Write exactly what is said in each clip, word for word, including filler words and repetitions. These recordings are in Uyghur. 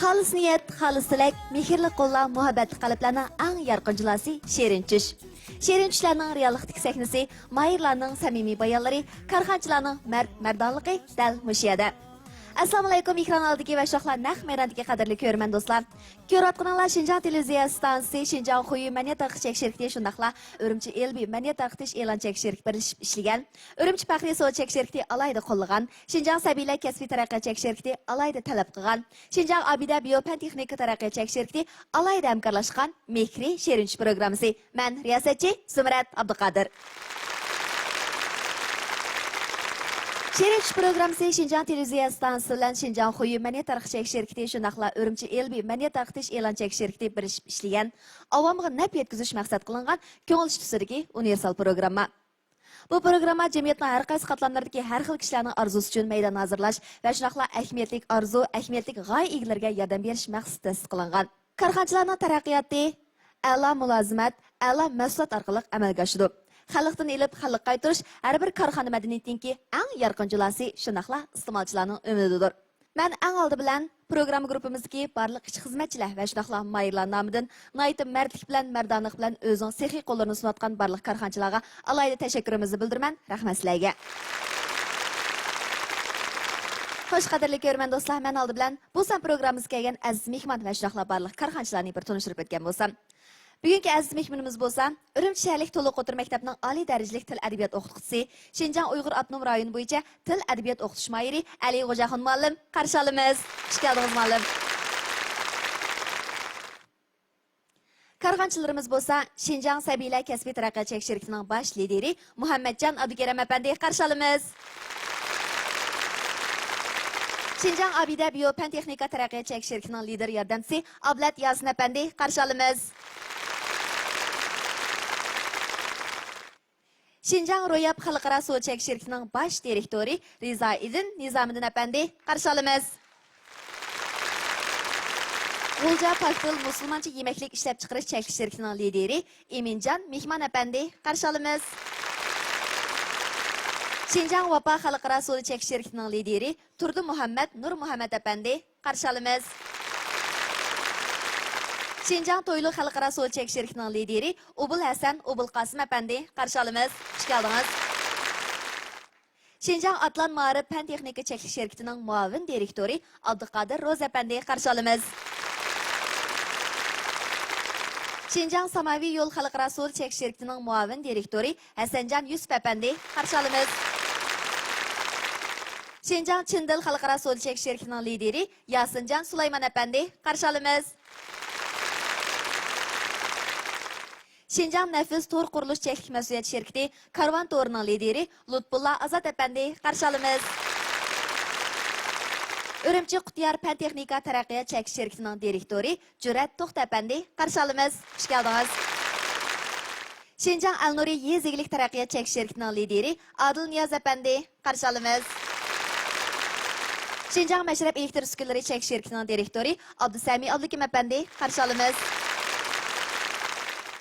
خالىس نىيەت، خالىس تىلەك، مېھىرلىك قوللار، مۇھەببەتلىك قەلبلەرنىڭ ئەڭ يارقىن جۇلاسى شېرىن چۈش. شېرىن چۈشلەرنىڭ رېئاللىقتىكى سەھنىسى، ماھىرلارنىڭ سەمىمىي بايانلىرى، كارخانىچىلارنىڭ مەرد مەردانلىقى دەل مۇشۇ يەردە. ئەسسالامۇئەلەيكۇم، ئېكران ئالدىدىكى ۋە شۇنداقلا نەق مەيداندىكى قەدىرلىك كۆرۈرمەن دوستلار. كۆرۈۋاتقىنىڭلار شىنجاڭ تېلېۋىزىيە ئىستانسىسى، شىنجاڭ خۇيۈ مەدەنىيەت تارقىتىش چەك شىركىتى، شۇنداقلا ئۈرۈمچى ئېلبى مەدەنىيەت تارقىتىش ئېلان چەك شىركىتى بىرلىشىپ ئىشلىگەن، ئۈرۈمچى پەخرىي سودا چەك شىركىتى ئالاھىدە قوللىغان، شىنجاڭ سەبىيلەر كەسپىي تەرەققىيات چەك شىركىتى ئالاھىدە تەلەپ قىلغان، شىنجاڭ ئابىدە بىيو پەن تېخنىكا تەرەققىيات چەك شىركىتى ئالاھىدە ھەمكارلاشقان مېھرى شېرىن چۈش پروگراممىسى. مەن رىياسەتچى زۇمرەت ئابدۇقادىر. شېرىن چۈش پروگراممىسى شىنجاڭ تېلېۋىزىيە ئىستانسىسى بىلەن شىنجاڭ خۇيۈ مەدەنىيەت تارقىتىش چەك شىركىتى، شۇنداقلا ئۈرۈمچى ئېلبى مەدەنىيەت تارقىتىش ئېلان چەك شىركىتى بىرلىشىپ ئىشلىگەن، ئاۋامغا نەپ يەتكۈزۈش مەقسەت قىلىنغان كۆڭۈل ئىش تۈسىدىكى ئۇنىۋېرسال پروگرامما. بۇ پروگرامما جەمئىيەتنىڭ ھەر قايسى قاتلاملىرىدىكى ھەر خىل كىشىلەرنىڭ ئارزۇسى ئۈچۈن مەيدان ھازىرلاش ۋە شۇنداقلا ئەھمىيەتلىك ئارزۇ، ئەھمىيەتلىك غايە ئىگىلىرىگە ياردەم بېرىش مەقسىتىدە تەسىس قىلىنغان. كارخانىچىلارنىڭ تەرەققىياتى ئەلا مۇلازىمەت، ئەلا مەھسۇلات ئارقىلىق ئەمەلگە ئاشىدۇ. خەلقتىن ئېلىپ خەلققە قايتۇرۇش ھەر بىر كارخانا مەدەنىيىتىنىڭكى ئەڭ يارقىن جۇلاسى، شۇنداقلا ئىستېمالچىلارنىڭ ئۈمىدىدۇر. مەن ئەڭ ئالدى بىلەن پروگرامما گۇرۇپپىمىزدىكى بارلىق ئىشچى خىزمەتچىلەر ۋە شۇنداقلا ماھىرلار نامىدىن ناھايىتى مەردلىك بىلەن، مەردانىلىق بىلەن ئۆزىنىڭ سېخىي قوللىرىنى سۇنۇۋاتقان بارلىق كارخانىچىلارغا ئالاھىدە تەشەككۈرىمىزنى بىلدۈرىمەن. رەھمەت سىلەرگە. خوش، قەدىرلىك كۆرۈرمەن دوستلار، مەن ئالدى بىلەن بۇ سان پروگراممىمىزغا كەلگەن ئەزىز مېھمان ۋە شۇنداقلا بارلىق كارخانىچىلارنى بىر تونۇشتۇرۇپ ئۆتكەن بولسام. بۈگۈنكى ئەزىز مېھمىنىمىز بولسا ئۈرۈمچى شەھەرلىك تولۇق ئوتتۇرا مەكتەپنىڭ ئالىي دەرىجىلىك تىل ئەدەبىيات ئوقۇتقۇچىسى، شىنجاڭ ئۇيغۇر ئاپتونوم رايونى بويىچە تىل ئەدەبىيات ئوقۇتۇش ماھىرى ئەلى غوجاخۇن مۇئەللىم، قارشى ئالىمىز. خۇش كەلدىڭىز مۇئەللىم. كارخانىچىلىرىمىز بولسا شىنجاڭ سەبىيلەر كەسپىي تەرەققىيات چەك شىركىتىنىڭ باش لىدىرى مۇھەممەتجان ئابدۇكېرىم ئەپەندى، قارشى ئالىمىز. شىنجاڭ ئابىدە بىيو پەن تېخنىكا تەرەققىيات چەك شىركىتىنىڭ لىدىر ياردەمچىسى ئابلەت ياسىن ئەپەندى، قارشى ئالىمىز. شىنجاڭ روياپ خەلقئارا سودا چەك شىركىتىنىڭ باش دىرېكتورى رىزائىدىن نىزامىدىن ئەپەندى، قارشى ئالىمىز. غۇلجا پاكتىل مۇسۇلمانچە يېمەكلىك ئىشلەپچىقىرىش چەكلىك شىركىتىنىڭ لىدىرى ئىمىنجان مېھمان ئەپەندى، قارشى ئالىمىز. شىنجاڭ ۋاپا خەلقئارا سودا چەك شىركىتىنىڭ لىدىرى تۇردى مۇھەممەد نۇر مۇھەممەد ئەپەندى، قارشى ئالىمىز. شىنجاڭ تويلۇق خەلقئارا سودا چەك شىركىتىنىڭ لىدىرى ئوبۇل ھەسەن ئوبۇل قاسىم ئەپەندى، قارشى ئالىمىز. خۇش كەلدىڭىز. شىنجاڭ ئاتلان مائارىپ پەن تېخنىكا چەكلىك شىركىتىنىڭ مۇئاۋىن دىرېكتورى ئابدۇقادىر روزى ئەپەندى، قارشى ئالىمىز. شىنجاڭ ساماۋى يول خەلقئارا سودا چەك شىركىتىنىڭ مۇئاۋىن دىرېكتورى ھەسەنجان يۈسۈپ ئەپەندى، قارشى ئالىمىز. شىنجاڭ چىندىل خەلقئارا سودا چەك شىركىتىنىڭ لىدىرى ياسىنجان سۇلايمان ئەپەندى، قارشى ئالىمىز. شىنجاڭ نەفىس تور قۇرۇلۇش چەكلىك مەسئۇلىيەت شىركىتى كارۋان تورىنىڭ لىدىرى لۇتپۇللا ئازات ئەپەندى، قارشى ئالىمىز. ئۈرۈمچى قۇتيار پەن تېخنىكا تەرەققىيات چەكلىك شىركىتىنىڭ دىرېكتورى جۈرئەت توختى ئەپەندى، قارشى ئالىمىز. خۇش كەلدىڭىز. شىنجاڭ ئەلنۇرى يېزا ئىگىلىك تەرەققىيات چەكلىك شىركىتىنىڭ لىدىرى ئادىل نىياز ئەپەندى، قارشى ئالىمىز. شىنجاڭ مەشرەپ ئېلېكتر ئۈسكۈنىلىرى چەكلىك شىركىتىنىڭ دىرېكتورى ئابدۇسەمى ئابلىكىم ئەپەندى، قارشى ئالىمىز.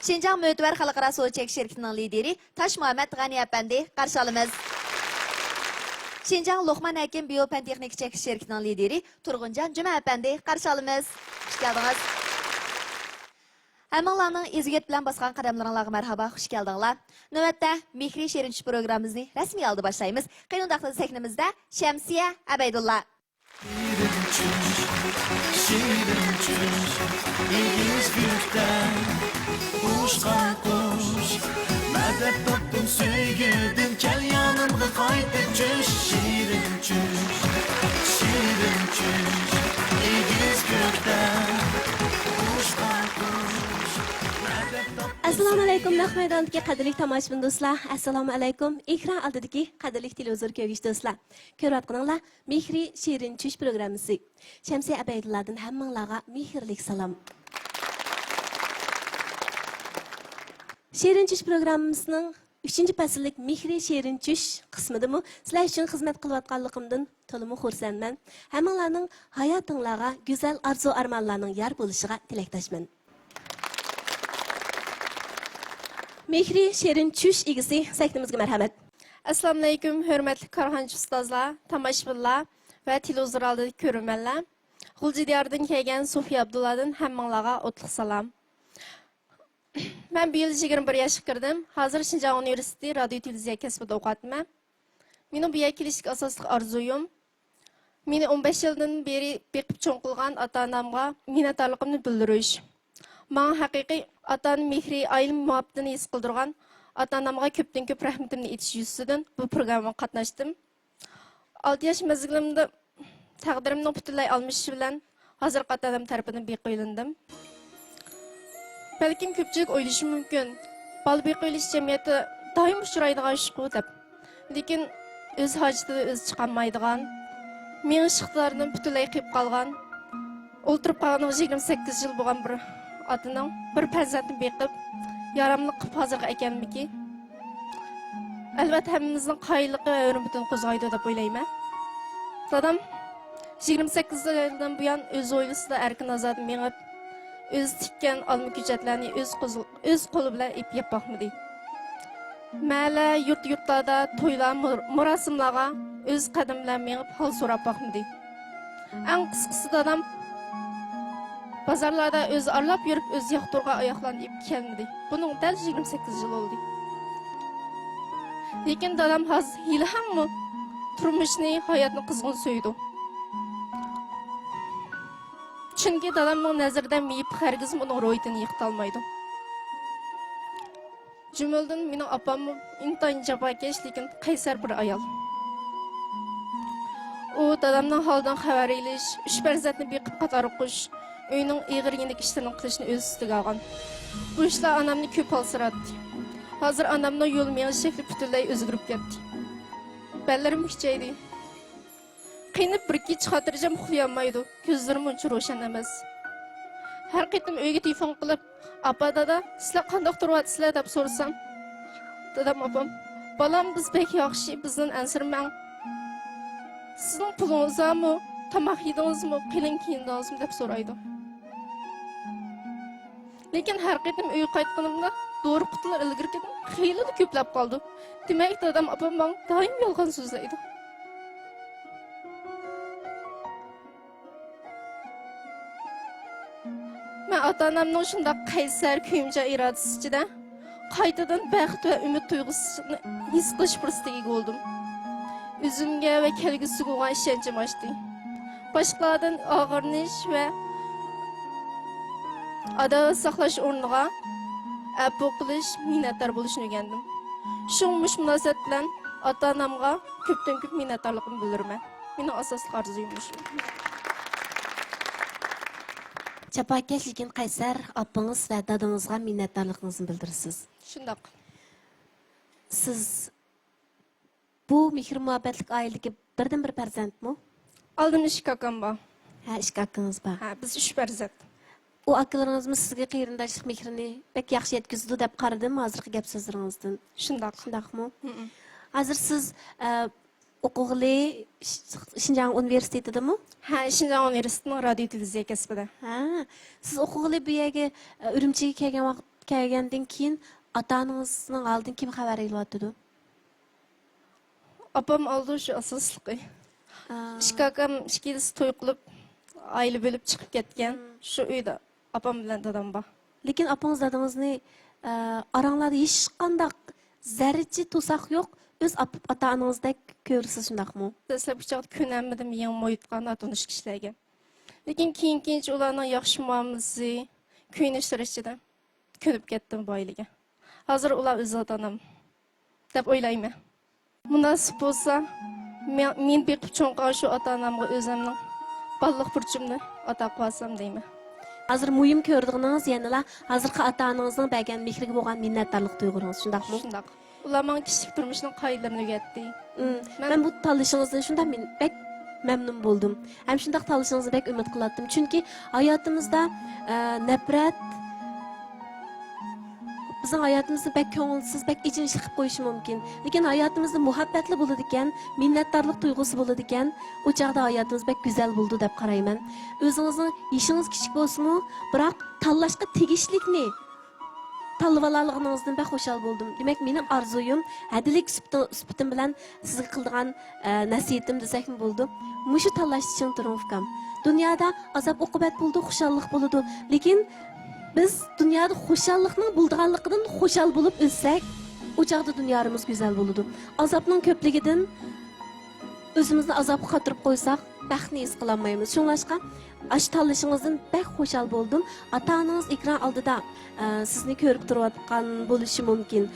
شىنجاڭ مۆتىۋەر خەلقئارا سودا چەكلىك شىركىتىنىڭ لىدىرى تاشمۇھەممەت غەنى ئەپەندى، قارشى ئالىمىز. شىنجاڭ لوقمان ھەكىم بىيو پەن تېخنىكا چەكلىك شىركىتىنىڭ لىدىرى تۇرغۇنجان جۈمە ئەپەندى، قارشى ئالىمىز. خۇش كەلدىڭىز. ھەممىڭلارنىڭ ئىززىگەت بىلەن باسقان قەدەملىرىڭلارغا مەرھابا، خۇش كەلدىڭلار. نۆۋەتتە مېھرى شېرىن چۈش پروگراممىمىزنى رەسمىي ھالدا باشلايمىز. قېنى ئۇنداقتا سەھنىمىزدە شەمسىيە ئەبەيدۇللا. شېرىن چۈش، شېرىن چۈش، ئېگىز كۆكتە ئۇچقان قۇش. مەدەت تاپتىم سۆيگۈدىن، كەل يېنىمغا قايتىپ چۈش. شېرىن چۈش، شېرىن چۈش، ئېگىز كۆكتە ئۇچقان قۇش. مەدەت تاپتىم. ئەسسالامۇئەلەيكۇم، نەق مەيداندىكى قەدىرلىك تاماشىبىن دوستلار. ئەسسالامۇئەلەيكۇم، ئېكران ئالدىدىكى قەدىرلىك تېلېۋىزور كۆرگۈچى دوستلار. كۆرۈۋاتقىنىڭلار مېھرى شېرىن چۈش پروگراممىسى. شەمسىيە ئەبەيدۇللادىن ھەممىڭلارغا مېھىرلىك سالام. شېرىن چۈش پروگراممىسىنىڭ ئۈچىنچى پەسىللىك مېھرى شېرىن چۈش قىسمىدىمۇ سىلەر ئۈچۈن خىزمەت قىلىۋاتقانلىقىمدىن تولىمۇ خۇرسەنمەن. ھەممىڭلارنىڭ ھاياتىڭلارغا گۈزەل ئارزۇ-ئارمانلارنىڭ يار بولۇشىغا تىلەكداشمەن. مېھرى شېرىن چۈش ئىگىسى سەھنىمىزگە مەرھەمەت. ئەسسالامۇئەلەيكۇم، ھۆرمەتلىك كارخانىچى ئۇستازلار، تاماشىبىنلار ۋە تېلېۋىزور ئالدىدىكى كۆرۈرمەنلەر. غۇلجا دىيارىدىن كەلگەن سوفىيە ئابدۇللادىن ھەممىڭلارغا ئوتلۇق سالام. مەن بۇ يىل يىگىرمە بىر ياشقا كىردىم. ھازىر شىنجاڭ ئۇنىۋېرسىتېتى رادىيو تېلېۋىزىيە كەسپىدە ئوقۇۋاتىمەن. مېنىڭ بۇ يەرگە كېلىشتىكى ئاساسلىق ئارزۇيۇم، مېنى ئون بەش يىلدىن بېرى بېقىپ چوڭ قىلغان ئاتا-ئانامغا مىننەتدارلىقىمنى بىلدۈرۈش. ماڭا ھەقىقىي ئاتا-ئانا مېھرى، ئائىلە مۇھەببىتىنى ھېس قىلدۇرغان ئاتا-ئانامغا كۆپتىن كۆپ رەھمىتىمنى ئېيتىش يۈزىسىدىن بۇ پروگراممىغا قاتناشتىم. ئالتە ياش مەزگىلىمدە تەقدىرىمنىڭ پۈتۈنلەي ئالمىشىشى بىلەن ھازىرقى ئاتا-ئانام تەرىپىدىن بېقىۋېلىندىم. بەلكىم كۆپچىلىك ئويلىشى مۇمكىن، بالا بېقىۋېلىش جەمئىيەتتە دائىم ئۇچرايدىغان ئىشقۇ دەپ. لېكىن ئۆز ھاجىتىدىن ئۆزى چىقالمايدىغان، مېڭىش ئىقتىدارىدىن پۈتۈنلەي قېلىپ قالغان، ئولتۇرۇپ قالغىنىغا يىگىرمە سەككىز يىل بولغان بىر ئاتىنىڭ بىر پەرزەنتنى بېقىپ، ياراملىق قىلىپ ھازىرغا ئەكەلمىكى، ئەلۋەتتە، ھەممىمىزنىڭ قايىللىقى ۋە ھۆرمىتىنى قوزغايدۇ دەپ ئويلايمەن. دادام يىگىرمە سەككىز يىلدىن بۇيان ئۆز ھويلىسىدا ئەركىن-ئازادە مېڭىپ، ئۆزى تىككەن ئالما كۆچەتلەرنى ئۆز قوزۇ-، ئۆز قولى بىلەن ئېلىپ يەپ باقمىدى. مەھەللە، يۇرت-يۇرتلاردا، تويلار، مۇر-، مۇراسىملارغا ئۆز قەدىمى بىلەن مېڭىپ ھال سوراپ باقمىدى. ئەڭ قىسقىسى، دادام بازارلاردا ئۆزى ئارىلاپ يۈرۈپ، ئۆزى ياقتۇرغان ئاياغلارنى ئېلىپ كەلمىدى. بۇنىڭ دەل يىگىرمە سەككىز يىل بولدى. لېكىن دادام ھازىر ھېلىھەممۇ تۇرمۇشنى، ھاياتنى قىزغىن سۆيىدۇ. چۈنكى دادامنىڭ نەزىرىدە مېيىپ ھەرگىزمۇ ئۇنىڭ روھىيىتىنى يىقىتالمايدۇ. جۈملىدىن مېنىڭ ئاپاممۇ ئىنتايىن جاپاكەش، لېكىن قەيسەر بىر ئايال. ئۇ دادامنىڭ ھالىدىن خەۋەر ئېلىش، ئۈچ پەرزەنتنى بېقىپ قاتارغا قوشۇش، ئۆينىڭ ئېغىر يېنىك ئىشلىرىنى قىلىشنى ئۆز ئۈستىگە ئالغان. بۇ ئىشلار ئانامنى كۆپ ھالسىراتتى. ھازىر ئانامنىڭ يول مېڭىش شەكلى پۈتۈنلەي ئۆزگىرىپ كەتتى. بەللىرىمۇ كۈچەيدى. قېنىپ بىر كېچە خاتىرجەم ئۇخلىيالمايدۇ، كۆزلىرىمۇ ئۇنچە روشەن ئەمەس. ھەر قېتىم ئۆيگە تېلېفون قىلىپ، «ئاپا، دادا، سىلەر قانداق تۇرۇۋاتىسىلەر؟» دەپ سورىسام، دادام، ئاپام، «بالام، بىز بەك ياخشى، بىزدىن ئەنسىرىمەڭ. سىزنىڭ پۇلىڭىز بارمۇ؟ تاماق يېدىڭىزمۇ؟ قېلىن كىيىندىڭىزمۇ؟» دەپ سورايدۇ. لېكىن ھەر قېتىم ئۆيگە قايتقىنىمدا دورا قۇتىلىرى ئىلگىرىكىدىن خېلىلا كۆپلەپ قالىدۇ. دېمەك، دادام، ئاپام ماڭا دائىم يالغان سۆزلەيدۇ. مەن ئاتا-ئانامنىڭ شۇنداق قەيسەر، كۆيۈمچان ئىرادىسى ئىچىدە قايتىدىن بەخت ۋە ئۈمىد تۇيغۇسىنى ھېس قىلىش پۇرسىتىگە ئىگە بولدۇم. ئۆزۈمگە ۋە كەلگۈسىگە بولغان ئىشەنچىم ئاشتى. باشقىلاردىن ئاغرىنىش ۋە ئاداۋەت ساقلاش ئورنىغا ئەپۇ قىلىش، مىننەتدار بولۇشنى ئۆگەندىم. شۇڭا مۇشۇ مۇناسىۋەت بىلەن ئاتا-ئانامغا كۆپتىن كۆپ مىننەتدارلىقىمنى بىلدۈرىمەن. مېنىڭ ئاساسلىق ئارزۇيۇم مۇشۇ. جاپاكەش، لېكىن قەيسەر ئاپىڭىز ۋە دادىڭىزغا مىننەتدارلىقىڭىزنى بىلدۈرىسىز. شۇنداق. سىز بۇ مېھىر-مۇھەببەتلىك ئائىلىدىكى بىردىنبىر پەرزەنتمۇ؟ ئالدىن ئىككى ئاكام بار. ھە، ئىككى ئاكىڭىز بار. ھە، بىز ئۈچ پەرزەنت. ئۇ ئاكىلىرىڭىزمۇ سىزگە قېرىنداشلىق مېھرىنى بەك ياخشى يەتكۈزىدۇ دەپ قارىدىم ھازىرقى گەپ سۆزلىرىڭىزدىن. شۇنداق. شۇنداقمۇ؟ ھىم. ھازىر سىز، ئە، ئوقۇغىلى ش-، شىنجاڭ ئۇنىۋېرسىتېتىدىمۇ؟ ھە، شىنجاڭ ئۇنىۋېرسىتېتىنىڭ رادىيو تېلېۋىزىيە كەسپىدە. ھە، سىز ئوقۇغىلى بۇ يەرگە، ئە، ئۈرۈمچىگە كەلگەن ۋاقىت، كەلگەندىن كېيىن ئاتا-ئانىڭىزنىڭ ھالىدىن كىم خەۋەر ئېلىۋاتىدۇ؟ ئاپام ئالىدۇ شۇ ئاساسلىقى. ئا. ئىككى ئاكام ئىككىلىسى توي قىلىپ، ئائىلە بۆلۈپ چىقىپ كەتكەن. مم. شۇ ئۆيدە ئاپام بىلەن دادام بار. لېكىن ئاپىڭىز دادىڭىزنى، ئە، ئاراڭلاردا ھېچقانداق زەررىچە توساق يوق، ئۆز ئاپ-، ئاتا-ئانىڭىزدەك كۆرىسىز، شۇنداقمۇ؟ دەسلەپكى چاغدا كۆنەلمىدىم يېڭى مۇھىتقا، ناتونۇش كىشىلەرگە. لېكىن كېيىن-كېيىنچە ئۇلارنىڭ ياخشى مۇئامىلىسى، كۆيۈنۈشلىرى ئىچىدە كۆنۈپ كەتتىم بۇ ئائىلىگە. ھازىر ئۇلار ئۆز ئاتا-ئانام دەپ ئويلايمەن. مۇناسىپ بولسا، مە-، مېنى بېقىپ چوڭ قىلغان شۇ ئاتا-ئانامغا ئۆزۈمنىڭ بالىلىق بۇرچۇمنى ئادا قىلىۋالسام دەيمەن. ھازىر مۇھىم كۆرىدىغىنىڭىز يەنىلا ھازىرقى ئاتا-ئانىڭىزنىڭ بەرگەن مېھرىگە بولغان مىننەتدارلىق تۇيغۇلىرىڭىز، شۇنداقمۇ؟ شۇنداق. ئۇلار ماڭا كىشىلىك تۇرمۇشنىڭ قائىدىلىرىنى ئۆگەتتى. ئىم، مەن مەن بۇ تاللىشىڭىزدىن شۇنداق مىن-، بەك مەمنۇن بولدۇم. ھەم شۇنداق تاللىشىڭىزنى بەك ئۈمىد قىلاتتىم. چۈنكى ھاياتىمىزدا، ئە، نەپرەت بىزنىڭ ھاياتىمىزنى بەك كۆڭۈلسىز، بەك ئېچىنىشلىق قىلىپ قويۇشى مۇمكىن. لېكىن ھاياتىمىزدا مۇھەببەتلا بولىدىكەن، مىننەتدارلىق تۇيغۇسى بولىدىكەن، ئۇ چاغدا ھاياتىمىز بەك گۈزەل بولىدۇ دەپ قارايمەن. ئۆزىڭىزنىڭ يېشىڭىز كىچىك بولسىمۇ، بىراق تاللاشقا تېگىشلىكنى تاللىۋالالىغىنىڭىزدىن بەك خۇشال بولدۇم. دېمەك، مېنىڭ ئارزۇيۇم، ھەدىلىك سۈپىتىڭ-، سۈپىتىم بىلەن سىزگە قىلىدىغان، ئە، نەسىھىتىم دېسەكمۇ بولىدۇ. مۇشۇ تاللاشتا چىڭ تۇرۇڭ، ئۇكام. دۇنيادا ئازاب-ئوقۇبەت بولىدۇ، خۇشاللىق بولىدۇ. لېكىن بىز دۇنيادا خۇشاللىقنىڭ بولىدىغانلىقىدىن خۇشال بولۇپ ئۆتسەك، ئۇ چاغدا دۇنيارىمىز گۈزەل بولىدۇ. ئازابنىڭ كۆپلۈكىدىن ئۆزىمىزنى ئازابقا قاتۇرۇپ قويساق، بەختنى ھېس قىلالمايمىز. شۇڭلاشقا، ئاشۇ تاللىشىڭىزدىن بەك خۇشال بولدۇم. ئاتا-ئانىڭىز ئېكران ئالدىدا، ئە، سىزنى كۆرۈپ تۇرۇۋاتقان بولۇشى مۇمكىن.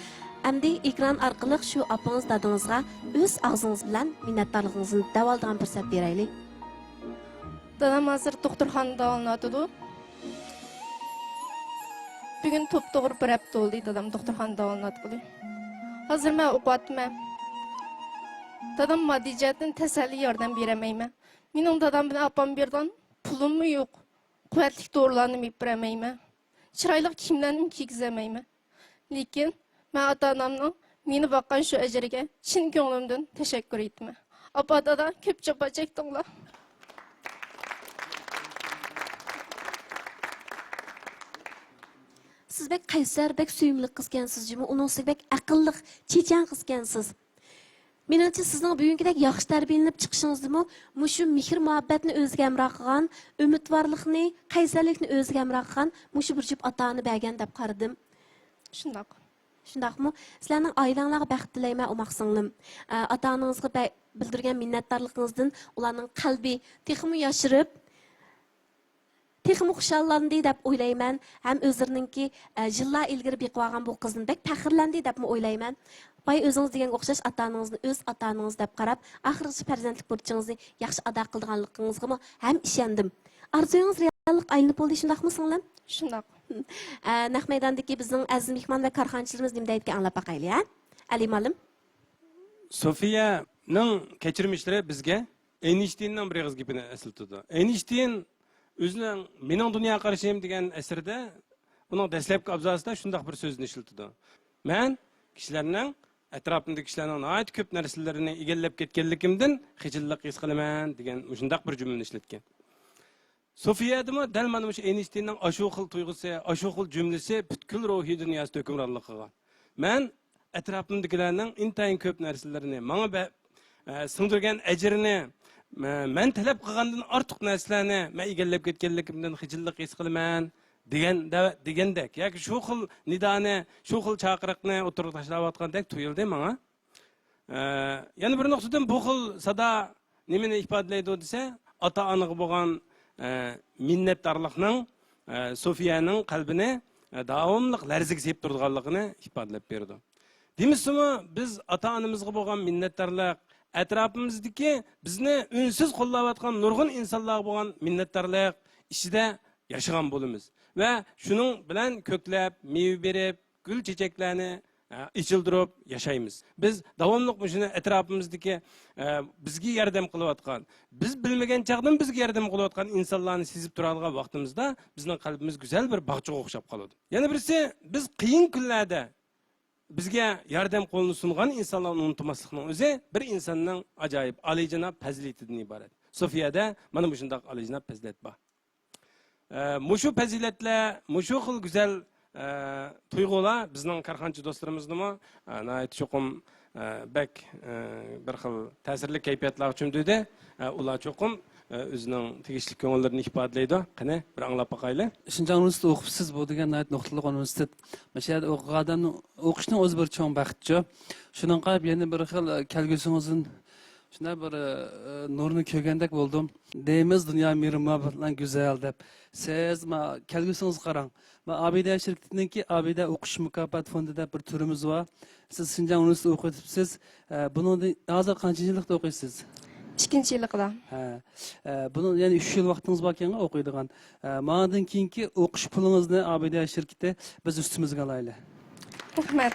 ئەمدى ئېكران ئارقىلىق شۇ ئاپىڭىز، دادىڭىزغا ئۆز ئاغزىڭىز بىلەن مىننەتدارلىقىڭىزنى دەۋالىدىغان پۇرسەت بېرەيلى. دادام ھازىر دوختۇرخانىدا داۋالىنىۋاتىدۇ. بۈگۈن توپتوغرا بىر ھەپتە بولدى دادام دوختۇرخانىدا داۋالىنىۋاتقىلى. ھازىر مەن ئوقۇۋاتىمەن. دادام ماددىي جەھەتتىن تەسەللى ياردەم بېرەلمەيمەن. مېنىڭ دادام بىلەن ئاپام بېرىدىغان پۇلۇممۇ يوق. قۇۋۋەتلىك دورىلارنىمۇ ئېلىپ بېرەلمەيمەن. چىرايلىق كىيىملەرنىمۇ كىيگۈزەلمەيمەن. لېكىن مەن ئاتا-ئانامنىڭ مېنى باققان شۇ ئەجرىگە چىن كۆڭلۈمدىن تەشەككۈر ئېيتىمەن. ئاپا، دادا، كۆپ جاپا چەكتىڭلار. سىز بەك قەيسەر، بەك سۆيۈملۈك قىزكەنسىز جۇمۇ، ئۇنىڭ ئۈستىگە بەك ئەقىللىق، چېچەن قىزكەنسىز. مېنىڭچە، سىزنىڭ بۈگۈنكىدەك ياخشى تەربىيەلىنىپ چىقىشىڭىزدىمۇ مۇشۇ مېھىر-مۇھەببەتنى ئۆزىگە ھەمراھ قىلغان، ئۈمىدۋارلىقنى، قەيسەرلىكنى ئۆزىگە ھەمراھ قىلغان مۇشۇ بىر جۈپ ئاتا-ئانا بەرگەن دەپ قارىدىم. شۇنداق. شۇنداقمۇ؟ سىلەرنىڭ ئائىلەڭلارغا بەخت تىلەيمەن، ئوماق سىڭلىم. ئە، ئاتا-ئانىڭىزغا بە-، بىلدۈرگەن مىننەتدارلىقىڭىزدىن ئۇلارنىڭ قەلبى تېخىمۇ ياشىرىپ، تېخىمۇ خۇشاللاندى دەپ ئويلايمەن. ھەم ئۆزلىرىنىڭكى، ئە، يىللار ئىلگىرى بېقىۋالغان بۇ قىزدىن بەك پەخىرلەندى دەپمۇ ئويلايمەن. بايا ئۆزىڭىز دېگەنگە ئوخشاش ئاتا-ئانىڭىزنى ئۆز ئاتا-ئانىڭىز دەپ قاراپ، ئاخىرغىچە پەرزەنتلىك بۇرچىڭىزنى ياخشى ئادا قىلىدىغانلىقىڭىزغىمۇ ھەم ئىشەندىم. ئارزۇيىڭىز رېئاللىققا ئايلىنىپ بولدى، شۇنداقمۇ سىڭلىم؟ شۇنداق. ئە، نەق مەيداندىكى بىزنىڭ ئەزىز مېھمان ۋە كارخانىچىلىرىمىز نېمە دەيدىكەن، ئاڭلاپ باقايلى، ھە؟ ئەلى مۇئەللىم. سوفىيەنىڭ كەچۈرمىشلىرى بىزگە ئەينىشتىيننىڭ بىر ئېغىز گېپىنى ئەسلىتىدۇ. ئەينىشتىين ئۆزىنىڭ مېنىڭ دۇنيا قارىشىم دېگەن ئەسىرىدە ئۇنىڭ دەسلەپكى ئابزاسىدا شۇنداق بىر سۆزنى ئىشلىتىدۇ. مەن كىشىلەرنىڭ، ئەتراپىمدىكى كىشىلەرنىڭ ناھايىتى كۆپ نەرسىلىرىنى ئىگىلەپ كەتكەنلىكىمدىن خىجىللىق ھېس قىلىمەن دېگەن مۇشۇنداق بىر جۈملىنى ئىشلەتكەن. سوفىيەدىمۇ دەل مانا مۇشۇ ئەينىشتىيننىڭ ئاشۇ خىل تۇيغۇسى، ئاشۇ خىل جۈملىسى پۈتكۈل روھىي دۇنياسىدا ھۆكۈمرانلىق قىلغان. مەن ئەتراپىمدىكىلەرنىڭ ئىنتايىن كۆپ نەرسىلىرىنى، ماڭا بە-، ئە، سىڭدۈرگەن ئەجرىنى، مە-، مەن تەلەپ قىلغاندىن ئارتۇق نەرسىلەرنى مەن ئىگىلەپ كەتكەنلىكىمدىن خىجىللىق ھېس قىلىمەن دېگەندە-، دېگەندەك ياكى شۇ خىل نىدانى، شۇ خىل چاقىرىقنى ئوتتۇرىغا تاشلاۋاتقاندەك تۇيۇلدى ماڭا. ئە، يەنە بىر نۇقتىدىن بۇ خىل سادا نېمىنى ئىپادىلەيدۇ دېسە، ئاتا-ئانىغا بولغان، ئە، مىننەتدارلىقنىڭ، ئە، سوفىيەنىڭ قەلبىنى، ئە، داۋاملىق لەرزىگە سېلىپ تۇرىدىغانلىقىنى ئىپادىلەپ بېرىدۇ. دېمىسىمۇ، بىز ئاتا-ئانىمىزغا بولغان مىننەتدارلىق، ئەتراپىمىزدىكى بىزنى ئۈنسىز قوللاۋاتقان نۇرغۇن ئىنسانلارغا بولغان مىننەتدارلىق ئىچىدە ياشىغان بولىمىز ۋە شۇنىڭ بىلەن كۆكلەپ، مېۋە بېرىپ، گۈل چېچەكلەرنى، ئە، ئېچىلدۇرۇپ ياشايمىز. بىز داۋاملىق مۇشۇنى ئەتراپىمىزدىكى، ئە، بىزگە ياردەم قىلىۋاتقان، بىز بىلمىگەن چاغدىن بىزگە ياردەم قىلىۋاتقان ئىنسانلارنى سېزىپ تۇرىدىغان ۋاقتىمىزدا بىزنىڭ قەلبىمىز گۈزەل بىر باغچىغا ئوخشاپ قالىدۇ. يەنە بىرسى، بىز قىيىن كۈنلەردە بىزگە ياردەم قولىنى سۇنغان ئىنسانلارنى ئۇنتۇماسلىقنىڭ ئۆزى بىر ئىنساننىڭ ئاجايىپ ئالىيجاناب پەزىلىتىدىن ئىبارەت. سوفىيەدە مانا مۇشۇنداق ئالىيجاناب پەزىلەت بار. ئە، مۇشۇ پەزىلەتلەر، مۇشۇ خىل گۈزەل، ئە، تۇيغۇلار بىزنىڭ كارخانىچى دوستلىرىمىزنىمۇ، ئە، ناھايىتى چوقۇم، ئە، بەك، ئە، بىر خىل تەسىرلىك كەيپىياتلارغا چۆمدۈردى. ئە، ئۇلار چوقۇم، ئە، ئۆزىنىڭ تېگىشلىك كۆڭۈللىرىنى ئىپادىلەيدۇ. قېنى، بىر ئاڭلاپ باقايلى. شىنجاڭ ئۇنىۋېرسىتېتىدا ئوقۇپسىز، بۇ دېگەن ناھايىتى نۇقتىلىق ئۇنىۋېرسىتېت. مۇشۇ يەردە ئوقۇغان ئادەمنىڭ ئوقۇشنىڭ ئۆزى بىر چوڭ بەختچۇ. شۇنىڭغا قاراپ يەنە بىر خىل، ئە، كەلگۈسىڭىزدىن شۇنداق بىر، ئە، نۇرنى كۆرگەندەك بولدۇم. دەيمىز، دۇنيا مېھرىمۇ بىلەن گۈزەل دەپ. سىز ما كەلگۈسىڭىزگە قاراڭ. ما ئابىدە شىركىتىنىڭكى ئابىدە ئوقۇش مۇكاپات فوندى دەپ بىر تۈرىمىز بار. سىز شىنجاڭ ئۇنىۋېرسىتېتىدا ئوقۇۋېتىپسىز. ئە، بۇنىڭدىن ھازىر قانچىنچى يىللىقتا ئوقۇيسىز؟ ئىككىنچى يىللىقىدا. ھە. ئە، بۇنىڭ يەنە ئۈچ يىل ۋاقتىڭىز باركەنغۇ ئوقۇيدىغان. ئە، ماندىن كېيىنكى ئوقۇش پۇلىڭىزنى ئابىدە شىركىتى بىز ئۈستىمىزگە ئالايلى. رەھمەت.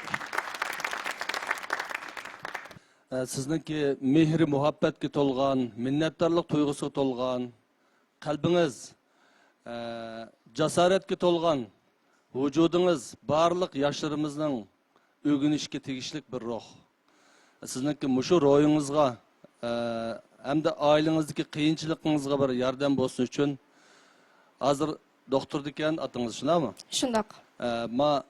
ئە، سىزنىڭكى مېھرى مۇھەببەتكە تولغان، مىننەتدارلىق تۇيغۇسىغا تولغان، قەلبىڭىز، ئە، جاسارەتكە تولغان، ۋۇجۇدىڭىز بارلىق ياشلىرىمىزنىڭ ئۆگىنىشكە تېگىشلىك بىر روھ. سىزنىڭكى مۇشۇ روھىڭىزغا، ئە، ھەمدە ئائىلىڭىزدىكى قىيىنچىلىقىڭىزغا بىر ياردەم بولسۇن ئۈچۈن، ھازىر دوختۇردىكەن ئاتىڭىز، شۇنداقمۇ؟ شۇنداق. ئە، ما-،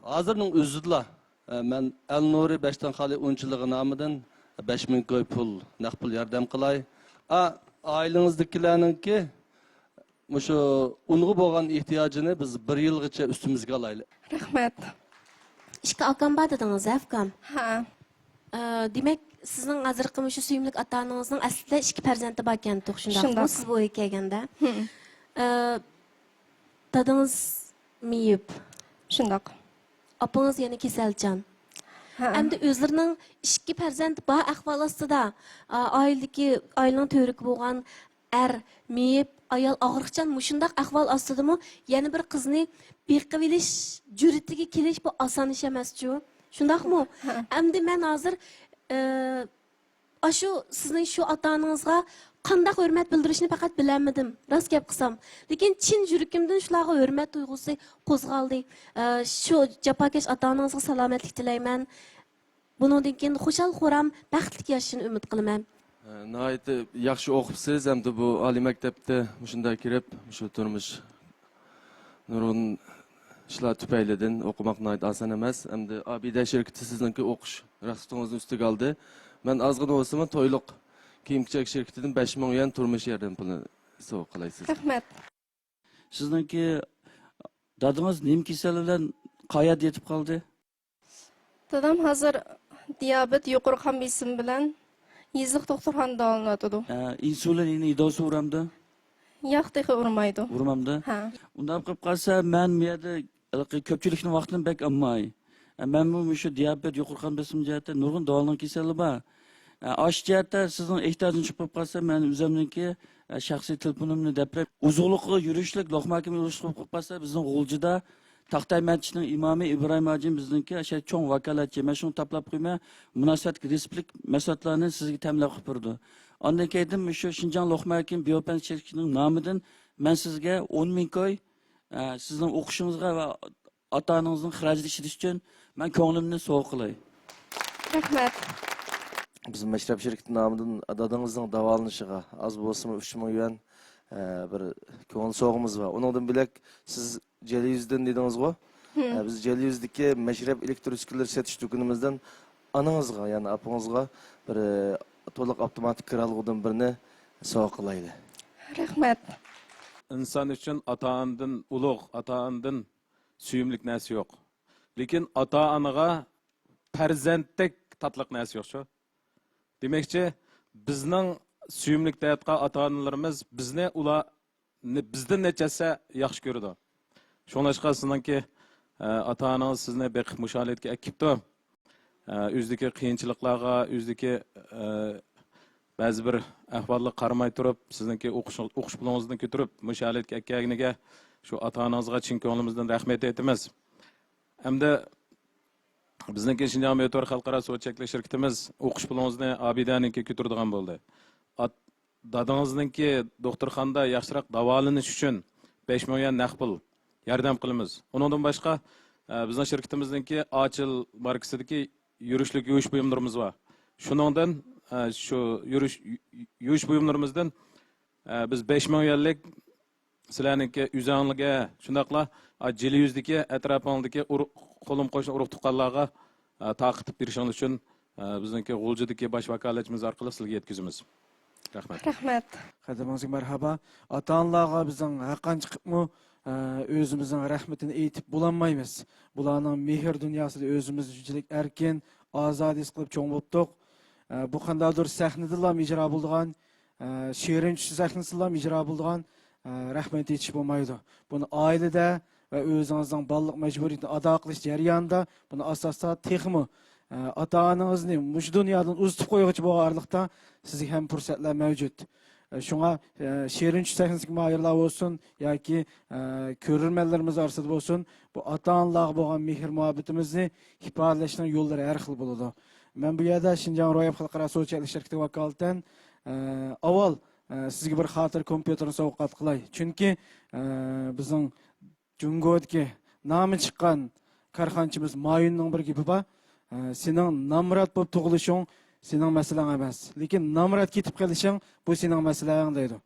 ھازىرنىڭ ئۆزىدىلا، ئە، مەن ئەل نۇرى بەشتىن خالىي ئۇنچىلىقى نامىدىن بەش مىڭ كوي پۇل، نەق پۇل ياردەم قىلاي. ئا، ئائىلىڭىزدىكىلەرنىڭكى مۇشۇ ئۇنغا بولغان ئېھتىياجىنى بىز بىر يىلغىچە ئۈستىمىزگە ئالايلى. رەھمەت. ئىككى ئاكام بار دېدىڭىز، ھە، ئۇكام؟ ھە. ئە، دېمەك، سىزنىڭ ھازىرقى مۇشۇ سۆيۈملۈك ئاتا-ئانىڭىزنىڭ ئەسلىدە ئىككى پەرزەنتى باركەنتۇق، شۇنداقمۇ؟ شۇنداق. سىز بويىچە كەلگەندە. ھىم. ئە، دادىڭىز مېيىپ. شۇنداق. ئاپىڭىز يەنە كېسەلچان. ھە. ئەمدى ئۆزلىرىنىڭ ئىككى پەرزەنت بار ئەھۋال ئاستىدا، ئا، ئائىلىدىكى، ئائىلىنىڭ تۈۋرۈكى بولغان ئەر مېيىپ، ئايال ئاغرىقچان، مۇشۇنداق ئەھۋال ئاستىدىمۇ يەنە بىر قىزنى بېقىۋېلىش جۈرئىتىگە كېلىش، بۇ ئاسان ئىش ئەمەسچۇ. شۇنداقمۇ؟ ھە. ئەمدى مەن ھازىر، ئە، ئاشۇ سىزنىڭ شۇ ئاتا-ئانىڭىزغا قانداق ھۆرمەت بىلدۈرۈشنى پەقەت بىلەلمىدىم، راست گەپ قىلسام. لېكىن چىن يۈرىكىمدىن شۇلارغا ھۆرمەت تۇيغۇسى قوزغالدى. ئە، شۇ جاپاكەش ئاتا-ئانىڭىزغا سالامەتلىك تىلەيمەن. بۇنىڭدىن كېيىن خۇشال-خۇرام، بەختلىك ياشىشىنى ئۈمىد قىلىمەن. ئە، ناھايىتى ياخشى ئوقۇپسىز. ئەمدى بۇ ئالىي مەكتەپتە مۇشۇنداق كىرىپ، مۇشۇ تۇرمۇش نۇرغۇن ئىشلار تۈپەيلىدىن ئوقۇماق ناھايىتى ئاسان ئەمەس. ئەمدى ئابىدە شىركىتى سىزنىڭكى ئوقۇش رۇخسىتىڭىزنى ئۈستىگە ئالدى. مەن ئازغىنا بولسىمۇ تويلۇق كىيىم-كېچەك شىركىتىدىن بەش مىڭ يۈەن تۇرمۇش ياردەم پۇلى سوۋغا قىلاي سىزگە. رەھمەت. سىزنىڭكى دادىڭىز نېمە كېسەل بىلەن قايەردە يېتىپ قالدى؟ دادام ھازىر دىيابېت، يۇقىرى قان بېسىمى بىلەن يېزىلىق دوختۇرخانىدا داۋالىنىۋاتىدۇ. ئە، ئىنسۇلىن، يەنى يېدىۋسۇ ئۇرامدۇ؟ ياق، تېخى ئۇرمايدۇ. ئۇرمامدۇ؟ ھە. ئۇنداق قىلىپ قالسا، مەن بۇ يەردە ھېلىقى كۆپچىلىكنىڭ ۋاقتىنى بەك ئالماي. ئە، مەنمۇ مۇشۇ دىيابېت، يۇقىرى قان بېسىمى جەھەتتە نۇرغۇن داۋالىنىدىغان كېسەللەر بار. ئە، ئاشۇ جەھەتتە سىزنىڭ ئېھتىياجىڭىز چىقىپ قالسا، مەن ئۆزۈمنىڭكى، ئە، شەخسىي تېلېفونۇمنى دەپ بېرەي. ئوزۇقلۇققا يۈرۈشلۈك لوقما ھېكىم ئېلىشقا بولۇپ قالسا، بىزنىڭ غۇلجىدا تاختاي مەسچىتىنىڭ ئىمامى ئىبراھىم ھاجىم بىزنىڭكى ئاشۇ چوڭ ۋاكالەتچى. مەن شۇنى تاپلاپ قويىمەن، مۇناسىۋەتلىك رېسپلىك مەھسۇلاتلارنى سىزگە تەمىنلەپ قويۇپ بېرىدۇ. ئاندىن كېيىن مۇشۇ شىنجاڭ لوقما ھېكىم بىيوپەن شىركىتىنىڭ نامىدىن مەن سىزگە ئون مىڭ كوي، ئە، سىزنىڭ ئوقۇشىڭىزغا ۋە ئاتا-ئانىڭىزنىڭ خىراجىتى ئىشلىتىش ئۈچۈن مەن كۆڭلۈمنى سوۋغا قىلاي. رەھمەت. بىز مەشرەپ شىركىتى نامىدىن دادىڭىزنىڭ داۋالىنىشىغا ئاز بولسىمۇ ئۈچ مىڭ يۈەن، ئە، بىر كۆڭۈل سوۋغىمىز بار. ئۇنىڭدىن بۆلەك سىز جەليۈزدىن دېدىڭىزغۇ؟ ئە، بىز جەليۈزدىكى مەشرەپ ئېلېكتر ئۈسكۈنىلىرى سېتىش دۇكىنىمىزدىن ئانىڭىزغا، يەنى ئاپىڭىزغا بىر، ئە، تولۇق ئاپتوماتىك كىرئالغۇدىن بىرنى سوۋغا قىلايلى. رەھمەت. ئىنسان ئۈچۈن ئاتا-ئانىدىن ئۇلۇغ، ئاتا-ئانىدىن سۆيۈملۈك نەرسە يوق. لېكىن ئاتا-ئانىغا پەرزەنتتەك تاتلىق نەرسە يوقچۇ. دېمەكچى، بىزنىڭ سۆيۈملۈك دەۋاتقان ئاتا-ئانىلىرىمىز بىزنى ئۇلار نى-، بىزدىن نەچچە ھەسسە ياخشى كۆرىدۇ. شۇڭلاشقا سىزنىڭكى، ئە، ئاتا-ئانىڭىز سىزنى بېقىپ مۇشۇ ھالەتكە ئەكىپتۇ. ئە، ئۆزىدىكى قىيىنچىلىقلارغا، ئۆزىدىكى، ئە، بەزى بىر ئەھۋاللارغا قارىماي تۇرۇپ، سىزنىڭكى ئوقۇش، ئوقۇش پۇلىڭىزنى كۆتۈرۈپ، مۇشۇ ھالەتكە ئەكەلگىنىگە شۇ ئاتا-ئانىڭىزغا چىن كۆڭلىمىزدىن رەھمەت ئېيتىمىز. ئەمدى بىزنىڭكى شىنجاڭ مۆتىۋەر خەلقئارا سودا چەكلىك شىركىتىمىز ئوقۇش پۇلىڭىزنى ئابىدەنىڭكى كۆتۈرىدىغان بولدى. ئات-، دادىڭىزنىڭكى دوختۇرخانىدا ياخشىراق داۋالىنىش ئۈچۈن بەش مىڭ يۈەن نەق پۇل ياردەم قىلىمىز. ئۇنىڭدىن باشقا، ئە، بىزنىڭ شىركىتىمىزنىڭكى ئاچىل ماركىسىدىكى يۈرۈشلۈك يۇيۇش بۇيۇملىرىمىز بار. شۇنىڭدىن، ئە، شۇ يۈرۈش، يۇيۇش بۇيۇملىرىمىزدىن، ئە، بىز بەش مىڭ يۈەنلىك سىلەرنىڭكى ئۆزەڭلىگە، شۇنداقلا، ئا، جىلى يۈزدىكى ئەتراپىڭدىكى ئۇرۇق، قولۇم قوشنا ئۇرۇق تۇغقانلارغا، ئا، تارقىتىپ بېرىشىڭلار ئۈچۈن، ئا، بىزنىڭكى غۇلجىدىكى باش ۋاكالەتچىمىز ئارقىلىق سىلەرگە يەتكۈزىمىز. رەھمەت. رەھمەت. قەدىمىڭىزگە مەرھابا. ئاتا-ئانىلارغا بىزنىڭ ھەر قانچە قىپمۇ، ئە، ئۆزىمىزنىڭ رەھمىتىنى ئېيتىپ بولالمايمىز. بۇلارنىڭ مېھىر دۇنياسىدا ئۆزىمىزنى شۇنچىلىك ئەركىن، ئازادە ھېس قىلىپ چوڭ بوپتۇق. ئە، بۇ قانداقدۇر سەھنىدىلا ئىجرا بولىدىغان، ئە، شېرىن چۈش سەھنىسىدىلا ئىجرا بولىدىغان، ئە، رەھمەت ئېيتىش بولمايدۇ. بۇنى ئائىلىدە ۋە ئۆزىڭىزنىڭ بالىلىق مەجبۇرىيىتىنى ئادا قىلىش جەريانىدا بۇنى ئاساستا تېخىمۇ، ئە، ئاتا-ئانىڭىزنى مۇشۇ دۇنيادىن ئۇزىتىپ قويغۇچە بولغان ئارىلىقتا سىزگە ھەم پۇرسەتلەر مەۋجۇت. ئە، شۇڭا، ئە، شېرىن چۈش سەھنىسىدىكى ماھىرلار بولسۇن ياكى، ئە، كۆرۈرمەنلىرىمىز ئارىسىدا بولسۇن، بۇ ئاتا-ئانىلارغا بولغان مېھىر-مۇھەببىتىمىزنى ئىپادىلەشنىڭ يوللىرى ھەر خىل بولىدۇ. مەن بۇ يەردە شىنجاڭ روياپ خەلقئارا سودا چەكلىك شىركىتىگە ۋاكالىتەن، ئە، ئاۋۋال، ئە، سىزگە بىر خاتىرە كومپيۇتېرنى سوۋغات قىلاي. چۈنكى، ئە، بىزنىڭ جۇڭگودىكى نامى چىققان كارخانىچىمىز مايۈننىڭ بىر گېپى بار. ئە، سېنىڭ نامرات بولۇپ تۇغۇلۇشۇڭ سېنىڭ مەسىلەڭ ئەمەس، لېكىن نامرات كېتىپ قېلىشىڭ، بۇ سېنىڭ مەسىلەڭ، دەيدۇ.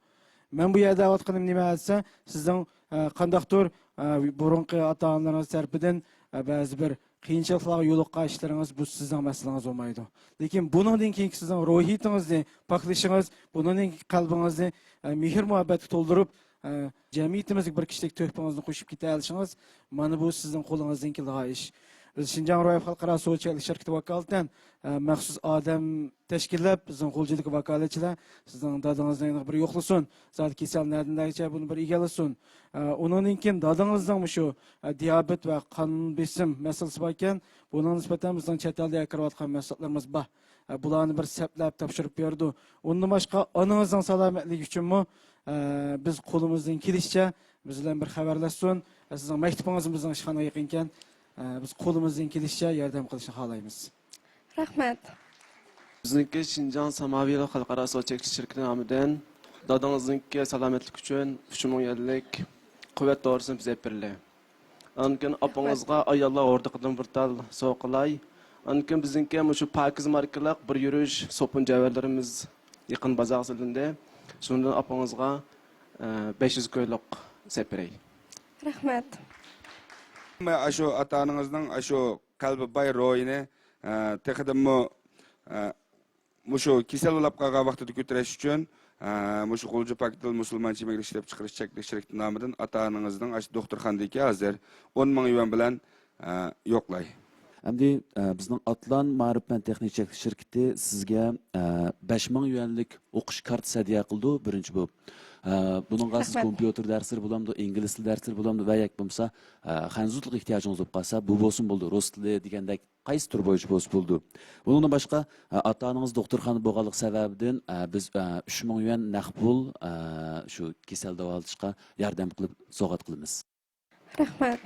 مەن بۇ يەردە دەۋاتقىنىم نېمە دېسە، سىزنىڭ، ئە، قانداقتۇر، ئە، بۇرۇنقى ئاتا-ئانىلىرىڭىز تەرىپىدىن، ئە، بەزى بىر قىيىنچىلىقلارغا يولۇققان ئىشلىرىڭىز، بۇ سىزنىڭ مەسىلىڭىز بولمايدۇ. لېكىن بۇنىڭدىن كېيىنكى سىزنىڭ روھىيىتىڭىزنى پاكلىشىڭىز، بۇنىڭدىن كېيىنكى قەلبىڭىزنى، ئە، مېھىر-مۇھەببەتكە تولدۇرۇپ، ئە، جەمئىيىتىمىزگە بىر كىشىلىك تۆھپىڭىزنى قوشۇپ كېتەلىشىڭىز، مانا بۇ سىزنىڭ قولىڭىزدىن كېلىدىغان ئىش. بىز شىنجاڭ روياپ خەلقئارا سودا چەكلىك شىركىتى ۋاكالىتەن، ئە، مەخسۇس ئادەم تەشكىللەپ، سىزنىڭ غۇلجىدىكى ۋاكالەتچىلەر سىزنىڭ دادىڭىزنى يەنە بىر يوقلىسۇن. زادى كېسەل نەدىن نەگىچە بۇنى بىر ئىگىلىسۇن. ئە، ئۇنىڭدىن كېيىن دادىڭىزنىڭ مۇشۇ، ئە، دىيابېت ۋە قان بېسىم مەسىلىسى بار ئىكەن، بۇنىڭغا نىسبەتەن بىزنىڭ چەت ئەلدە ھەمكارلىۋاتقان مەھسۇلاتلىرىمىز بار. ئە، بۇلارنى بىر سەپلەپ تاپشۇرۇپ بېرىدۇ. ئۇندىن باشقا ئانىڭىزنىڭ سالامەتلىكى ئۈچۈنمۇ، ئە، بىز قولىمىزدىن كېلىشىچە بىز بىلەن بىر خەۋەرلەشسۇن. ئە، سىزنىڭ مەكتىپىڭىزمۇ بىزنىڭ ئىشخانىغا يېقىنكەن. ئە، بىز قولىمىزدىن كېلىشىچە ياردەم قىلىشنى خالايمىز. رەھمەت. بىزنىڭكى شىنجاڭ ساماۋىلو خەلقئارا سودا چەكلىك شىركىتى نامىدىن دادىڭىزنىڭكى سالامەتلىك ئۈچۈن ئۈچ مىڭ يۈەنلىك قۇۋۋەت دورىسىنى بىز ئېلىپ بېرىلى. ئاندىن كېيىن ئاپىڭىزغا ئاياللار ھوردۇقىدىن بىر تال سوۋغا قىلاي. ئاندىن كېيىن بىزنىڭكى مۇشۇ پاكىز ماركىلىق بىر يۈرۈش سوپۇن جەۋھەرلىرىمىز يېقىن بازارغا سېلىندى. شۇنىڭدىن ئاپىڭىزغا، ئە، بەش يۈز كويلۇق سېلىپ بېرەي. رەھمەت. ئاشۇ ئاتا-ئانىڭىزنىڭ ئاشۇ قەلبى باي روھىنى، ئە، تېخىدىنمۇ، ئە، مۇشۇ كېسەل بولاپ قالغان ۋاقتىدا كۆتۈرۈش ئۈچۈن، ئە، مۇشۇ غۇلجا پاكىتىل مۇسۇلمانچە يېمەكلىك ئىشلەپچىقىرىش چەكلىك شىركىتى نامىدىن ئاتا-ئانىڭىزنىڭ ئاشۇ دوختۇرخانىدىكى ھازىر ئون مىڭ يۈەن بىلەن، ئە، يوقلاي. ئەمدى، ئە، بىزنىڭ ئاتلان مائارىپ پەن تېخنىكا چەكلىك شىركىتى سىزگە، ئە، بەش مىڭ يۈەنلىك ئوقۇش كارتىسى ھەدىيە قىلىدۇ، بىرىنچى بولۇپ. ئە، بۇنىڭغا سىز رەھمەت. كومپيۇتېر دەرسلىرى بولامدۇ، ئىنگلىز تىلى دەرسلىرى بولامدۇ ۋە ياكى بولمىسا، ئە، خەنزۇ تىلىغا ئېھتىياجىڭىز بولۇپ قالسا، بۇ بولسۇن بولىدۇ، رۇس تىلى دېگەندەك قايسى تۈر بويىچە بولسا بولىدۇ. بۇنىڭدىن باشقا، ئە، ئاتا-ئانىڭىز دوختۇرخانىدا بولغانلىقى سەۋەبىدىن، ئە، بىز، ئە، ئۈچ مىڭ يۈەن نەق پۇل، ئە، شۇ كېسەل داۋالىتىشقا ياردەم قىلىپ سوۋغات قىلىمىز. رەھمەت.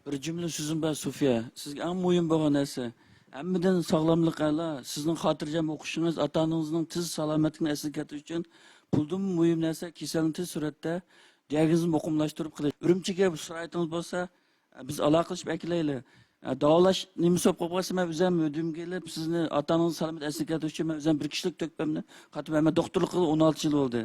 بىر جۈملە سۆزۈم بار، سوفىيە. سىزگە ئەڭ مۇھىم بولغان نەرسە، ھەممىدىن ساغلاملىق ئەلا. سىزنىڭ خاتىرجەم ئوقۇشىڭىز، ئاتا-ئانىڭىزنىڭ تېز سالامەتلىكىنى ئەسلىگە كەلتۈرۈش ئۈچۈن پۇلدىنمۇ مۇھىم نەرسە، كېسەلنى تېز سۈرئەتتە دىياگنوزنى مۇقىملاشتۇرۇپ قىلىش. ئۈرۈمچىگە شارائىتىڭىز بولسا، بىز ئالاقىلىشىپ ئەكېلەيلى. داۋالاش نېمىسى بولۇپ قالسا، مەن ئۆزۈم ھۆددىمگە ئېلىپ، سىزنى، ئاتا-ئانىڭىزنى سالامەت ئەسلىگە كەلتۈرۈش ئۈچۈن مەن ئۆزۈم بىر كىشىلىك تۆھپەمنى قاتىپ بەرمەن. دوختۇرلۇق قىلغىلى ئون ئالتە يىل بولدى.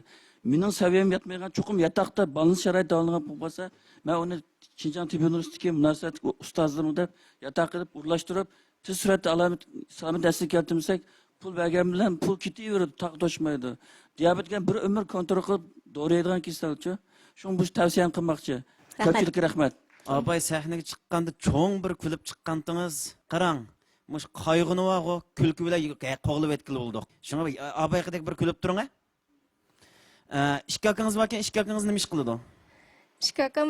مېنىڭ سەۋىيەم يەتمەيدىغان، چوقۇم ياتاقتا بالنىس شارائىتىدا داۋالانغان بولۇپ قالسا، مەن ئۇنى شىنجاڭ تېببىي ئۇنىۋېرسىتېتىدىكى مۇناسىۋەتلىك ئۇستازلىرىمغا دەپ ياتاققا ئېلىپ ئورۇنلاشتۇرۇپ، تېز سۈرئەتتە ئالامەت، سالامەت ئەسلىگە كەلتۈرمىسەك، پۇل بەرگەن بىلەن پۇل كېتىۋېرىدۇ، تاغ توشمايدۇ. دىيابېتكە بىر ئۆمۈر كونترول قىلىپ دورا يەيدىغان كېسەلچۇ. شۇڭا بۇ تەۋسىيەنى قىلماقچى. رەھمەت. كۆپچىلىككە رەھمەت. ئاباي سەھنىگە چىققاندا چوڭ بىر كۈلۈپ چىققانتىڭىز. قاراڭ، مۇشۇ قايغۇنىۋاغۇ كۈلكە بىلەن قوغلىۋەتكىلى بولدۇق. شۇڭا ئابايقىدەك بىر كۈلۈپ تۇرۇڭ، ھە؟ ئە، ئىككى ئاكىڭىز باركەن، ئىككى ئاكىڭىز نېمە ئىش قىلىدۇ؟ ئىككى ئاكام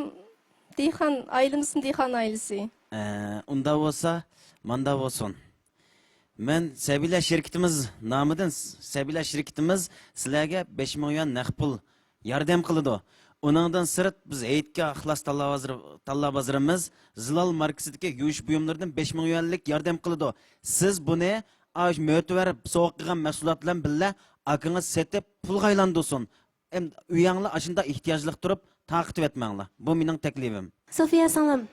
دېھقان، ئائىلىمىزمۇ دېھقان ئائىلىسى. ئە، ئۇنداق بولسا، ماندا بولسۇن. مەن سەبىيلەر شىركىتىمىز نامىدىن، سەبىيلەر شىركىتىمىز سىلەرگە بەش مىڭ يۈەن نەق پۇل ياردەم قىلىدۇ. ئۇنىڭدىن سىرت، بىز ھېيتگاھ ئىخلاس تاللا بازىرى، تاللا بازىرىمىز زىلال ماركىسىدىكى يۇيۇش بۇيۇملىرىدىن بەش مىڭ يۈەنلىك ياردەم قىلىدۇ. سىز بۇنى ئاشۇ مۆتىۋەر سوۋغا قىلغان مەھسۇلات بىلەن بىللە ئاكىڭىز سېتىپ پۇلغا ئايلاندۇرسۇن. ئەمدى ئۆيەڭلار ئاشۇنداق ئېھتىياجلىق تۇرۇپ تارقىتىۋەتمەڭلار. بۇ مېنىڭ تەكلىپىم. سوفىيە سىڭلىم،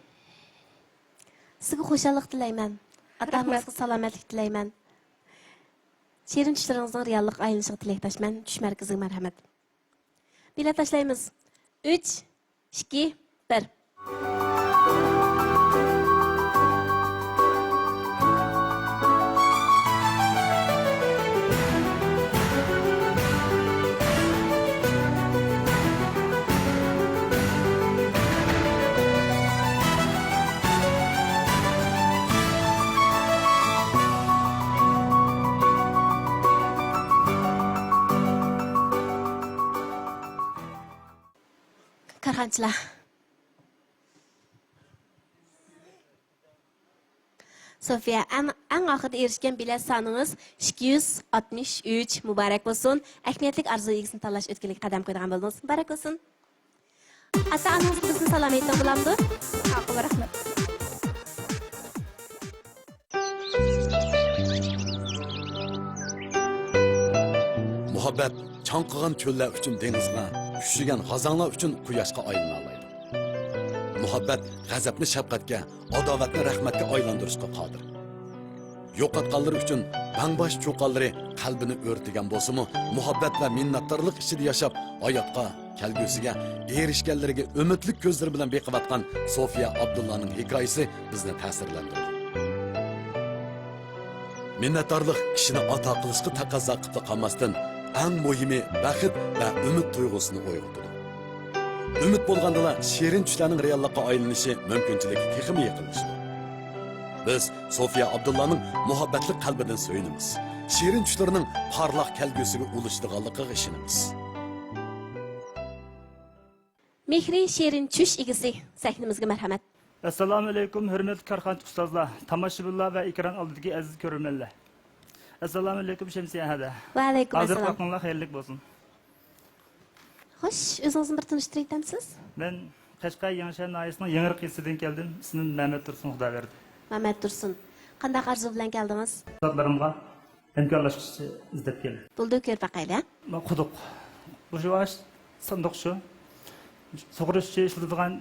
سىزگە خۇشاللىق تىلەيمەن. ئاتا-ئانىڭىزغا سالامەتلىك تىلەيمەن. شېرىن چۈشلىرىڭىزنىڭ رېئاللىققا ئايلىنىشىغا تىلەكداشمەن. چۈش مەركىزىگە مەرھەمەت. بېلەت تاشلايمىز. ئۈچ، ئىككى، بىر. كارخانىچىلار. سوفىيە، ئەڭ، ئەڭ ئاخىرىدا ئېرىشكەن بېلەت سانىڭىز ئىككى يۈز ئاتمىش ئۈچ. مۇبارەك بولسۇن. ئەھمىيەتلىك ئارزۇ ئىگىسىنى تاللاش ئۆتكىلىگە قەدەم قويىدىغان بولدىڭىز. مۇبارەك بولسۇن. ئاتا-ئانىڭىزغا بىزنى سالام ئېيتىڭ، بولامدۇ؟ ماقۇل، رەھمەت. مۇھەببەت چاڭقىغان چۆللەر ئۈچۈن دېڭىزغا، ئۈششىگەن خازانلار ئۈچۈن قۇياشقا ئايلىنالايدۇ. مۇھەببەت غەزەپنى شەپقەتكە، ئاداۋەتنى رەھمەتكە ئايلاندۇرۇشقا قادىر. يوقاتقانلىرى ئۈچۈن بەڭباش چۇقانلىرى قەلبىنى ئۆرتىگەن بولسىمۇ، مۇھەببەت ۋە مىننەتدارلىق ئىچىدە ياشاپ، ھاياتقا، كەلگۈسىگە، ئېرىشكەنلىرىگە ئۈمىدلىك كۆزلىرى بىلەن بېقىۋاتقان سوفىيە ئابدۇللانىڭ ھېكايىسى بىزنى تەسىرلەندۈردى. مىننەتدارلىق كىشىنى ئاتا قىلىشقا تەقەززا قىلىپلا قالماستىن، ئەڭ مۇھىمى بەخت ۋە ئۈمىد تۇيغۇسىنى ئويغىتىدۇ. ئۈمىد بولغاندىلا شېرىن چۈشلەرنىڭ رېئاللىققا ئايلىنىشى مۇمكىنچىلىكى تېخىمۇ يېقىنلىشىدۇ. بىز سوفىيە ئابدۇللانىڭ مۇھەببەتلىك قەلبىدىن سۆيۈنىمىز. شېرىن چۈشلىرىنىڭ پارلاق كەلگۈسىگە ئۇلىشىدىغانلىقىغا ئىشىنىمىز. مېھرى شېرىن چۈش ئىگىسى، سەھنىمىزگە مەرھەمەت. ئەسسالامۇئەلەيكۇم، ھۆرمەتلىك كارخانىچى ئۇستازلار، تاماشىبىنلار ۋە ئېكران ئالدىدىكى ئەزىز كۆرۈرمەنلەر. ئەسسالامۇئەلەيكۇم، شەمسىيە ھەدە. ۋەئەلەيكۇم ھازىرقى ئەسسالام. ۋاقتىڭلار خەيرلىك بولسۇن. خوش، ئۆزىڭىزنى بىر تونۇشتۇرۇۋېتەمسىز؟ مەن قەشقەر يېڭىشەھەر ناھىيەسىنىڭ يېڭىرىق يېزىسىدىن كەلدىم. ئىسمىم مەمەت تۇرسۇن خۇدابەردى. مەمەت تۇرسۇن. قانداق ئارزۇ بىلەن كەلدىڭىز؟ ئۇستازلىرىمغا ھەمكارلاشقۇچى ئىزدەپ كەلدىم. بولدى، كۆرۈپ باقايلى. ما قۇدۇق. بۇ شۇ ئاش ساندۇق شۇ. سۇغىرىش ئىشلىتىدىغان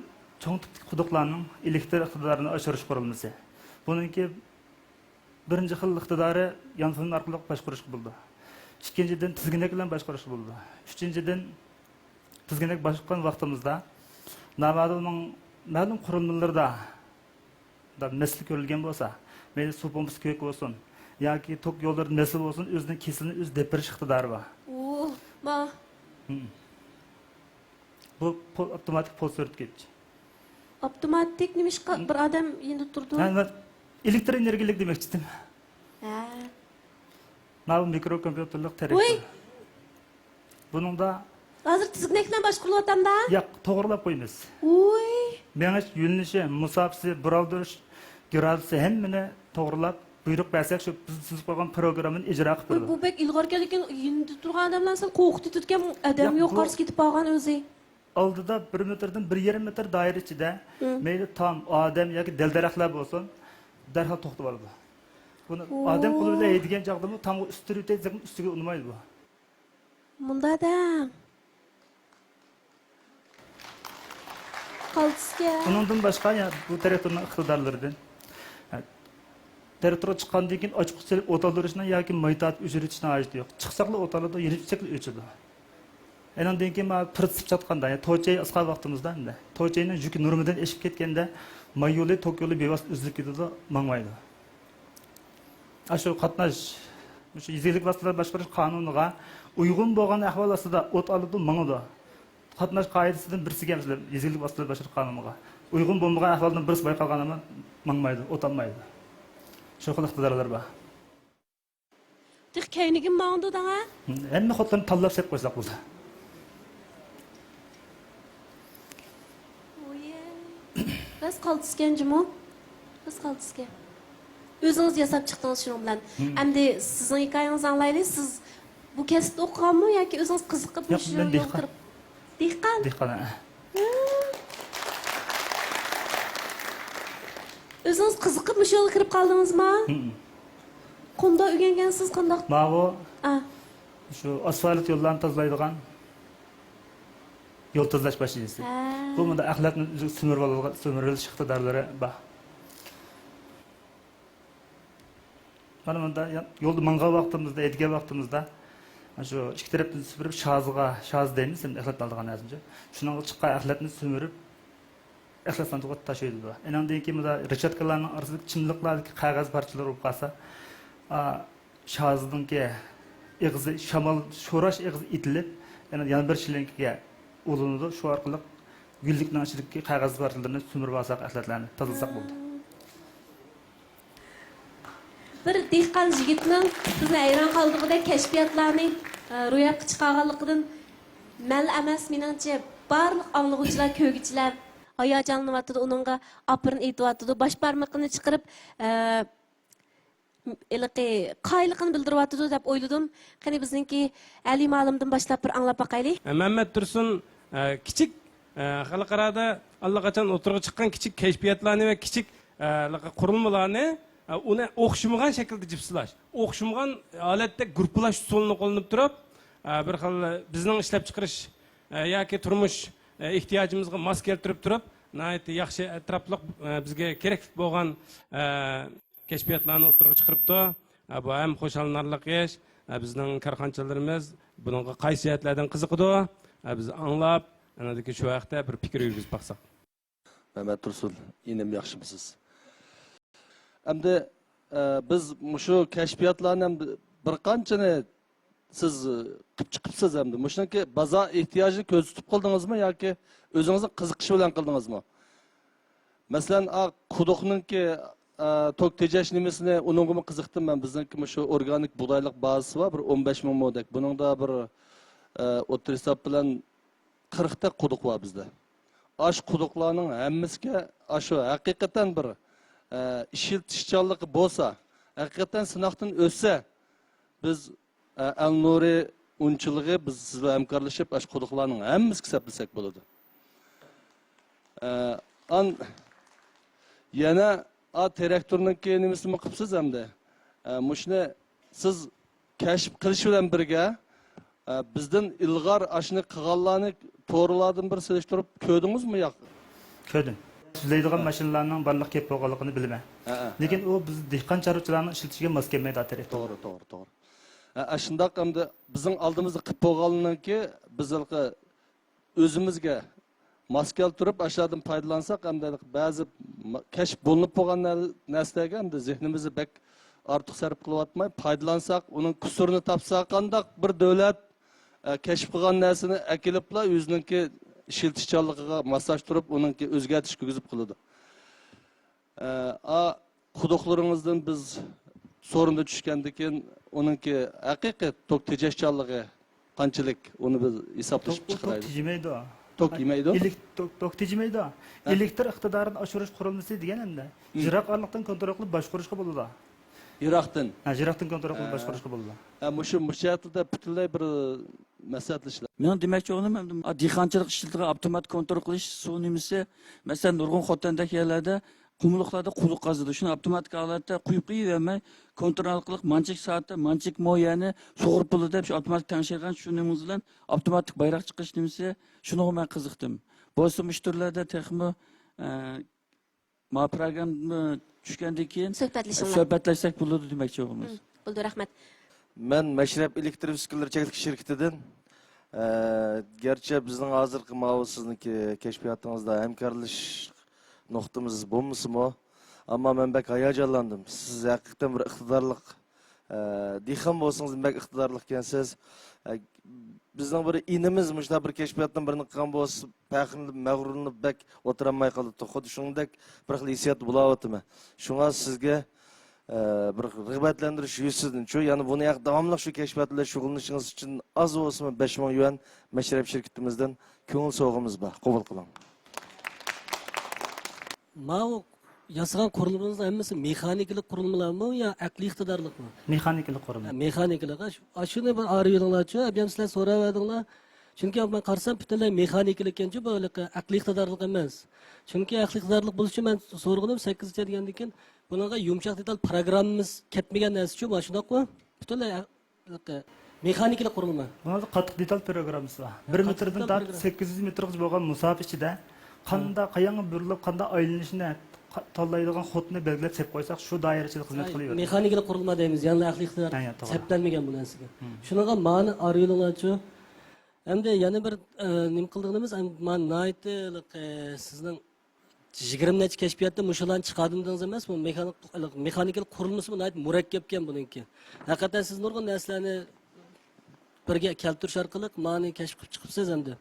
چوڭ تىپتىكى قۇدۇقلارنىڭ ئېلېكتر ئىقتىدارىنى ئاشۇرۇش قۇرۇلمىسى. بۇنىڭكى بىرىنچى خىل ئىقتىدارى يانفون ئارقىلىق باشقۇرۇشقا بولىدۇ. ئىككىنچىدىن، تىزگىنەك بىلەن باشقۇرۇشقا بولىدۇ. ئۈچىنچىدىن، تىزگىنەك باشقۇرغان ۋاقتىمىزدا، ناۋادا ئۇنىڭ مەلۇم قۇرۇلمىلىرىدا مەسىلە كۆرۈلگەن بولسا، مەيلى سۇ پومپىسى كۆك بولسۇن ياكى توك يوللىرىدا مەسىلە بولسۇن، ئۆزىنىڭ كېسىلىنى ئۆزى دەپ بېرىش ئىقتىدارى بار. ئۇ، ما. ھىم. بۇ پو-، ئاپتوماتىك پول سۈرتكۈچ. ئاپتوماتىك نېمىشقا بىر ئادەم يېنىدا تۇرىدۇ؟ ھە، مەن ئېلېكتر ئېنېرگىيەلىك دېمەكچىدىم. ھە. ماۋۇ مىكرو كومپيۇتېرلىق تەرەپ. ۋوي! بۇنىڭدا ھازىر تىزگىنەك بىلەن باشقۇرۇلۇۋاتامدا؟ ياق، توغرىلاپ قويىمىز. ۋوي! مېڭىش يۆنىلىشى، مۇساپىسى، بۇرالدۇرۇش گرادۇسى ھەممىنى توغرىلاپ، بۇيرۇق بەرسەك، شۇ بىز تۈزۈپ قويغان پروگراممىنى ئىجرا قىلىپ ۋوي، بېرىدۇ. بۇ بەك ئىلغاركەنكەن، يېنىدا تۇرغان ئادەملەرنى سەل قورقۇتۇۋېتىدىكەن، ئادەم ياق، يوق بۇ قارىسى كېتىپ قالغان ئۆزى. ئالدىدا بىر مېتىردىن بىر يېرىم مېتىر دائىرە ئىچىدە مەيلى تام، ئادەم ياكى دەل-دەرەخلەر بولسۇن، دەرھال توختىۋالىدۇ. بۇنى ئادەم قولى بىلەن ھەيدىگەن چاغدىمۇ تامغا ئۈستۈرۈۋېتەي دېسەكمۇ ئۈستىگە ئۇنىمايدۇ بۇ. مۇنداق دەڭ. قالتىسكەن. ئۇنىڭدىن باشقا، يەنە بۇ تىراكتورنىڭ ئىقتىدارلىرىدىن، تىراكتورغا چىققاندىن كېيىن ئاچقۇچ سېلىپ ئوت ئالدۇرۇشنىڭ ياكى ماي تارتىپ ئۆچۈرۈۋېتىشنىڭ ھاجىتى يوق. چىقساقلا ئوت ئالىدۇ، يېنىپ كېتسەكلا ئۆچىدۇ. ئېنىڭدىن كېيىن مانا پىرت سىپ چاتقاندا، يەنى توچەي ئاسقان ۋاقتىمىزدا ئەمدى، توچەينىڭ يۈكى نورمىدىن ئېشىپ كەتكەندە، ماي يولى، توك يولى بىۋاسىتە ئۈزۈلۈپ كېتىدۇ، ماڭمايدۇ. ئاشۇ قاتناش، مۇشۇ يېزا ئىگىلىك ۋاسىتىلەر باشقۇرۇش قانۇنىغا ئۇيغۇن بولغان ئەھۋال ئاستىدا ئوت ئالىدۇ، ماڭىدۇ. قاتناش قائىدىسىدىن بىرسىگە، مەسىلەن، يېزا ئىگىلىك ۋاسىتىلەر باشقۇرۇش قانۇنىغا ئۇيغۇن بولمىغان ئەھۋالدىن بىرسى بايقالغان ئەمەس، ماڭمايدۇ، ئوت ئالمايدۇ. شۇ خىل ئىقتىدارلىرى بار. تېخى كەينىگىمۇ ماڭىدۇ دەڭە. ھەممە خوتۇننى تاللاپ سېلىپ قويساق بولدى. راست قالتىسكەن جۇمۇ. راست قالتىسكەن. ئۆزىڭىز ياساپ چىقتىڭىز شۇنىڭ بىلەن. ئەمدى سىزنىڭ ھېكايىڭىزنى ئاڭلايلى. سىز بۇ كەسىپتە ئوقۇغانمۇ ياكى ئۆزىڭىز قىزىقىپ ياق، مۇشۇ يولغا كىرىپ؟ دېھقان. دېھقان، ھە. ئۆزىڭىز قىزىقىپ مۇشۇ يولغا كىرىپ قالدىڭىزمۇ؟ قانداق ئۆگەنگەنسىز، قانداق؟ ماۋۇ، شۇ ئاسفالت يوللارنى تازىلايدىغان يول تازىلاش باشچىسى. ھە. بۇ مۇنداق ئەخلەتنى ئۆزىگە سۈمۈرۈۋالىدىغان، سۈمۈرۈۋېلىش ئىقتىدارلىرى بار. مانا مۇنداق يا-، يولدا ماڭغان ۋاقتىمىزدا، ھەيدىگەن ۋاقتىمىزدا، شۇ ئىككى تەرەپتىن سۈمۈرۈپ، شازىغا، شازا دەيمىز، ئەخلەتنى ئالىدىغان نەرسە. شۇنىڭغا چىققان ئەخلەتنى سۈمۈرۈپ، ئەخلەت ساندۇقىغا تاشلايدۇ. ئېنىڭدىن كېيىن مۇنداق رېچاتكىلارنىڭ ئارىسىدىكى چىملىقلاردىكى قەغەز پارچىلىرى بولۇپ قالسا، ئا، شازىنىڭكى ئېغىزى، شامال شوراش ئېغىزى ئېتىلىپ، يەنە، يەنە بىر شىلىنكىگە ئۇلىنىدۇ. شۇ ئارقىلىق گۈللۈكنىڭ ئىچىدىكى قەغەز پارچىلىرىنى سۈمۈرۈپ ئالساق، ئەخلەتلەرنى تازىلىساق بولدى. بىر دېھقان يىگىتنىڭ بىزنى ھەيران قالدۇرغۇدەك كەشپىياتلارنى، ئە، روياپقا چىقارغانلىقىدىن مەنلا ئەمەس، مېنىڭچە بارلىق ئاڭلىغۇچىلار، كۆرگۈچىلەر ھاياجانلىنىۋاتىدۇ، ئۇنىڭغا ئاپىرىن ئېيتىۋاتىدۇ. باش بارمىقىنى چىقىرىپ، ئە، ھېلىقى قايىللىقىنى بىلدۈرۈۋاتىدۇ دەپ ئويلىدىم. قېنى، بىزنىڭكى ھەلىمە ئالىمدىن باشلاپ بىر ئاڭلاپ باقايلى. مەمەت تۇرسۇن، ئە، كىچىك، ئە، خەلقئارادا ئاللىقاچان ئوتتۇرىغا چىققان كىچىك كەشپىياتلارنى ۋە كىچىك، ئە، قۇرۇلمىلارنى، ئە، ئۇنى ئوخشىمىغان شەكىلدە جىپسىلاش، ئوخشىمىغان ھالەتتە گۇرۇپپىلاش ئۇسۇلىنى قوللىنىپ تۇرۇپ، ئە، بىر خىل بىزنىڭ ئىشلەپچىقىرىش، ئە، ياكى تۇرمۇش، ئە، ئېھتىياجىمىزغا ماس كەلتۈرۈپ تۇرۇپ، ناھايىتى ياخشى، ئەتراپلىق، ئە، بىزگە كېرەكلىك بولغان، ئە، كەشپىياتلارنى ئوتتۇرىغا چىقىرىپتۇ. ھە، بۇ ھەم خۇشاللىنارلىق ئىش. ھە، بىزنىڭ كارخانىچىلىرىمىز بۇنىڭغا قايسى جەھەتلەردىن قىزىقىدۇ؟ ھە، بىز ئاڭلاپ، ئاندىن كېيىن شۇ ھەقتە بىر پىكىر يۈرگۈزۈپ باقساق. مەمەت تۇرسۇن، ئىنىم ياخشىمۇسىز؟ ئەمدى، ئە، بىز مۇشۇ كەشپىياتلارنى ئەمدى بىر قانچىنى سىز، ئە، قىلىپ چىقىپسىز ئەمدى. مۇشۇنىڭكى بازار ئېھتىياجىنى كۆزىتىپ قىلدىڭىزمۇ ياكى ئۆزىڭىزنىڭ قىزىقىشى بىلەن قىلدىڭىزمۇ؟ مەسىلەن، ئا، قۇدۇقنىڭكى، ئە، توك تېجەش نېمىسىنى، ئۇنىڭغىمۇ قىزىقتىم مەن. بىزنىڭكى مۇشۇ ئورگانىك بۇغدايلىق بازىسى بار، بىر ئون بەش مىڭ مودەك. بۇنىڭدا بىر، ئە، ئوتتۇرا ھېساب بىلەن قىرىقتەك قۇدۇق بار بىزدە. ئاشۇ قۇدۇقلارنىڭ ھەممىسىگە ئاشۇ ھەقىقەتەن بىر، ئە، ئىشلىتىشچانلىقى بولسا، ھەقىقەتەن سىناقتىن ئۆتسە، بىز، ئە، ئەلنۇرى ئۇنچىلىقى بىز سىز بىلەن ھەمكارلىشىپ، ئاشۇ قۇدۇقلارنىڭ ھەممىسىگە سەپلىسەك بولىدۇ. ئە، ئان-، يەنە، ئا، تىراكتورنىڭكى نېمىسىنىمۇ قىپسىز ئەمدى. ئە، مۇشۇنى سىز كەشىپ قىلىش بىلەن بىرگە، ئە، بىزدىن ئىلغار ئاشۇنى قىلغانلارنى تورلاردىن بىر سېلىشتۇرۇپ كۆردىڭىزمۇ ياق؟ كۆردۈم. سۈزلەيدىغان ھە. ماشىنىلارنىڭ بارلىق كەپ بولغانلىقىنى بىلىمەن. ھە، ھە، لېكىن ھە. ئۇ بىز دېھقان چارۋىچىلارنىڭ ئىشلىتىشىگە ماس كەلمەيدۇ، تىراكتور. توغرا، توغرا، توغرا. ھە، ئاشۇنداق ئەمدى بىزنىڭ ئالدىمىزدا قىلىپ بولغانلىقىنىڭكى بىز ھېلىقى ئۆزىمىزگە ماس كەلتۈرۈپ، ئاشۇلاردىن پايدىلانساق، ئەمدى بەزى ما-، كەشىپ بولۇنۇپ بولغان نەر-، نەرسىلەرگە ئەمدى زېھنىمىزنى بەك ئارتۇق سەرپ قىلىۋاتماي، پايدىلانساق، ئۇنىڭ قۇسۇرىنى تاپسا، قانداق بىر دۆلەت، ئە، كەشىپ قىلغان نەرسىنى ئەكېلىپلا ئۆزىنىڭكى ئىشلىتىشچانلىقىغا ماسلاشتۇرۇپ، ئۇنىڭكى ئۆزگەرتىش كىرگۈزۈپ قىلىدۇ. ئە، ئا، قۇدۇقلىرىڭىزدىن بىز سورۇندا چۈشكەندىن كېيىن، ئۇنىڭكى ھەقىقىي توك تېجەشچانلىقى قانچىلىك، ئۇنى بىز ھېسابلىشىپ توك، توك چىقىرايلى. تېجىمەيدۇ. توك يېمەيدۇ؟ ئېلېك-، توك، توك تېجىمەيدۇ. ھە. ئېلېكتر ئىقتىدارىنى ئاشۇرۇش قۇرۇلمىسى دېگەن ئەمدى. مم. يىراق ئارىلىقتىن كونترول قىلىپ باشقۇرۇشقا بولىدۇ. يىراقتىن؟ ھە، يىراقتىن كونترول قىلىپ ھە. باشقۇرۇشقا بولىدۇ. ھە، مۇشۇ، مۇشۇ جەھەتتە پۈتۈنلەي بىر مەسلىھەتلىشىلە. مېنىڭ دېمەكچى بولغىنىم، ئەمدى دېھقانچىلىق ئىشلىتىدىغان ئاپتومات كونترول قىلىش سۇ نېمىسى، مەسىلەن، نۇرغۇن خوتەندەك يەرلەردە قۇملۇقلاردا قۇدۇق قازىدۇ. شۇنى ئاپتوماتىك ھالەتتە قۇيۇپ قويۇۋەرمەي، كونترول قىلىپ، مانچىك سائەتتە مانچىك مو يەرنى سۇغۇرۇپ بولىدۇ دەپ، شۇ ئاپتوماتىك تەڭشەيدىغان شۇ نېمىڭىز بىلەن ئاپتوماتىك بايراق چىقىش نېمىسى، شۇنىڭغا مەن قىزىقتىم. بولسا مۇشۇ تۈرلەردە تېخىمۇ، ئە، ما پروگرامما چۈشكەندىن كېيىن سۆھبەتلىشىڭلار. سۆھبەتلەشسەك بولىدۇ دېمەكچى بولغىنىمىز. مم، بولىدۇ، رەھمەت. مەن مەشرەپ ئېلېكتر ئۈسكۈنىلىرى چەكلىك شىركىتىدىن. ئە، گەرچە بىزنىڭ ھازىرقى ماۋۇ سىزنىڭكى كەشپىياتىڭىزدا ھەمكارلىشىش نۇقتىمىز بولمىسىمۇ، ئەمما مەن بەك ھاياجانلاندىم. سىز ھەقىقەتەن بىر ئىقتىدارلىق، ئە، دېھقان بولسىڭىز بەك ئىقتىدارلىق ئىكەنسىز. ئە، بىزنىڭ بىر ئىنىمىز مۇشۇنداق بىر كەشپىياتتىن بىرنى قىلغان بولسا، پەخىرلىنىپ، مەغرۇرلىنىپ، بەك ئولتۇرالماي قالىدۇ. خۇددى شۇنىڭدەك بىر خىل ھېسسىيات بولاۋاتىمەن. شۇڭا سىزگە، ئە، بىر رىغبەتلەندۈرۈش يۈزىسىدىن شۇ، يەنى بۇنى ھەق داۋاملىق شۇ كەشپىيات بىلەن شۇغۇللىنىشىڭىز ئۈچۈن ئاز بولسىمۇ بەش مىڭ يۈەن مەشرەپ شىركىتىمىزدىن كۆڭۈل سوۋغىمىز بار. قوبۇل قىلىڭ. ماۋۇ ياسىغان قۇرۇلمىلىرىڭىزنىڭ ھەممىسى مېخانىكىلىق قۇرۇلمىلارمۇ يا ئەقلىي ئىقتىدارلىقمۇ؟ مېخانىكىلىق قۇرۇلما. ھە، مېخانىكىلىق. ھە، شۇ، ئاشۇنى بىر ئايرىۋېلىڭلارچۇ، ئەبيەم سىلەر سوراۋەردىڭلار. چۈنكى مەن قارىسام پۈتۈنلەي مېخانىكىلىق ئىكەنچۇ، بۇ ھېلىقى ئەقلىي ئىقتىدارلىق ئەمەس. چۈنكى ئەقلىي ئىقتىدارلىق بولۇشى مەن سورىغىنىم سەككىزگىچە دېگەندىن كېيىن بۇنىڭغا يۇمشاق دېتال پروگراممىمىز كەتمىگەن نەرسىچۇ، مانا شۇنداققۇ؟ پۈتۈنلەي مېخانىكىلىق قۇرۇلما. بۇنىڭدا قاتتىق دېتال پروگراممىسى بار. بىر قاتتىق مېتىردىن دېتال تارتىپ پروگرامما. سەككىز يۈز مېتىرغىچە بولغان مۇساپە ئىچىدە قانداق، قاياڭغا بۇرۇلۇپ، قانداق ئايلىنىشىنى ق-، تاللايدىغان خوتنى بەلگىلەپ سېلىپ قويساق، شۇ دائىرە ئىچىدە خىزمەت قىلىۋېرىدۇ. مېخانىكىلىق قۇرۇلما دەيمىز، يەنىلا ئەقلىي ئىقتىدار ھە، يا، توغرا. سەپلەنمىگەن بۇ نەرسىگە. مم. شۇنىڭغا مانى ئايرىۋېلىڭلارچۇ. ئەمدى يەنە بىر، ئە، نېمە قىلىدىغىنىمىز، ئەمدى مانا ناھايىتى، ئە، سىزنىڭ يىگىرمە نەچچە كەشپىياتتا مۇشۇلارنى چىقاردىم دېدىڭىز ئەمەسمۇ؟ مېخانىك-، مېخانىكىلىق قۇرۇلمىسىمۇ ناھايىتى مۇرەككەپكەن بۇنىڭكى. ھەقىقەتەن سىز نۇرغۇن نەرسىلەرنى بىرگە كەلتۈرۈش ئارقىلىق مانى كەشىپ قىلىپ چىقىپسىز ئەمدى.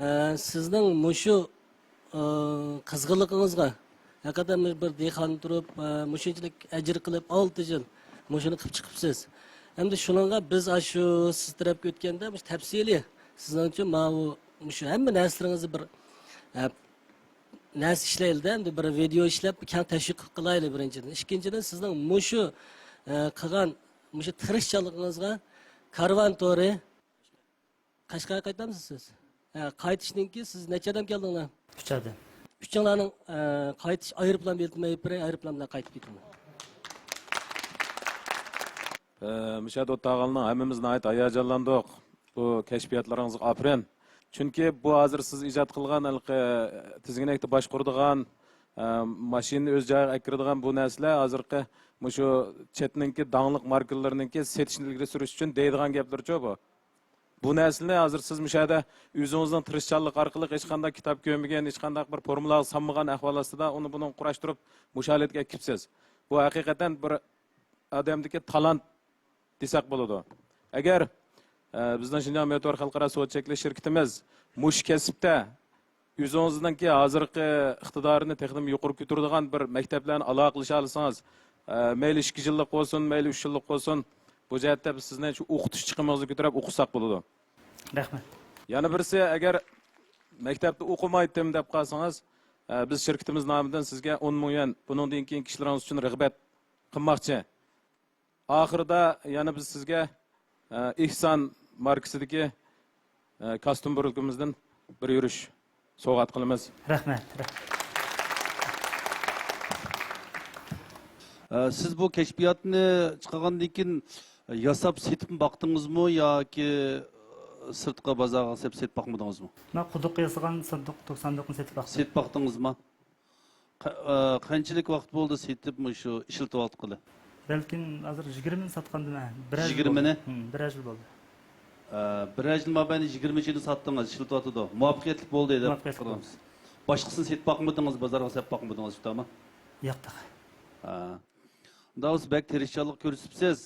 ئە، سىزنىڭ مۇشۇ، ئە، قىزغىنلىقىڭىزغا ھەقىقەتەن بىر، بىر دېھقان تۇرۇپ، ئە، مۇشۇنچىلىك ئەجىر قىلىپ، ئالتە يىل مۇشۇنى قىلىپ چىقىپسىز. ئەمدى شۇنىڭغا بىز ئاشۇ سىز تەرەپكە ئۆتكەندە مۇشۇ تەپسىلىي سىزنىڭچە ماۋۇ مۇشۇ ھەممە نەرسىلىرىڭىزنى بىر، ئە، نەرسە ئىشلەيلىدە، ئەمدى بىر ۋىدېئو ئىشلەپ، كەڭ تەشۋىق قىلىپ قىلايلى بىرىنچىدىن. ئىككىنچىدىن، سىزنىڭ مۇشۇ، ئە، قىلغان مۇشۇ تىرىشچانلىقىڭىزغا كارۋان تورى قەشقەرگە قايتامسىز سىز؟ ھە، قايتىشتىن كېيىن سىز نەچچە ئادەم كەلدىڭلار؟ ئۈچ ئادەم. ئۈچۈڭلارنىڭ، ئە، قايتىش ئايروپىلان بېلىتىنى ئېلىپ بېرەي، ئايروپىلان بىلەن قايتىپ كېتىڭلار. ئە، مۇشۇ يەردە ئولتۇرغانلارنىڭ ھەممىمىز ناھايىتى ھاياجانلاندۇق. بۇ كەشپىياتلىرىڭىزغا ئاپىرىن. چۈنكى بۇ ھازىر سىز ئىجاد قىلغان ھېلىقى تىزگىنەكتە باشقۇرىدىغان، ئە، ماشىنىنى ئۆز جايىغا ئەكىرىدىغان بۇ نەرسىلەر ھازىرقى مۇشۇ چەتنىڭكى داڭلىق ماركىلىرىنىڭكى سېتىشنى ئىلگىرى سۈرۈش ئۈچۈن دەيدىغان گەپلىرىچۇ بۇ. بۇ نەرسىلەرنى ھازىر سىز مۇشۇ يەردە ئۆزىڭىزنىڭ تىرىشچانلىقى ئارقىلىق ھېچقانداق كىتاب كۆرمىگەن، ھېچقانداق بىر فورمۇلارغا سالمىغان ئەھۋال ئاستىدا ئۇنى بۇنى قۇراشتۇرۇپ مۇشۇ ھالەتكە ئەكىپسىز. بۇ ھەقىقەتەن بىر ئادەمدىكى تالانت دېسەك بولىدۇ. ئەگەر، ئە، بىزنىڭ شىنجاڭ مۆتىۋەر خەلقئارا سودا چەكلىك شىركىتىمىز مۇشۇ كەسىپتە ئۆزىڭىزنىڭكى ھازىرقى ئىقتىدارىنى تېخىمۇ يۇقىرى كۆتۈرىدىغان بىر مەكتەپلەرنى ئالاقىلىشالىسىڭىز، ئە، مەيلى ئىككى يىللىق بولسۇن، مەيلى ئۈچ يىللىق بولسۇن، بۇ جەھەتتە بىز سىزنى شۇ ئوقۇتۇش چىقىمىڭىزنى كۆتۈرۈپ ئوقۇتساق بولىدۇ. رەھمەت. يەنە بىرسى، ئەگەر مەكتەپتە ئوقۇمايتتىم دەپ قالسىڭىز، ئە، بىز شىركىتىمىز نامىدىن سىزگە ئون مىڭ يۈەن، بۇنىڭدىن كېيىنكى ئىشلىرىڭىز ئۈچۈن رىغبەت قىلماقچى. ئاخىرىدا يەنە بىز سىزگە، ئە، ئېھسان ماركىسىدىكى، ئە، كاستيۇم بىرلىكىمىزدىن بىر يۈرۈش سوۋغات قىلىمىز. رەھمەت. ئە، سىز بۇ كەشپىياتنى چىقارغاندىن كېيىن ياساپ سېتىپمۇ باقتىڭىزمۇ ياكى سىرتقا بازارغا سېلىپ، سېتىپ باقمىدىڭىزمۇ؟ مەن قۇدۇققا ياسىغان ساندۇق، ساندۇقنى سېتىپ باقتىم. سېتىپ باقتىڭىزمۇ؟ قە-، ئە، قانچىلىك ۋاقىت بولدى سېتىپ مۇشۇ ئىشلىتىۋاتقىلى؟ بەلكىم ھازىر يىگىرمىنى ساتقاندىمەن. بىر ئاي يىگىرمىنى؟ بولدى. ھىم، بىر ئاي بولدى. ئە، بىر ئاي مابەينى يىگىرمە چىنى ساتتىڭىز، ئىشلىتىۋاتىدۇ. مۇۋەپپەقىيەتلىك بولدى دەپ مۇۋەپپەقىيەتلىك بولدى. باشقىسىنى سېتىپ باقمىدىڭىز، بازارغا سېلىپ باقمىدىڭىز، شۇنداقمۇ؟ ياق تېخى. ھە. ئۇنداق بولسا بەك تىرىشچانلىق كۆرسىتىپسىز.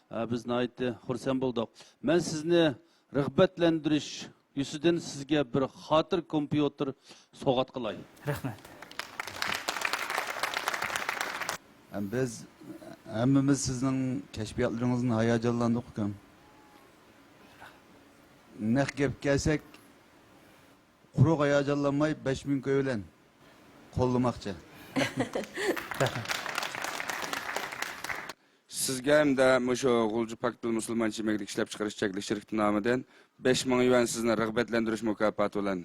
ھە، بىز ناھايىتى خۇرسەن بولدۇق. مەن سىزنى رىغبەتلەندۈرۈش يۈزىدىن سىزگە بىر خاتىرە كومپيۇتېر سوۋغات قىلاي. رەھمەت. ھەم بىز ھەممىمىز سىزنىڭ كەشپىياتلىرىڭىزدىن ھاياجانلاندۇق، ئۇكام. نەق گەپكە كەلسەك، قۇرۇق ھاياجانلانماي، بەش مىڭ كوي بىلەن قوللىماقچى. رەھمەت. سىزگە ھەمدە مۇشۇ غۇلجا پاكتىل مۇسۇلمانچە يېمەكلىك ئىشلەپچىقىرىش چەكلىك شىركىتى نامىدىن بەش مىڭ يۈەن سىزنى رىغبەتلەندۈرۈش مۇكاپاتى بىلەن.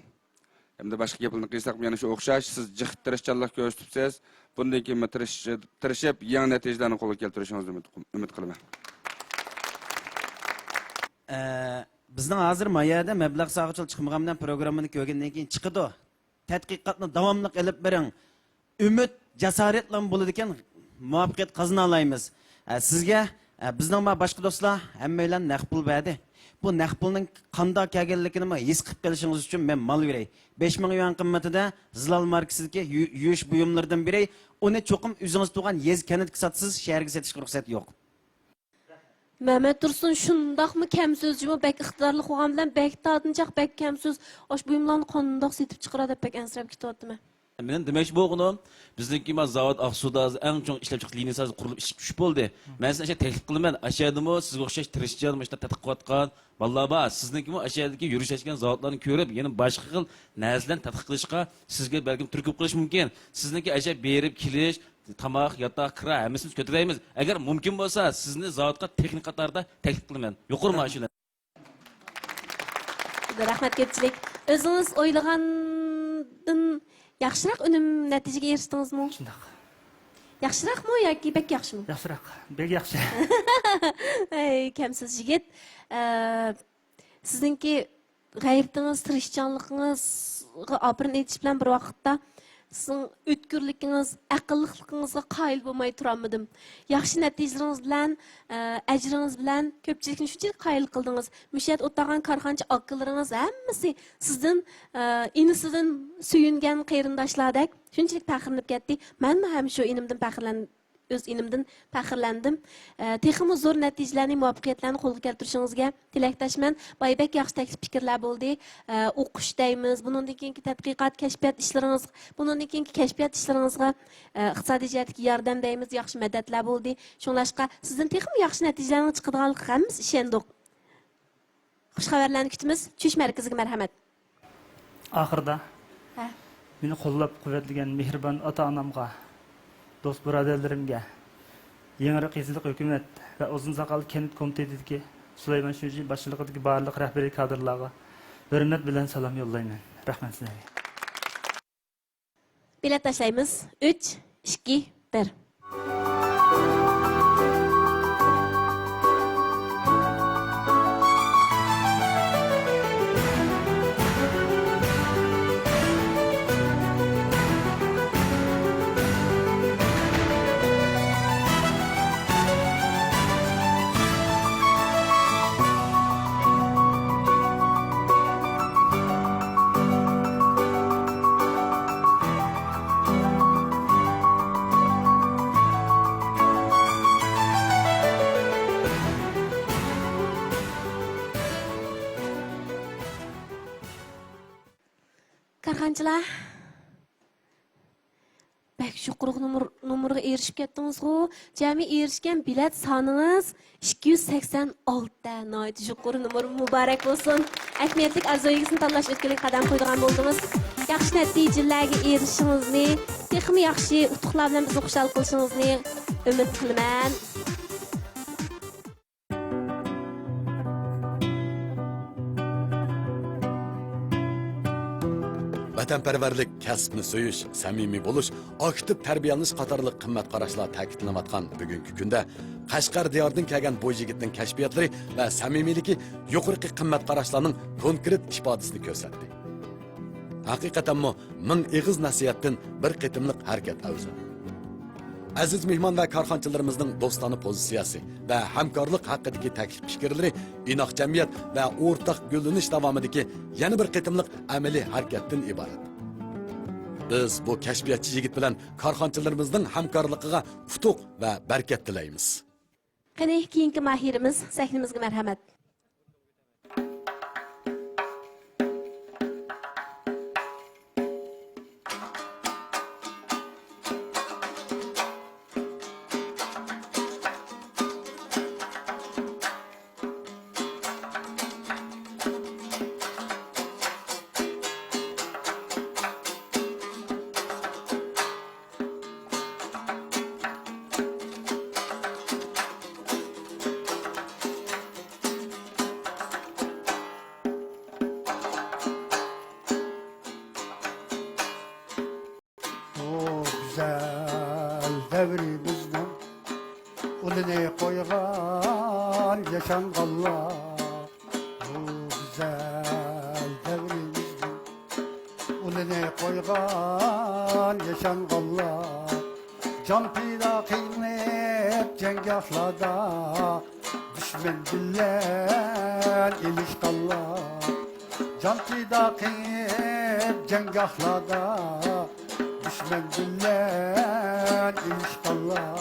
ھەمدە باشقا گەپلەرنى قىلساقمۇ يەنە شۇ ئوخشاش، سىز جىق تىرىشچانلىق كۆرسىتىپسىز. بۇندىن كېيىنمۇ تىرىشىپ، تىرىشىپ، يېڭى نەتىجىلەرنى قولغا كەلتۈرۈشىڭىزنى ئۈمىد، ئۈمىد قىلىمەن. ئە، بىزنىڭ ھازىر ما يەردە مەبلەغ سالغۇچىلار چىقمىغان بىلەن پروگراممىنى كۆرگەندىن كېيىن چىقىدۇ. تەتقىقاتنى داۋاملىق ئېلىپ بېرىڭ. ئۈمىد، جاسارەت بىلەن بولىدىكەن، مۇۋەپپەقىيەت قازىنالايمىز. ئە، سىزگە، ئە، بىزنىڭ ما باشقا دوستلار ھەممەيلەن نەق پۇل بەردى. بۇ نەق پۇلنىڭ قانداق كەلگەنلىكىنىمۇ ھېس قىلىپ قېلىشىڭىز ئۈچۈن مەن مال بېرەي. بەش مىڭ يۈەن قىممىتىدە زىلال ماركىسىدىكى يۇ-، يۇيۇش بۇيۇملىرىدىن بېرەي. ئۇنى چوقۇم ئۆزىڭىز تۇرغان يېزا، كەنتكە ساتىسىز، شەھەرگە سېتىشقا رۇخسەت يوق. مەمەت تۇرسۇن شۇنداقمۇ كەم سۆزچىمۇ، بەك ئىقتىدارلىق بولغان بىلەن بەك تارتىنچاق، بەك كەم سۆز. ئاشۇ بۇيۇملارنى قانداق سېتىپ چىقىرا دەپ بەك ئەنسىرەپ كېتىۋاتىمەن. مېنىڭ دېمەكچى بولغىنىم، بىزنىڭكى ما زاۋۇت ئاقسۇدا ھازىر ئەڭ چوڭ ئىشلەپچىقىرىش لىنىيىسى ھازىر قۇرۇلۇپ ئىش پۇش بولدى. مەن سىزنى ئاشۇ تەكلىپ قىلىمەن، ئاشۇ يەردىمۇ سىزگە ئوخشاش تىرىشچان، مۇشۇنداق تەتقىق قىلىۋاتقان بالىلار بار. سىزنىڭكىمۇ ئاشۇ يەردىكى يۈرۈش ئاچكان زاۋۇتلارنى كۆرۈپ، يەنە باشقا خىل نەرسىلەرنى تەتقىق قىلىشقا سىزگە بەلكىم تۈرتكە بولۇپ قېلىشى مۇمكىن. سىزنىڭكى ئاشۇ بېرىپ كېلىش، تاماق، ياتاق، كىرا ھەممىسىنى بىز كۆتۈرەيمىز. ئەگەر مۇمكىن بولسا، سىزنى زاۋۇتقا تېخنىك قاتاردا تەكلىپ قىلىمەن. يۇقىرى مائاش بىلەن. رەھمەت كۆپچىلىك. ئۆزىڭىز ئويلىغاندىن ياخشىراق ئۈنۈم، نەتىجىگە ئېرىشتىڭىزمۇ؟ شۇنداق. ياخشىراقمۇ ياكى بەك ياخشىمۇ؟ ياخشىراق. بەك ياخشى. ئەي، كەمسىز يىگىت. ئە، سىزنىڭكى غەيرىتىڭىز، تىرىشچانلىقىڭىزغا ئاپىرىن ئېيتىش بىلەن بىر ۋاقىتتا، سىزنىڭ ئۆتكۈرلۈكىڭىز، ئەقىللىقلىقىڭىزغا قايىل بولماي تۇرالمىدىم. ياخشى نەتىجىلىرىڭىز بىلەن، ئە، ئەجرىڭىز بىلەن كۆپچىلىكنى شۇنچىلىك قايىل قىلدىڭىز. مۇشۇ يەردە ئولتۇرغان كارخانىچى ئاكىلىرىڭىز ھەممىسى سىزدىن، ئە، ئىنىسىدىن سۆيۈنگەن قېرىنداشلاردەك شۇنچىلىك پەخىرلىنىپ كەتتى. مەنمۇ ھەم شۇ ئىنىمدىن پەخىرلەن-، ئۆز ئىنىمدىن پەخىرلەندىم. ئە، تېخىمۇ زور نەتىجىلەرنى، مۇۋەپپەقىيەتلەرنى قولغا كەلتۈرۈشىڭىزگە تىلەكداشمەن. بايا بەك ياخشى تەكلىپ پىكىرلەر بولدى. ئە، ئوقۇش دەيمىز، بۇنىڭدىن كېيىنكى تەتقىقات، كەشپىيات ئىشلىرىڭىز، بۇنىڭدىن كېيىنكى كەشپىيات ئىشلىرىڭىزغا، ئە، ئىقتىسادىي جەھەتتىكى ياردەم دەيمىز، ياخشى مەدەتلەر بولدى. شۇڭلاشقا سىزدىن تېخىمۇ ياخشى نەتىجىلەرنىڭ چىقىدىغانلىقىغا ھەممىمىز ئىشەندۇق. خۇش خەۋەرلەرنى كۈتىمىز. چۈش مەركىزىگە مەرھەمەت. ئاخىرىدا ھە. مېنى قوللاپ-قۇۋۋەتلىگەن مېھرىبان ئاتا-ئانامغا، دوست-بۇرادەرلىرىمگە، يېڭىرى قېزىلىق ھۆكۈمەت ۋە ئۇزۇن ساقال كەنت كومىتېتىدىكى سۇلايمان شۇجى باشچىلىقىدىكى بارلىق رەھبىرىي كادىرلارغا ھۆرمەت بىلەن سالام يوللايمەن. رەھمەت سىلەرگە. بېلەت تاشلايمىز. ئۈچ، ئىككى، بىر. كارخانىچىلار، بەك يۇقىرى نومۇر، نومۇرغا ئېرىشىپ كەتتىڭىزغۇ. جەمئىي ئېرىشكەن بېلەت سانىڭىز ئىككى يۈز سەكسەن ئالتە. ناھايىتى يۇقىرى نومۇر، مۇبارەك بولسۇن. ئەھمىيەتلىك ئارزۇ ئىگىسىنى تاللاش ئۆتكىلىگە قەدەم قويىدىغان بولدىڭىز. ياخشى نەتىجىلەرگە ئېرىشىشىڭىزنى، تېخىمۇ ياخشى ئۇتۇقلار بىلەن بىزنى خۇشال قىلىشىڭىزنى ئۈمىد قىلىمەن. ۋەتەنپەرۋەرلىك، كەسىپنى سۆيۈش، سەمىمىي بولۇش، ئاكتىپ تەربىيەلىنىش قاتارلىق قىممەت قاراشلار تەكىتلىنىۋاتقان بۈگۈنكى كۈندە، قەشقەر دىيارىدىن كەلگەن بۇ يىگىتنىڭ كەشپىياتلىرى ۋە سەمىمىيلىكى يۇقىرىقى قىممەت قاراشلارنىڭ كونكرېت ئىپادىسىنى كۆرسەتتى. ھەقىقەتەنمۇ، مىڭ ئېغىز نەسىھەتتىن بىر قېتىملىق ھەرىكەت ئەۋزەل. ئەزىز مېھمان ۋە كارخانىچىلىرىمىزنىڭ دوستانە پوزىتسىيەسى ۋە ھەمكارلىق ھەققىدىكى تەكلىپ پىكىرلىرى ئىناق جەمئىيەت ۋە ئورتاق گۈللىنىش داۋامىدىكى يەنە بىر قېتىملىق ئەمەلىي ھەرىكەتتىن ئىبارەت. بىز بۇ كەشپىياتچى يىگىت بىلەن كارخانىچىلىرىمىزنىڭ ھەمكارلىقىغا ئۇتۇق ۋە بەرىكەت تىلەيمىز. قېنى، كېيىنكى ماھىرىمىز، سەھنىمىزگە مەرھەمەت. بۇ گۈزەل دەۋرىمىزنىڭ ئۇلىنى قويغان ياشانغانلار، بۇ گۈزەل دەۋرىمىزنىڭ ئۇلىنى قويغان ياشانغانلار، جان پىدا قىلىپ جەڭگاھلاردا دۈشمەن بىلەن ئېلىشقانلار، جان پىدا قىلىپ جەڭگاھلاردا دۈشمەن بىلەن ئېلىشقانلار،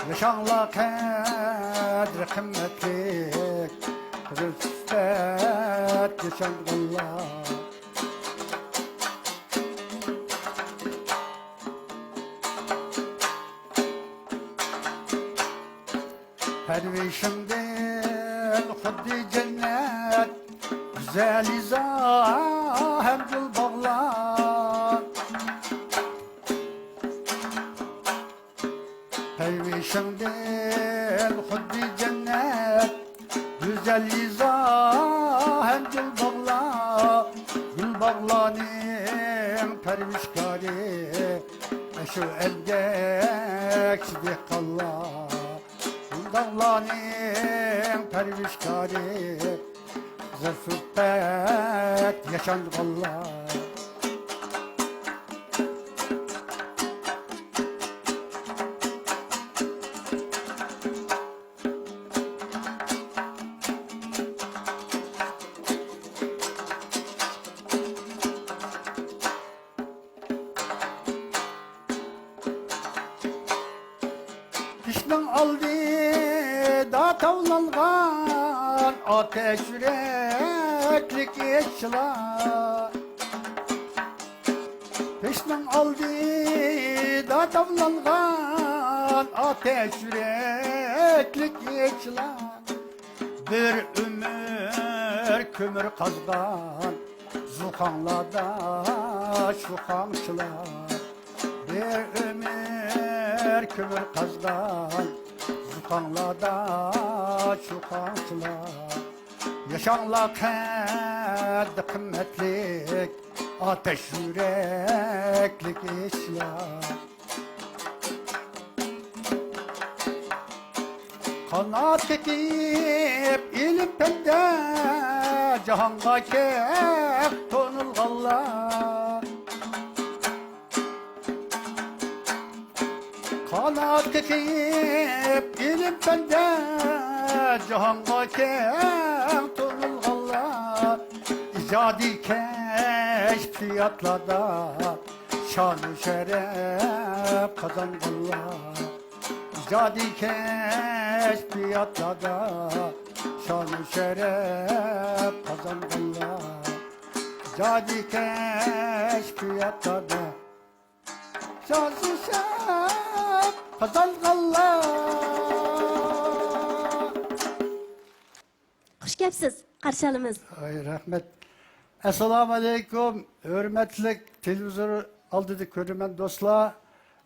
ياشاڭلار قەدرى قىممەتلىك، قىزىل سۈپەت ياشانغانلار. پەرۋىشىڭدىن خۇددى جەننەت، گۈزەل يېزا ھەم گۈل باغلار. پەرۋىشىڭدىن خۇددى جەننەت، گۈزەل يېزا ھەم گۈل باغلار، گۈل باغلارنىڭ پەرۋىشكارى، ئەشۇ ئەندەكچى دېھقانلار، گۈل باغلارنىڭ پەرۋىشكارى، قىزىل سۈپەت ياشانغانلار. پېشنىڭ ئالدىدا تاۋلانغان ئاتەش يۈرەكلىك ئىشچىلار. پېشنىڭ ئالدىدا تاۋلانغان ئاتەش يۈرەكلىك ئىشچىلار. بىر ئۆمۈر كۆمۈر قازغان زۇخاڭلاردا شۇخاڭچىلار. بىر ئۆمۈر كۆمۈر قازغان زۇخاڭلاردا شۇخاڭچىلار. ياشاڭلار قەددى قىممەتلىك، ئاتەش يۈرەكلىك ئىشلار. قانات قېقىپ ئىلىم پەندە جاھانغا كەڭ تونۇلغانلار. قانات قېقىپ ئىلىم پەندە جاھانغا كەڭ تونۇلغانلار، ئىجادىي كەشپىياتلاردا شانۇ شەرەپ قازانغانلار، ئىجادىي كەشپىياتلاردا شانۇ شەرەپ قازانغانلار. جادىكەش كۆيەتتادە شازىشىپ قازانغانلار. خۇش كەپسىز، قارشى ئالىمىز. ئاي، رەھمەت. ئەسسالامۇ ئەلەيكۇم، ھۆرمەتلىك تېلېۋىزور ئالدىدا كۆرۈرمەن دوستلار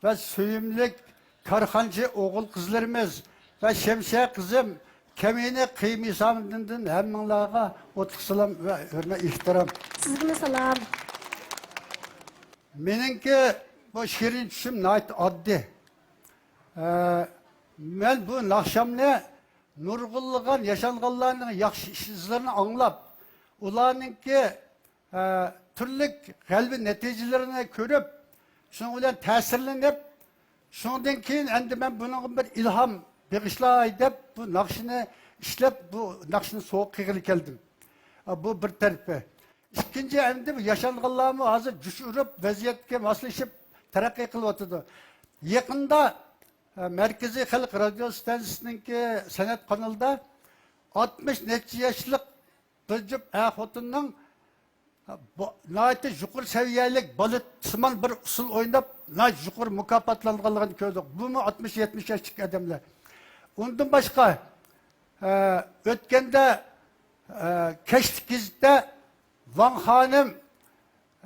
ۋە سۆيۈملۈك كارخانىچى ئوغۇل-قىزلىرىمىز ۋە شەمشە قىزىم، كەمىنە قىيمىسامدىندىن ھەممىڭلارغا ئوتلۇق سالام ۋە ھۆرمەت، ئېھتىرام. سىزگىمۇ سالام. مېنىڭكى بۇ شېرىن چۈشۈم ناھايىتى ئاددىي. ئە، مەن بۇ ناخشامنى نۇرغۇنلىغان ياشانغانلارنىڭ ياخشى ئىش ئىزلىرىنى ئاڭلاپ، ئۇلارنىڭكى، ئە، تۈرلۈك غەلىبە نەتىجىلىرىنى كۆرۈپ، شۇنىڭ بىلەن تەسىرلىنىپ، شۇنىڭدىن كېيىن ئەمدى مەن بۇنىڭغا بىر ئىلھام بېغىشلاي دەپ، بۇ ناخشىنى ئىشلەپ، بۇ ناخشىنى سوۋغا قىلغىلى كەلدىم. ئە، بۇ بىر تەرىپى. ئىككىنچى، ئەمدى بۇ ياشانغانلارمۇ ھازىر جۇش ئۇرۇپ، ۋەزىيەتكە ماسلىشىپ تەرەققىي قىلىۋاتىدۇ. يېقىندا، ئە، مەركىزىي خەلق رادىيو ستانسىسىنىڭكى سەنئەت قانىلىدا ئاتمىش نەچچە ياشلىق بىر جۈپ ئەر-خوتۇننىڭ، ئە، بۇ، ناھايىتى يۇقىرى سەۋىيەلىك بالېتسىمان بىر ئۇسسۇل ئويناپ، ناھايىتى يۇقىرى مۇكاپاتلانغانلىقىنى كۆردۇق. بۇمۇ ئاتمىش، يەتمىش ياشتىكى ئادەملەر. ئۇندىن باشقا، ئە، ئۆتكەندە، ئە، كەچلىك گېزىتتە ۋاڭ خانىم،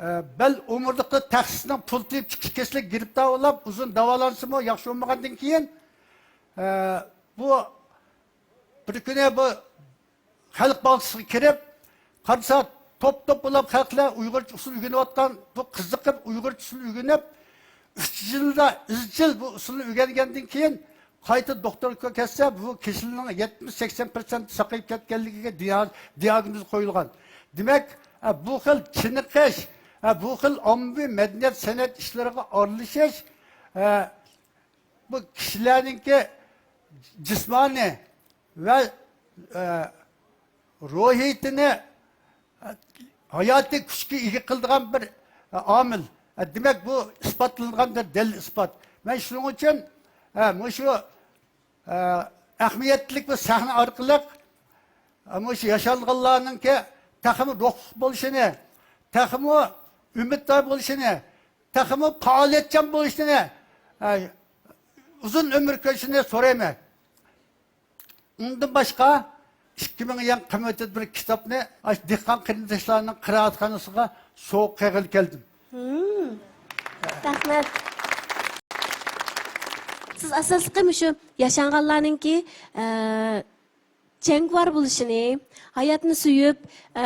ئە، بەل ئومۇرتقا تەخسىسىنىڭ پۇل تېپىپ چىقىش كېسىلىگە گىرىپتار بولۇپ، ئۇزۇن داۋالانسىمۇ، ياخشى بولمىغاندىن كېيىن، ئە، بۇ بىر كۈنى بۇ خەلق باغچىسىغا كىرىپ قارىسا، توپ-توپ بولۇپ خەلقلەر ئۇيغۇرچە ئۇسسۇل ئۆگىنىۋاتقان، بۇ قىزىقىپ ئۇيغۇرچە ئۇسسۇل ئۆگىنىپ، ئۈچ يىلدا ئىزچىل بۇ ئۇسسۇلنى ئۆگەنگەندىن كېيىن، قايتا دوختۇرغا كەتسە، بۇ كېسىلىنىڭ يەتمىش، سەكسەن پىرسەنت ساقىيىپ كەتكەنلىكىگە دىيا-، دىياگنوز قويۇلغان. دېمەك، ئە، بۇ خىل چېنىقىش، ئە، بۇ خىل ئاممىۋى مەدەنىيەت، سەنئەت ئىشلىرىغا ئارىلىشىش، ئە، بۇ كىشىلەرنىڭكى جىسمانىي ۋە، ئە، روھىيىتىنى، ئە، ھاياتىي كۈچكە ئىگە قىلىدىغان بىر، ئە، ئامىل. ئە، دېمەك، بۇ ئىسپاتلانغان بىر دەلىل ئىسپات. مەن شۇنىڭ ئۈچۈن، ئە، مۇشۇ، ئە، ئەھمىيەتلىك بۇ سەھنە ئارقىلىق، ئە، مۇشۇ ياشانغانلارنىڭكى تېخىمۇ روھلۇق بولۇشىنى، تېخىمۇ ئۈمىدۋار بولۇشىنى، تېخىمۇ پائالىيەتچان بولۇشىنى، ئە، ئۇزۇن ئۆمۈر كۆرۈشىنى سورايمەن. ئۇندىن باشقا، ئىككى مىڭ يۈەن قىممىتىدە بىر كىتابنى ئاشۇ دېھقان قېرىنداشلارنىڭ قىرائەتخانىسىغا سوۋغا قىلغىلى كەلدىم. ھىم. رەھمەت. سىز ئاساسلىقى مۇشۇ ياشانغانلارنىڭكى، ئە، جەڭگىۋار بولۇشىنى، ھاياتنى سۆيۈپ، ئە،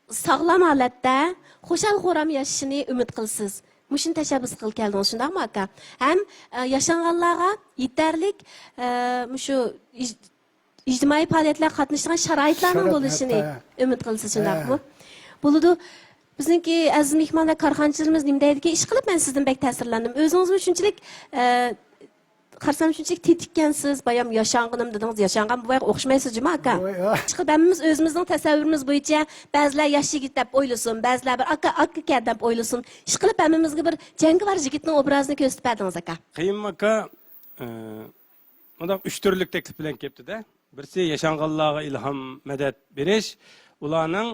ساغلام ھالەتتە، خۇشال-خۇرام ياشىشىنى ئۈمىد قىلىسىز. مۇشۇنى تەشەببۇس قىلغىلى كەلدىڭىز، شۇنداقمۇ، ئاكا؟ ھەم، ئە، ياشانغانلارغا يېتەرلىك، ئە، مۇشۇ ئىج-، ئىجتىمائىي پائالىيەتلەرگە قاتنىشىدىغان شارائىتلارنىڭ شارائىت، بولۇشىنى ھەتتا ئۈمىد قىلىسىز، شۇنداقمۇ؟ ھە. بولىدۇ. بىزنىڭكى ئەزىز مېھمانلار، كارخانىچىلىرىمىز نېمە دەيدىكى، ئىشقىلىپ مەن سىزدىن بەك تەسىرلەندىم. ئۆزىڭىزمۇ شۇنچىلىك، ئە، قارىسام شۇنچىلىك تېتىككەنسىز، بايام ياشانغىنىم دېدىڭىز، ياشانغان بوۋايغا ئوخشىمايسىز جۇما ئاكا. ۋاي، ئا. ئىشقىلىپ ھەممىمىز ئۆزىمىزنىڭ تەسەۋۋۇرىمىز بويىچە بەزىلەر ياش يىگىت دەپ ئويلىسۇن، بەزىلەر بىر ئاكا، ئاكا ئىكەن دەپ ئويلىسۇن. ئىشقىلىپ ھەممىمىزگە بىر جەڭگىۋار يىگىتنىڭ ئوبرازىنى كۆرسىتىپ بەردىڭىز ئاكا. قېيۇم ئاكا، ئە، مۇنداق ئۈچ تۈرلۈك تەكلىپ بىلەن كەپتىدە. بىرسى ياشانغانلارغا ئىلھام، مەدەت بېرىش، ئۇلارنىڭ،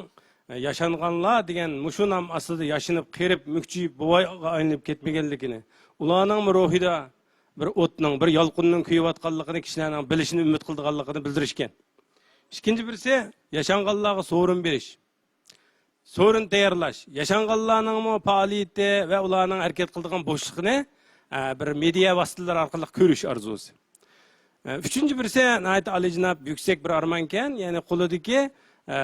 ئە، ياشانغانلار دېگەن مۇشۇ نام ئاستىدا ياشىنىپ، قېرىپ، مۈكچىيىپ، بوۋايغا ئايلىنىپ كەتمىگەنلىكىنى، ئۇلارنىڭمۇ روھىدا بىر ئوتنىڭ، بىر يالقۇننىڭ كۆيۈۋاتقانلىقىنى كىشىلەرنىڭ بىلىشىنى ئۈمىد قىلىدىغانلىقىنى بىلدۈرۈشكەن. ئىككىنچى بىرسى ياشانغانلارغا سورۇن بېرىش. سورۇن تەييارلاش، ياشانغانلارنىڭمۇ پائالىيىتى ۋە ئۇلارنىڭ ھەرىكەت قىلىدىغان بوشلۇقىنى، ئە، بىر مېدىيا ۋاسىتىلىرى ئارقىلىق كۆرۈش ئارزۇسى. ئە، ئۈچىنچى بىرسى ناھايىتى ئالىيجاناب، يۈكسەك بىر ئارمانكەن، يەنى قولىدىكى، ئە،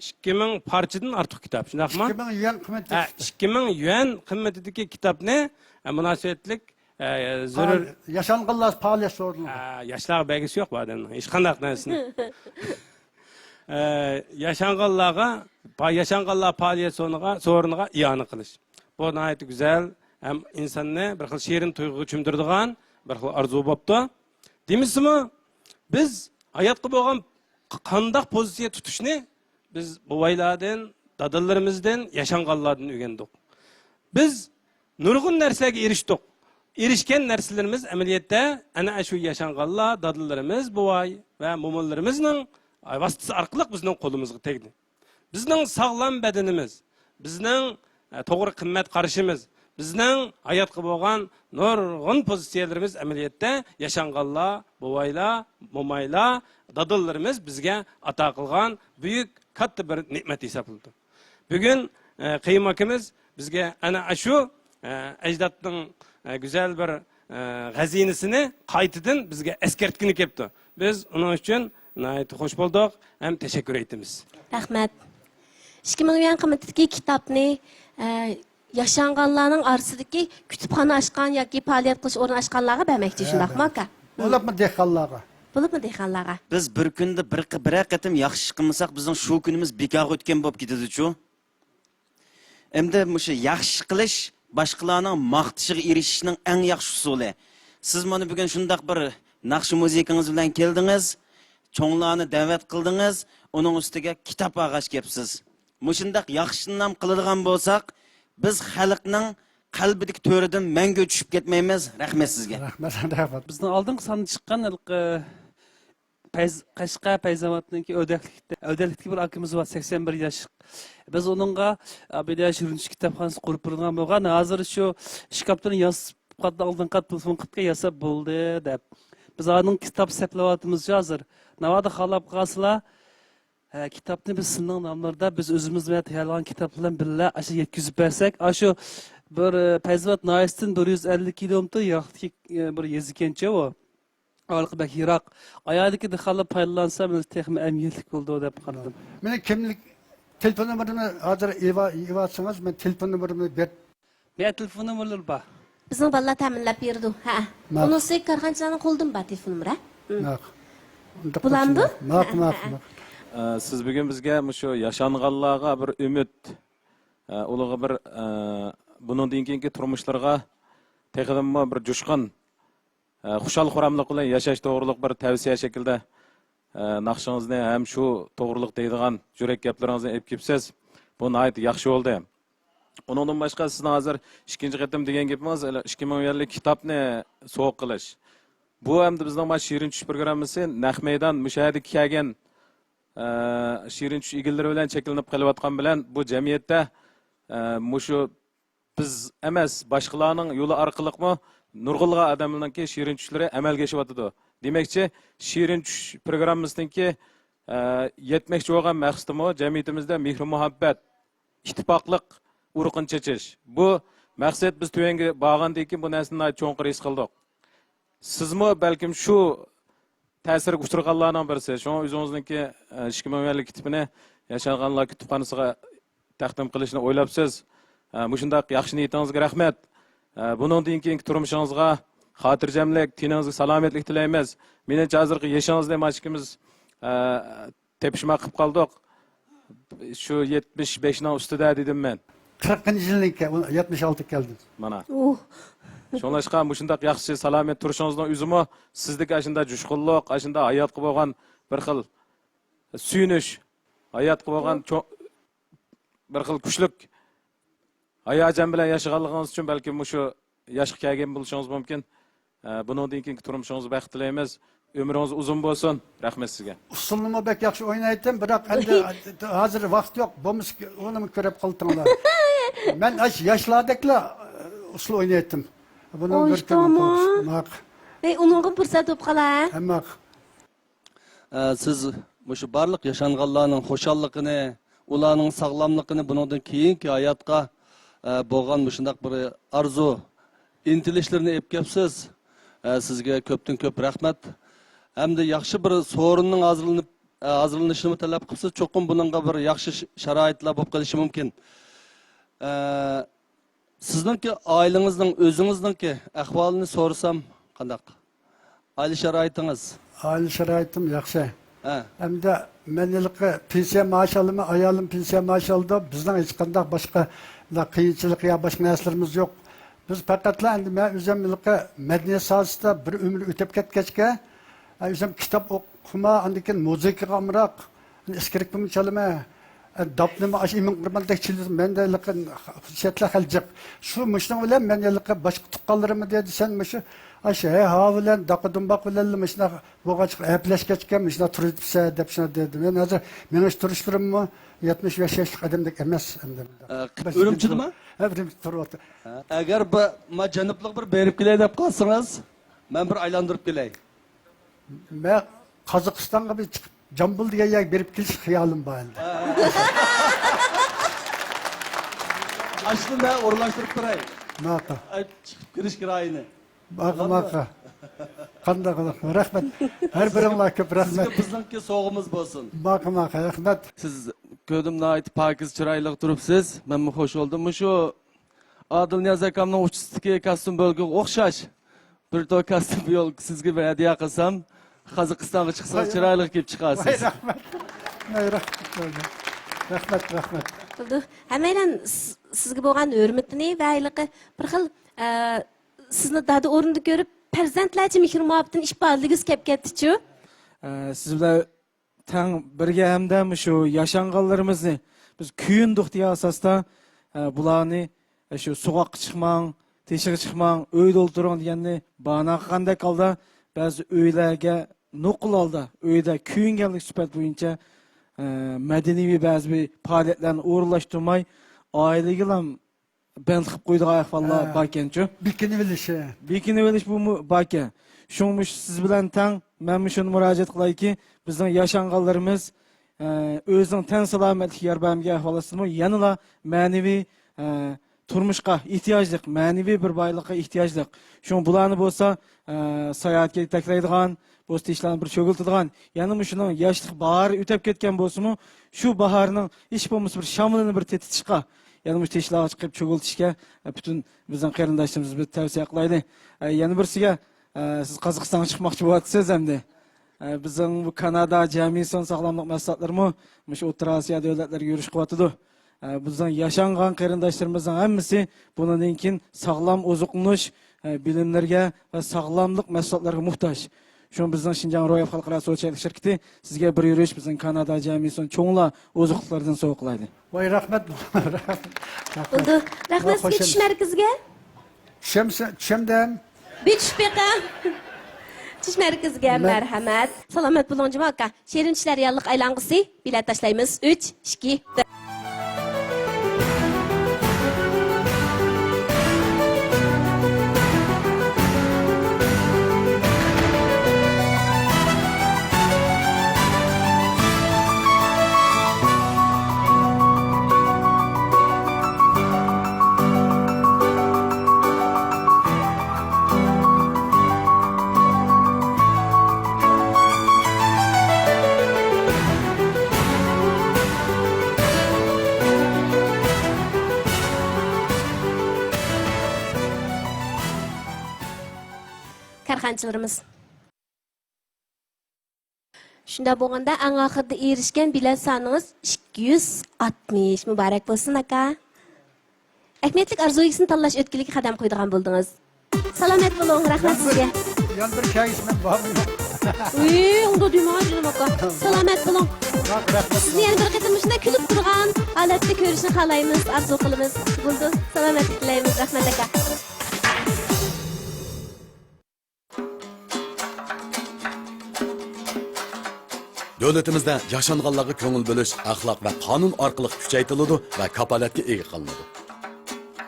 ئىككى مىڭ پارچىدىن ئارتۇق كىتاب، شۇنداقمۇ؟ ئىككى مىڭ يۈەن قىممىتىدىكى ئە، كىتاب. ئىككى مىڭ يۈەن قىممىتىدىكى كىتابنى، ئە، مۇناسىۋەتلىك ئە، زۆرۈر. پائال-، ياشانغانلار پائالىيەت سورۇنىغا. ئە، ياشلارغا بەرگۈسى يوق بۇ ئادەمنىڭ، ھېچقانداق نەرسىنى. ئە، ياشانغانلارغا، پا-، ياشانغانلار پائالىيەت سورۇنىغا، سورۇنىغا ئىئانە قىلىش. بۇ ناھايىتى گۈزەل ھەم ئىنساننى بىر خىل شېرىن تۇيغۇغا چۆمدۈرىدىغان بىر خىل ئارزۇ بوپتۇ. دېمىسىمۇ، بىز ھاياتقا بولغان ق-، قانداق پوزىتسىيە تۇتۇشنى بىز بوۋايلاردىن، دادىلىرىمىزدىن، ياشانغانلاردىن ئۆگەندۇق. بىز نۇرغۇن نەرسىلەرگە ئېرىشتۇق. ئېرىشكەن نەرسىلىرىمىز ئەمەلىيەتتە ئەنە شۇ ياشانغانلار، دادىلىرىمىز، بوۋاي ۋە مومىلىرىمىزنىڭ ۋاسىتىسى ئارقىلىق بىزنىڭ قولىمىزغا تەگدى. بىزنىڭ ساغلام بەدىنىمىز، بىزنىڭ، ئە، توغرا قىممەت قارىشىمىز، بىزنىڭ ھاياتقا بولغان نۇرغۇن پوزىتسىيەلىرىمىز ئەمەلىيەتتە ياشانغانلار، بوۋايلار، مومايلار، دادىلىرىمىز بىزگە ئاتا قىلغان بۈيۈك، كاتتا بىر نېمەت ھېسابلىنىدۇ. بۈگۈن، ئە، قېيۇم ئاكىمىز بىزگە ئەنە ئاشۇ، ئە، ئەجدادنىڭ، ئە، گۈزەل بىر، ئە، غەزىنىسىنى قايتىدىن بىزگە ئەسكەرتكىلى كەپتۇ. بىز ئۇنىڭ ئۈچۈن ناھايىتى خوش بولدۇق ھەم تەشەككۈر ئېيتىمىز. رەھمەت. ئىككى مىڭ يۈەن قىممىتىدىكى كىتابنى، ئە، ياشانغانلارنىڭ ئارىسىدىكى كۇتۇپخانا ئاچقان ياكى پائالىيەت قىلىش ئورنى ئاچقانلارغا بەرمەكچى، ھە، شۇنداقمۇ، ھە، ئاكا؟ بولۇپمۇ دېھقانلارغا. بولۇپمۇ دېھقانلارغا. بىز بىر كۈندە بىر قى-، بىرەر قېتىم ياخشى ئىش قىلمىساق، بىزنىڭ شۇ كۈنىمىز بىكارغا ئۆتكەن بولۇپ كېتىدىچۇ؟ ئەمدى مۇشۇ ياخشى قىلىش باشقىلارنىڭ ماختىشىغا ئېرىشىشنىڭ ئەڭ ياخشى ئۇسۇلى. سىز مانا بۈگۈن شۇنداق بىر ناخشا مۇزىكىڭىز بىلەن كەلدىڭىز، چوڭلارنى دەۋەت قىلدىڭىز، ئۇنىڭ ئۈستىگە كىتاب ئالغاچ كەپسىز. مۇشۇنداق ياخشى نام قىلىدىغان بولساق، بىز خەلقنىڭ قەلبىدىكى تۆرىدىن مەڭگۈ چۈشۈپ كەتمەيمىز. رەھمەت سىزگە. رەھمەت، رەھمەت. بىزنىڭ ئالدىنقى ساندا چىققان ھېلىقى پەيز-، قەشقەر پەيزاۋاتنىڭكى ئۆدەكلىكتە، ئۆدەكلىكتىكى بىر ئاكىمىز بار، سەكسەن بىر ياش. بىز ئۇنىڭغا ئابىدە شىرىنچۈش كىتابخانىسى قۇرۇپ بېرىدىغان بولغان. ھازىر شۇ ئىككى ھەپتىدىن ياساپ قاتتا، ئالدىن قاتتا تېلېفون قىلىپكەن، ياساپ بولدى دەپ. بىز ئانىڭ كىتاب سەپلەۋاتىمىز ھازىر. ناۋادا خالاپ قالسىلا، ھە، كىتابنى بىز سىزنىڭ ناملىرىدا، بىز ئۆزىمىز بىلەن تەييارلىغان كىتابلار بىلەن بىللە ئاشۇ يەتكۈزۈپ بەرسەك، ئاشۇ بىر، ئە، پەيزاۋات ناھىيەسىدىن بىر يۈز ئەللىك كىلومېتىر يىراقتىكى، ئە، بىر يېزا ئىكەنچۇ ئۇ. ئارىلىقى بەك يىراق. ئاياغىدىكى دېھقانلار پايدىلانسا، مېنىڭ تېخىمۇ ئەھمىيەتلىك بولىدۇ دەپ قارىدىم. مېنىڭ كىملىك، تېلېفون نومۇرۇمنى ھازىر ئېلىۋا-، ئېلىۋالسىڭىز، مەن تېلېفون نومۇرۇمنى بېرىپ. مېنىڭ تېلېفون نومۇرلىرى بار. بىزنىڭ بالىلار تەمىنلەپ بېرىدۇ. ھە. ماق. ئۇنىسى كارخانىچىلارنىڭ قولىدىمۇ بار تېلېفون نومۇرى، ھە؟ ماق. ئۇنداق بولسا بولامدۇ؟ ماق، ماق، ھە، ھە. ماق. ئە، سىز بۈگۈن بىزگە مۇشۇ ياشانغانلارغا بىر ئۈمىد، ئە، ئۇلارغا بىر، ئە، بۇنىڭدىن كېيىنكى تۇرمۇشلىرىغا تېخىدىنمۇ بىر جۇشقۇن، ئە، خۇشال-خۇراملىق بىلەن ياشاش توغرۇلۇق بىر تەۋسىيە شەكلىدە، ئە، ناخشىڭىزنى ھەم شۇ توغرۇلۇق دەيدىغان يۈرەك گەپلىرىڭىزنى ئېلىپ كېلىپسىز. بۇ ناھايىتى ياخشى بولدى. ئۇنىڭدىن باشقا، سىزنىڭ ھازىر ئىككىنچى قېتىم دېگەن گېپىڭىز، ئىككى مىڭ يۈەنلىك كىتابنى سوۋغا قىلىش. بۇ ئەمدى بىزنىڭ مانا شېرىن چۈش پروگراممىسى نەق مەيدان مۇشۇ يەردىكى كەلگەن، ئە، شېرىن چۈش ئىگىلىرى بىلەن چەكلىنىپ قېلىۋاتقان بىلەن، بۇ جەمئىيەتتە، ئە، مۇشۇ بىز ئەمەس، باشقىلارنىڭ يولى ئارقىلىقمۇ نۇرغۇنلىغان ئادەملەرنىڭكى شېرىن چۈشلىرى ئەمەلگە ئېشىۋاتىدۇ. دېمەكچى، شېرىن چۈش پروگراممىسىنىڭكى، ئە، يەتمەكچى بولغان مەقسىتىمۇ جەمئىيىتىمىزدە مېھرى-مۇھەببەت، ئىتتىپاقلىق ئۇرۇقىنى چېچىش. بۇ مەقسەت بىز تۆۋەنگە بارغاندىن كېيىن بۇ نەرسىنى ناھايىتى چوڭقۇر ھېس قىلدۇق. سىزمۇ بەلكىم شۇ تەسىرگە ئۇچرىغانلارنىڭ بىرسى. شۇڭا ئۆزىڭىزنىڭكى، ئە، ئىككى مىڭ يۈەنلىك كىتابىنى ياشانغانلار كۇتۇپخانىسىغا تەقدىم قىلىشنى ئويلاپسىز. ئە، مۇشۇنداق ياخشى نىيىتىڭىزگە رەھمەت. ئە، بۇنىڭدىن كېيىنكى تۇرمۇشىڭىزغا خاتىرجەملىك، تېنىڭىزگە سالامەتلىك تىلەيمىز. مېنىڭچە ھازىرقى يېشىڭىزنى مانا ئىككىمىز، ئە، تېپىشماق قىلىپ قالدۇق. شۇ يەتمىش بەشنىڭ ئۈستىدە دېدىم مەن. قىرىقىنچى يىلنىڭكى، يەتمىش ئالتە كەلدىم. مانا. ئۇھ. شۇڭلاشقا مۇشۇنداق ياخشى سالامەت تۇرۇشىڭىزنىڭ ئۆزىمۇ سىزدىكى ئاشۇنداق جۇشقۇنلۇق، ئاشۇنداق ھاياتقا بولغان بىر خىل سۆيۈنۈش، ھاياتقا بولغان چوڭ، بىر خىل كۈچلۈك ھاياجان بىلەن ياشىغانلىقىڭىز ئۈچۈن بەلكىم مۇشۇ ياشقا كەلگەن بولۇشىڭىز مۇمكىن. ئە، بۇنىڭدىن كېيىنكى تۇرمۇشىڭىزغا بەخت تىلەيمىز. ئۆمرىڭىز ئۇزۇن بولسۇن. رەھمەت سىزگە. ئۇسسۇلنىمۇ بەك ياخشى ئوينايتتىم، بىراق ئەمدى ھازىر ۋاقىت يوق. بولمىسا ئۇنىمۇ كۆرۈپ قالدىڭلار. مەن ئاشۇ ياشلاردەكلا ئۇسسۇل ئوينايتتىم. بۇنىڭ بىر كۈنى قىلىش. ماق. ئەي، ئۇنىڭغا پۇرسەت بولۇپ قالا. ھە، ماق. ئە، سىز مۇشۇ بارلىق ياشانغانلارنىڭ خۇشاللىقىنى، ئۇلارنىڭ ساغلاملىقىنى، بۇنىڭدىن كېيىنكى ھاياتقا، ئە، بولغان مۇشۇنداق بىر ئارزۇ، ئىنتىلىشلىرىنى ئېلىپ كەپسىز. ئە، سىزگە كۆپتىن كۆپ رەھمەت. ھەمدە ياخشى بىر سورۇننىڭ ھازىرلىنىپ، ئە، ھازىرلىنىشىنىمۇ تەلەپ قىپسىز. چوقۇم بۇنىڭغا بىر ياخشى ش-، شارائىتلار بولۇپ قېلىشى مۇمكىن. ئە، سىزنىڭكى ئائىلىڭىزنىڭ، ئۆزىڭىزنىڭكى ئەھۋالىنى سورىسام قانداق؟ ئائىلە شارائىتىڭىز؟ ئائىلە شارائىتىم ياخشى. ھە. ئەمدى مەن ھېلىقى پېنسىيە مائاش ئالىمەن، ئايالىم پېنسىيە مائاش ئالىدۇ. بىزنىڭ ھېچقانداق باشقا قىيىنچىلىق يا باشقا نەرسىلىرىمىز يوق. بىز پەقەتلا ئەمدى مەن ئۆزۈم ھېلىقى مەدەنىيەت ساھەسىدە بىر ئۆمۈر ئۆتۈپ كەتكەچكە، ئۆزۈم كىتاب ئوقۇما، ئاندىن كېيىن مۇزىكىغا ئامراق، ئىسكىرىپكىمۇ چالىمەن. داپنىمۇ ئاشۇ ئىمىن قۇرباندەك چېلىۋېتىپ، مەندە ھېلىقى شەرتلەر خېلى جىق. شۇ مۇشۇنىڭ بىلەن مەن ھېلىقى باشقا تۇغقانلىرىممۇ دېدى، سەن مۇشۇ، ئاشۇ ھەي ھاۋا بىلەن داقا دۇمباق بىلەنلا مۇشۇنداق بولغاچقا، ھەپىلەشكەچكە مۇشۇنداق تۇرۇۋېتىپسەن دەپ شۇنداق دېدى. مەن ھازىر مېڭىش تۇرۇشلىرىممۇ يەتمىش بەش ياشلىق ئادەمدەك ئەمەس ئەمدى. ئە، ئۈرۈمچىدىمۇ؟ ھە، ئۈرۈمچىدە تۇرۇۋاتىمەن. ئەگەر بىر، ما جەنۇبلۇق بىر بېرىپ كېلەي دەپ قالسىڭىز، مەن بىر ئايلاندۇرۇپ كېلەي. مەن قازاقىستانغا بىر چىقىپ، جامبۇل دېگەن يەرگە بېرىپ كېلىش خىيالىم بار ئەمدى. ئاشۇنى مەن ئورۇنلاشتۇرۇپ تۇراي. ماقۇل. ئاي، چىقىپ كىرىش كىرايىنى. ماقۇل، ماقۇل. قانداق قىلىپ؟ رەھمەت. ھەر بىرىڭلار كۆپ رەھمەت. سىزگە بىزنىڭكى سوۋغىمىز بولسۇن. ماقۇل، ماقۇل. رەھمەت. سىز كۆردۈم، ناھايىتى پاكىز، چىرايلىق تۇرۇپسىز. مەنمۇ خوش بولدۇم. مۇشۇ ئادىلنىياز ئاكامنىڭ ئۇچىسىدىكى كاستيۇم بۆلىكىگە ئوخشاش بىر تور كاستيۇم بۆلىكى سىزگە بىر ھەدىيە قىلسام، قازاقىستانغا چىقسىڭىز، ۋاي، چىرايلىق كىيىپ ۋاي، چىقارسىز. رەھمەت. ۋاي، رەھمەت. رەھمەت، رەھمەت. بولدى. ھەممەيلەن سىز-، سىزگە بولغان ھۆرمىتىنى ۋە ھېلىقى بىر خىل، ئە، سىزنى دادا ئورنىدا كۆرۈپ، پەرزەنتلەرچە مېھىر-مۇھەببىتىنى ئىپادىلىگۈسى كەپ كەتتىچۇ. ئە، سىز بىلەن تەڭ بىرگە ھەمدە مۇشۇ ياشانغانلىرىمىزنى بىز كۆيۈندۇق دېگەن ئاساستا، ئە، بۇلارنى، ئە، شۇ سوغۇققا چىقماڭ، تېشىغا چىقماڭ، ئۆيدە ئولتۇرۇڭ دېگەننى باھانە قىلغاندەك ھالدا بەزى ئۆيلەرگە نوقۇل ھالدا ئۆيدە كۆيۈنگەنلىك سۈپەت بويىچە، ئە، مەدەنىيەۋى بەزى بىر پائالىيەتلەرنى ئورۇنلاشتۇرماي، ئائىلىگىلا بەند قىلىپ قويىدىغان ئەھۋاللار ھە. باركەنچۇ؟ بېكىنىۋېلىش، ھە. بېكىنىۋېلىش بۇمۇ باركەن. شۇڭا مۇشۇ سىز بىلەن تەڭ مەنمۇ شۇنى مۇراجىئەت قىلايكى، بىزنىڭ ياشانغانلىرىمىز، ئە، ئۆزىنىڭ تەن سالامەتلىكى يار بەرمىگەن ئەھۋال ئاستىدىمۇ يەنىلا مەنىۋى، ئە، تۇرمۇشقا ئېھتىياجلىق، مەنىۋى بىر بايلىققا ئېھتىياجلىق. شۇڭا بۇلارنى بولسا، ئە، ساياھەتكە يېتەكلەيدىغان، بولسا ئىشلارنى بىر چۆگۈلىتىدىغان، يەنە مۇشۇنىڭ ياشلىق باھارى ئۆتۈپ كەتكەن بولسىمۇ، شۇ باھارنىڭ ھېچ بولمىسا بىر شامىلىنى بىر تېتىتىشقا، يەنە مۇشۇ تېشىلارغا چىقىپ چۆگۈلىتىشكە، ئە، پۈتۈن بىزنىڭ قېرىنداشلىرىمىزغا بىر تەۋسىيە قىلايلى. ئە، يەنە بىرسىگە، ئە، سىز قازاقىستانغا چىقماقچى بولۇۋاتىسىز ئەمدى. ئە، بىزنىڭ بۇ كانادا، جيامىسون ساغلاملىق مەھسۇلاتلىرىمۇ مۇشۇ ئوتتۇرا ئاسىيا دۆلەتلىرىگە يۈرۈش قىلىۋاتىدۇ. ئە، بىزنىڭ ياشانغان قېرىنداشلىرىمىزنىڭ ھەممىسى بۇنىڭدىن كېيىن ساغلام ئوزۇقلىنىش، ئە، بىلىملىرىگە ۋە ساغلاملىق مەھسۇلاتلىرىغا موھتاج. شۇڭا بىزنىڭ شىنجاڭ روياپ خەلقئارا سودا چەكلىك شىركىتى سىزگە بىر يۈرۈش بىزنىڭ كانادا جيامىسون چوڭلا ئوزۇقلۇقلىرىدىن سوۋغا قىلايلى. ۋاي، رەھمەت. رەھمەت. بولدى. رەھمەت سىزگە. چۈش مەركىزىگە. چۈشەمسە-، چۈشەمدىم. بىر چۈشۈپ بېقىڭ. چۈش مەركىزىگە مەرھەمەت. سالامەت بولۇڭ، جۇما ئاكا. شېرىن چۈشلەر يارلىق ئايلانغۇسى. بېلەت تاشلايمىز. ئۈچ، ئىككى، بىر. كارخانىچىلىرىمىز. شۇنداق بولغاندا، ئەڭ ئاخىرىدا ئېرىشكەن بېلەت سانىڭىز ئىككى يۈز ئاتمىش. مۇبارەك بولسۇن، ئاكا. ئەھمىيەتلىك ئارزۇ ئىگىسىنى تاللاش ئۆتكىلىگە قەدەم قويىدىغان بولدىڭىز. سالامەت بولۇڭ، رەھمەت سىزگە. يەنە بىر كەڭىشىمەن بارمۇ؟ ئۇي، ئۇنداق دېمە، جېنىم ئاكا. سالامەت بولۇڭ. رەھمەت. سىزنى يەنە بىر قېتىم مۇشۇنداق كۈلۈپ تۇرغان ھالەتتە كۆرۈشنى خالايمىز، ئارزۇ قىلىمىز. بولدى، سالامەتلىك تىلەيمىز، رەھمەت ئاكا. دۆلىتىمىزدە ياشانغانلارغا كۆڭۈل بۆلۈش ئەخلاق ۋە قانۇن ئارقىلىق كۈچەيتىلىدۇ ۋە كاپالەتكە ئىگە قىلىنىدۇ.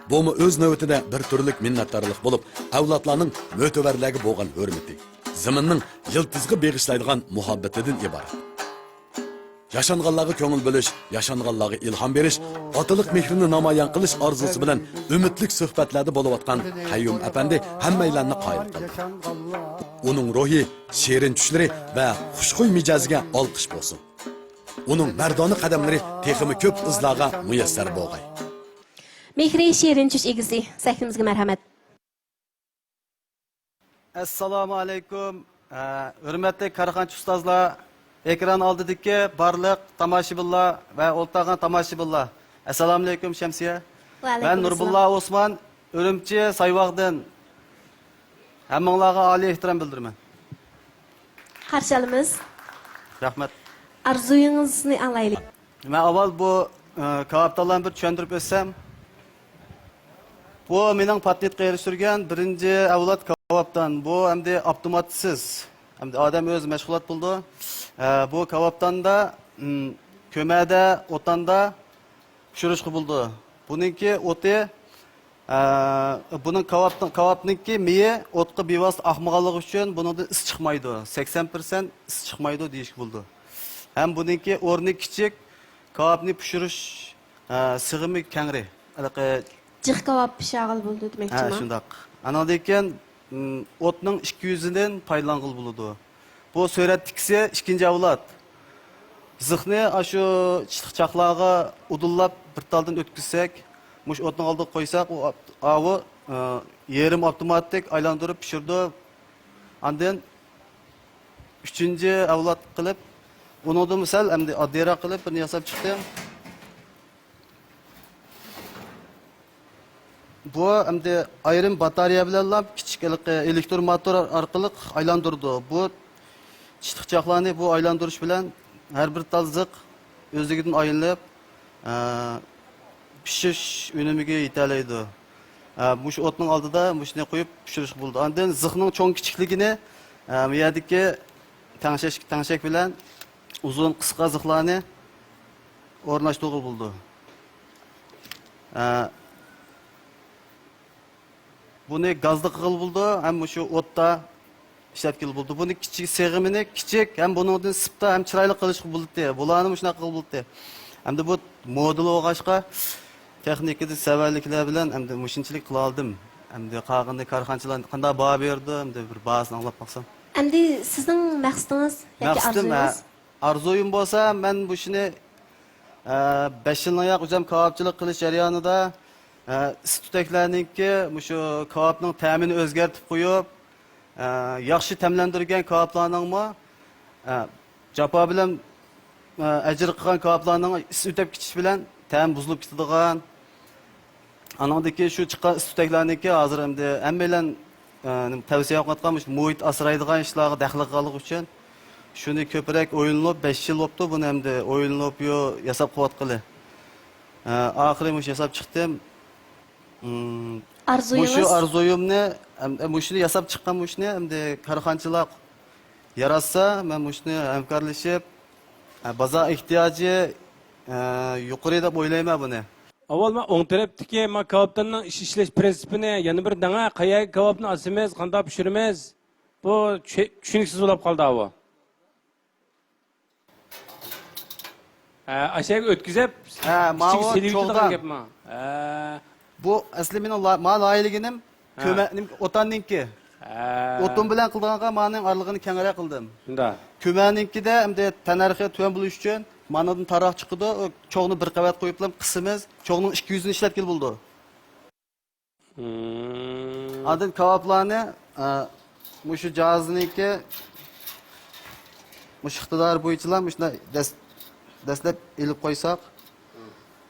بۇمۇ ئۆز نۆۋىتىدە بىر تۈرلۈك مىننەتدارلىق بولۇپ، ئەۋلادلارنىڭ مۆتىۋەرلەرگە بولغان ھۆرمىتى، زېمىننىڭ يىلتىزىغا بېغىشلايدىغان مۇھەببىتىدىن ئىبارەت. ياشانغانلارغا كۆڭۈل بۆلۈش، ياشانغانلارغا ئىلھام بېرىش، ئاتىلىق مېھرىنى نامايان قىلىش ئارزۇسى بىلەن ئۈمىدلىك سۆھبەتلەردە بولۇۋاتقان قەييۇم ئەپەندى ھەممەيلەننى قايىل قىلدى. ئۇنىڭ روھى، شېرىن چۈشلىرى ۋە خۇشخۇي مىجەزىگە ئالقىش بولسۇن. ئۇنىڭ مەردانە قەدەملىرى تېخىمۇ كۆپ ئىزلارغا مۇيەسسەر بولغاي. مېھرى شېرىن چۈش ئىگىسى، سەھنىمىزگە مەرھەمەت. ئەسسالامۇ ئەلەيكۇم. ئە، ھۆرمەتلىك كارخانىچى ئۇستازلار، ئېكران ئالدىدىكى بارلىق تاماشىبىنلار ۋە ئولتۇرغان تاماشىبىنلار. ئەسسالامۇ ئەلەيكۇم، شەمسىيە. ۋەئەلەيكۇم مەن ئەسسالام. نۇربۇللا ئوسمان، ئۈرۈمچى سايۋاغدىن. ھەممىڭلارغا ئالىي ئېھتىرام بىلدۈرىمەن. قارشى ئالىمىز. رەھمەت. ئارزۇيىڭىزنى ئاڭلايلى. مەن ئاۋۋال بۇ، ئە، كاۋاپتانلارنى بىر چۈشەندۈرۈپ ئۆتسەم. بۇ مېنىڭ پاتېنتقا ئېرىشتۈرگەن بىرىنچى ئەۋلاد كاۋاپتان. بۇ ئەمدى ئاپتوماتسىز. ئەمدى ئادەم ئۆزى مەشغۇلات بولىدۇ. ئە، بۇ كاۋاپتاندا، ئىم، كۆمەدە، ئوتاندا پىشۇرۇشقا بولىدۇ. بۇنىڭكى ئوتى، ئە، بۇنىڭ كاۋاپنىڭ، كاۋاپنىڭكى مېيى ئوتقا بىۋاسىتە ئاقمىغانلىقى ئۈچۈن بۇنىڭدىن ئىس چىقمايدۇ. سەكسەن پىرسەنت ئىس چىقمايدۇ دېيىشكە بولىدۇ. ھەم بۇنىڭكى ئورنى كىچىك، كاۋاپنى پىشۇرۇش، ئە، سىغىمى كەڭرى. ھېلىقى جىق كاۋاپ پىشۇرغىلى بولىدۇ ھە، دېمەكچىما؟ شۇنداق. ئانىڭدىن كېيىن، م، ئوتنىڭ ئىككى يۈزىدىن پايدىلانغىلى بولىدۇ. بۇ سۈرەتتىكىسى ئىككىنچى ئەۋلاد. زىخنى ئاشۇ چىتلىق چاقلارغا ئۇدۇللاپ بىر تالدىن ئۆتكۈزسەك، مۇشۇ ئوتنىڭ ئالدىغا قويساق، ئۇ ئاپ-، ئاۋۇ، ئە، يېرىم ئاپتوماتىك ئايلاندۇرۇپ پىشۇرىدۇ. ئاندىن ئۈچىنچى ئەۋلاد قىلىپ، ئۇنىڭدىنمۇ سەل ئەمدى ئاددىيراق قىلىپ بىرنى ياساپ چىقتىم. بۇ ئەمدى ئايرىم باتارېيە بىلەنلا كىچىك ھېلىقى ئېلېكتر موتور ئارقىلىق ئايلاندۇرىدۇ. بۇ چىتلىق چاقلارنى بۇ ئايلاندۇرۇش بىلەن ھەر بىر تال زىق ئۆزلۈكىدىن ئايلىنىپ، ئە، پىشىش ئۈنۈمىگە يېتەلەيدۇ. ئە، مۇشۇ ئوتنىڭ ئالدىدا مۇشۇنى قويۇپ پىشۇرۇشقا بولىدۇ. ئاندىن زىخنىڭ چوڭ كىچىكلىكىنى، ئە، بۇ يەردىكى تەڭشەش، تەڭشەك بىلەن ئۇزۇن، قىسقا زىخلارنى ئورۇنلاشتۇرغىلى بولىدۇ. ئە، بۇنى گازدا قىلغىلى بولىدۇ، ھەم مۇشۇ ئوتتا ئىشلەتكىلى بولىدۇ. بۇنى كىچىك سېغىمىنى كىچىك، ھەم بۇنىڭدىن سىپتا ھەم چىرايلىق قىلىشقا بولاتتى. بۇلارنى مۇشۇنداق قىلغىلى بولاتتى. ئەمدى بۇ مودېل بولغاچقا، تېخنىكىدا سەۋەنلىكلەر بىلەن ئەمدى مۇشۇنچىلىك قىلالدىم. ئەمدى قالغىنىنى كارخانىچىلار قانداق باھا بېرىدۇ، ئەمدى بىر باھاسىنى ئاڭلاپ باقسام. ئەمدى سىزنىڭ مەقسىتىڭىز ياكى مەقسىتىم، ئارزۇيىڭىز؟ ئە، ئارزۇيۇم بولسا، مەن مۇشۇنى، ئە، بەش يىلنىڭ ياق ئۆزۈم كاۋاپچىلىق قىلىش جەريانىدا، ئە، ئىس-تۈتەكلەرنىڭكى مۇشۇ كاۋاپنىڭ تەمىنى ئۆزگەرتىپ قويۇپ، ئە، ياخشى تەملەندۈرگەن كاۋاپلارنىڭمۇ، ئە، جاپا بىلەن، ئە، ئەجىر قىلغان كاۋاپلارنىڭ ئىس ئۆتۈپ كېتىش بىلەن تەمى بۇزۇلۇپ كېتىدىغان، ئانىڭدىكى شۇ چىققان ئىس-تۈتەكلەرنىڭكى ھازىر ئەمدى ھەممەيلەن، ئە، نېمە، تەۋسىيە قىلىۋاتقان مۇشۇ مۇھىت ئاسرايدىغان ئىشلارغا دەخلى قىلغانلىقى ئۈچۈن شۇنى كۆپرەك ئويلىنىپ، بەش يىل بوپتۇ بۇنى ئەمدى ئويلىنىپ، يو-، ياساپ قىلىۋاتقىلى. ئە، ئاخىرى مۇشۇ ياساپ چىقتىم. ئىم، ئارزۇيىڭىز؟ مۇشۇ ئارزۇيۇمنى، ئەم-، ئە، مۇشۇنى ياساپ چىققان مۇشۇنى ئەمدى كارخانىچىلار ياراتسا، مەن مۇشۇنى ھەمكارلىشىپ، ئە، بازار ئېھتىياجى، ئە، يۇقىرى دەپ ئويلايمەن بۇنى. ئاۋۋال مانا ئوڭ تەرەپتىكى مانا كاۋاپتاننىڭ ئىش ئىشلەش پىرىنسىپىنى يەنە بىر دەڭە، قەيەرگە كاۋاپنى ئاسىمىز، قانداق پىشۇرىمىز؟ بۇ چۈ-، چۈشىنىكسىز بولۇپ قالدى ئاۋۇ. ھە، ئاشەگە ئۆتكۈزۈپ، ھە، كىچىك ماۋۇ سېلىۋېتىدىغان چوغدا. گەپما. ھە. بۇ ئەسلى مېنىڭ لا-، ما لايىھەلىگىنىم ھە. كۆمە-، نېمە، ئوتاننىڭكى. ھە. ئوتۇن بىلەن قىلىدىغانغا مانىڭ ئارىلىقىنى كەڭرەك قىلدىم. شۇنداق. كۆمەنىڭكىدە ئەمدى تەننەرخى تۆۋەن بولۇش ئۈچۈن مانىڭدىن تاراق چىقىدۇ. ئۇ چوغنى بىر قەۋەت قويۇپلا قىسىمىز. چوغنىڭ ئىككى يۈزىنى ئىشلەتكىلى بولىدۇ. مم. ئاندىن كاۋاپلارنى، ئە، مۇشۇ جاھازنىڭكى مۇشۇ ئىقتىدارى بويىچىلا مۇشۇنداق دەس-، دەسلەپ ئېلىپ قويساق،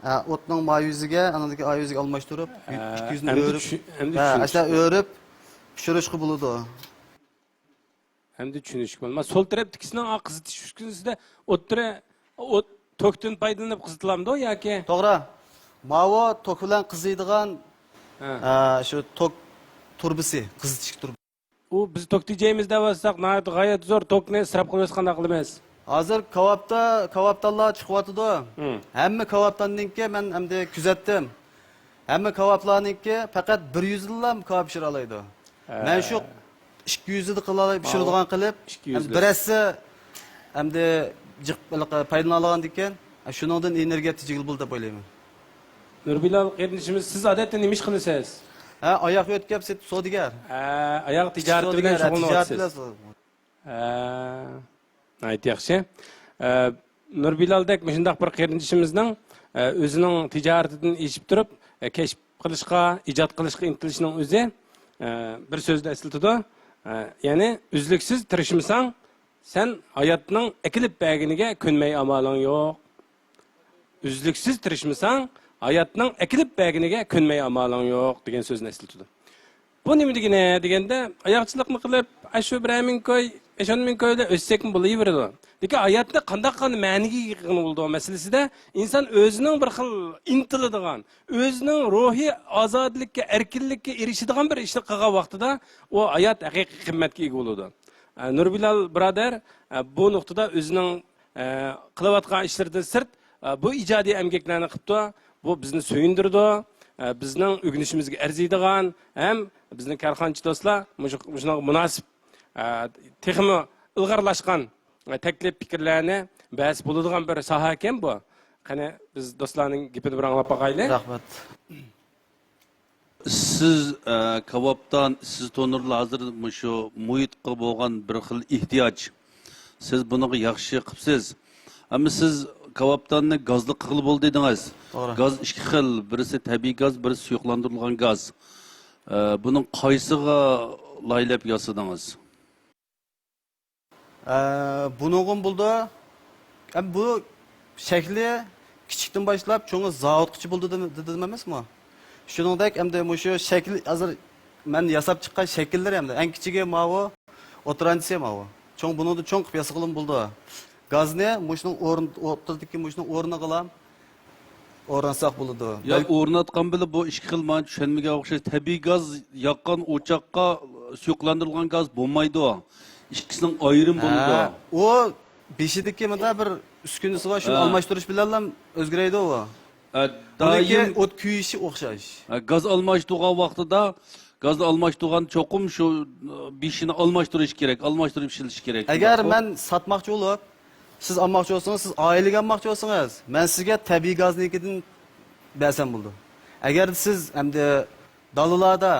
ئە، ئوتنىڭ ما يۈزىگە، ئانىڭدىكى ئا يۈزىگە ئالماشتۇرۇپ، ئە، ئىككى يۈزنى ئەمدى ئۆرۈپ، چۈشۈ-، ئەمدى ھە، چۈشۈنۈشۈم. ئاشۇنداق ئۆرۈپ پىشۇرۇشقا بولىدۇ. ئەمدى چۈشىنىشكە بولىدۇ. مانا سول تەرەپتىكىسىنىڭ، ئا، قىزىتىش ئۈسكۈنىسىدە ئوتتۇرا ئوت، توكتىن پايدىلىنىپ قىزىتىلامدۇ ياكى؟ توغرا. ماۋۇ توك بىلەن قىزىيدىغان، ھە. ئە، شۇ توك تۇرۇبىسى، قىزىتىش تۇرۇبىسى. ئۇ بىز توك تېجەيمىز دەۋاتساق، ناھايىتى غايەت زور توكنى ئىسراپ قىلىۋاتقانداق قىلىمىز. ھازىر كاۋاپتا، كاۋاپتانلار چىقىۋاتىدۇ. ھىم. ھەممە كاۋاپتاننىڭكى مەن ئەمدى كۆزەتتىم. ھەممە كاۋاپلارنىڭكى پەقەت بىر يۈزىدىلا كاۋاپ پىشۇرالايدۇ. ھە. مەن شۇ ئىككى يۈزىدە قىلالاي، ماۋۇ پىشۇرىدىغان قىلىپ، ئىككى يۈزلۈك. ھەم بىرەرسى ئەمدى جىق پايدىلىنالىغاندىكىن، شۇنىڭدىن ئېنېرگىيە تېجىگىلى بولىدۇ دەپ ئويلايمەن. نۇربىلال قېرىندىشىمىز، سىز ئادەتتە نېمە ئىش قىلىسىز؟ ھە، ئاياغ ئۆتكەپ سودىگەر. ھە، ئاياغ تىجارىتى بىلەن سودىگەر، ھە، تىجارەت شۇغۇللىنىۋاتىسىز. بىلەن شۇغۇللىنىۋاتىسىز. ھە، ناھايىتى ياخشى. ئە، نۇربىلالدەك مۇشۇنداق بىر قېرىندىشىمىزنىڭ، ئە، ئۆزىنىڭ تىجارىتىدىن ئېشىپ تۇرۇپ، ئە، كەشىپ قىلىشقا، ئىجاد قىلىشقا ئىنتىلىشىنىڭ ئۆزى، ئە، بىر سۆزدە ئەسلىتىدۇ. ئە، يەنى، ئۈزلۈكسىز تىرىشمىساڭ، سەن ھاياتنىڭ ئەكېلىپ بەرگىنىگە كۆنمەي ئامالىڭ يوق. ئۈزلۈكسىز تىرىشمىساڭ، ھاياتنىڭ ئەكېلىپ بەرگىنىگە كۆنمەي ئامالىڭ يوق، دېگەن سۆزنى ئەسلىتىدۇ. بۇ نېمە دېگىنى دېگەندە، ئاياغچىلىقنى قىلىپ، ئاشۇ بىرەر مىڭ كوي، بەش ئون مىڭ كوي بىلەن ئۆتسەكمۇ بولۇۋېرىدۇ. لېكىن ھاياتنى قانداق قىلغان مەنىگە ئىگە قىلغىلى بولىدۇ مەسىلىسىدە ئىنسان ئۆزىنىڭ بىر خىل ئىنتىلىدىغان، ئۆزىنىڭ روھىي ئازادىلىككە، ئەركىنلىككە ئېرىشىدىغان بىر ئىشنى قىلغان ۋاقتىدا ئۇ ھايات ھەقىقىي قىممەتكە ئىگە بولىدۇ. ئە، نۇربىلال بۇرادەر، ئە، بۇ نۇقتىدا ئۆزىنىڭ، ئە، قىلىۋاتقان ئىشلىرىدىن سىرت، ئە، بۇ ئىجادىي ئەمگەكلەرنى قىپتۇ. بۇ بىزنى سۆيۈندۈرىدۇ. ئە، بىزنىڭ ئۆگىنىشىمىزگە ئەرزىيدىغان ھەم بىزنىڭ كارخانىچى دوستلار مۇشۇ، مۇشۇنىڭغا مۇناسىپ، ئە، تېخىمۇ ئىلغارلاشقان، ئە، تەكلىپ پىكىرلەرنى بەرسە بولىدىغان بىر ساھە ئىكەن بۇ. قېنى، بىز دوستلارنىڭ گېپىنى بىر ئاڭلاپ باقايلى. رەھمەت. سىز، ئە، كاۋاپتان، سىز تونۇرلا ھازىر مۇشۇ مۇھىتقا بولغان بىر خىل ئېھتىياج. سىز بۇنىڭغا ياخشى قىپسىز. ئەمما سىز كاۋاپتاننى گازلىق قىلغىلى بولىدۇ دېدىڭىز. توغرا. گاز ئىككى خىل، بىرسى تەبىئىي گاز، بىرسى سۇيۇقلاندۇرۇلغان گاز. ئە، بۇنىڭ قايسىغا لايىھەلەپ ياسىدىڭىز؟ ئە، بۇنىڭغىمۇ بولىدۇ. ئەمما بۇ شەكلى كىچىكتىن باشلاپ چوڭى زاۋۇتقىچە بولىدۇ دېدىم، دېدىم ئەمەسمۇ؟ شۇنىڭدەك ئەمدى مۇشۇ شەكىل ھازىر مەن ياساپ چىققان شەكىللىرى ئەمدى ئەڭ كىچىكى ماۋۇ، ئوتتۇرانچىسى ماۋۇ. چوڭ، بۇنىڭدىن چوڭ قىلىپ ياسىغىلىمۇ بولىدۇ. گازنى مۇشۇنىڭ ئورن-، ئوتتۇرىدىكى مۇشۇنىڭ ئورنىغىلا ئورناتساق بولىدۇ. يا بەلكى ئورناتقان بىلەن بۇ ئىككى خىل ماڭا چۈشەنمىگەن ئوخشاش. تەبىئىي گاز ياققان ئوچاققا سۇيۇقلاندۇرۇلغان گاز بولمايدۇ. ئىككىسىنىڭ ئايرىم بولىدۇ. ھە، ئۇ بېشىدىكى مۇنداق بىر ئۈسكۈنىسى بار، شۇنى ھە. ئالماشتۇرۇش بىلەنلا ئۆزگىرەيدۇ ئۇ. ھە، ئۇنىڭكى دائىم ئوت كۆيۈشى ئوخشاش. ھە، گاز ئالماشتۇرغان ۋاقتىدا، گازنى ئالماشتۇرغان چوقۇم شۇ، ئە، بېشىنى ئالماشتۇرۇش كېرەك، ئالماشتۇرۇپ ئىشلىتىش كېرەك. ئەگەر شۇنداقمۇ؟ مەن ساتماقچى بولۇپ، سىز ئالماقچى بولسىڭىز، سىز ئائىلىگە ئالماقچى بولسىڭىز، مەن سىزگە تەبىئىي گازنىڭكىدىن بەرسەم بولىدۇ. ئەگەر سىز ئەمدى دالىلاردا،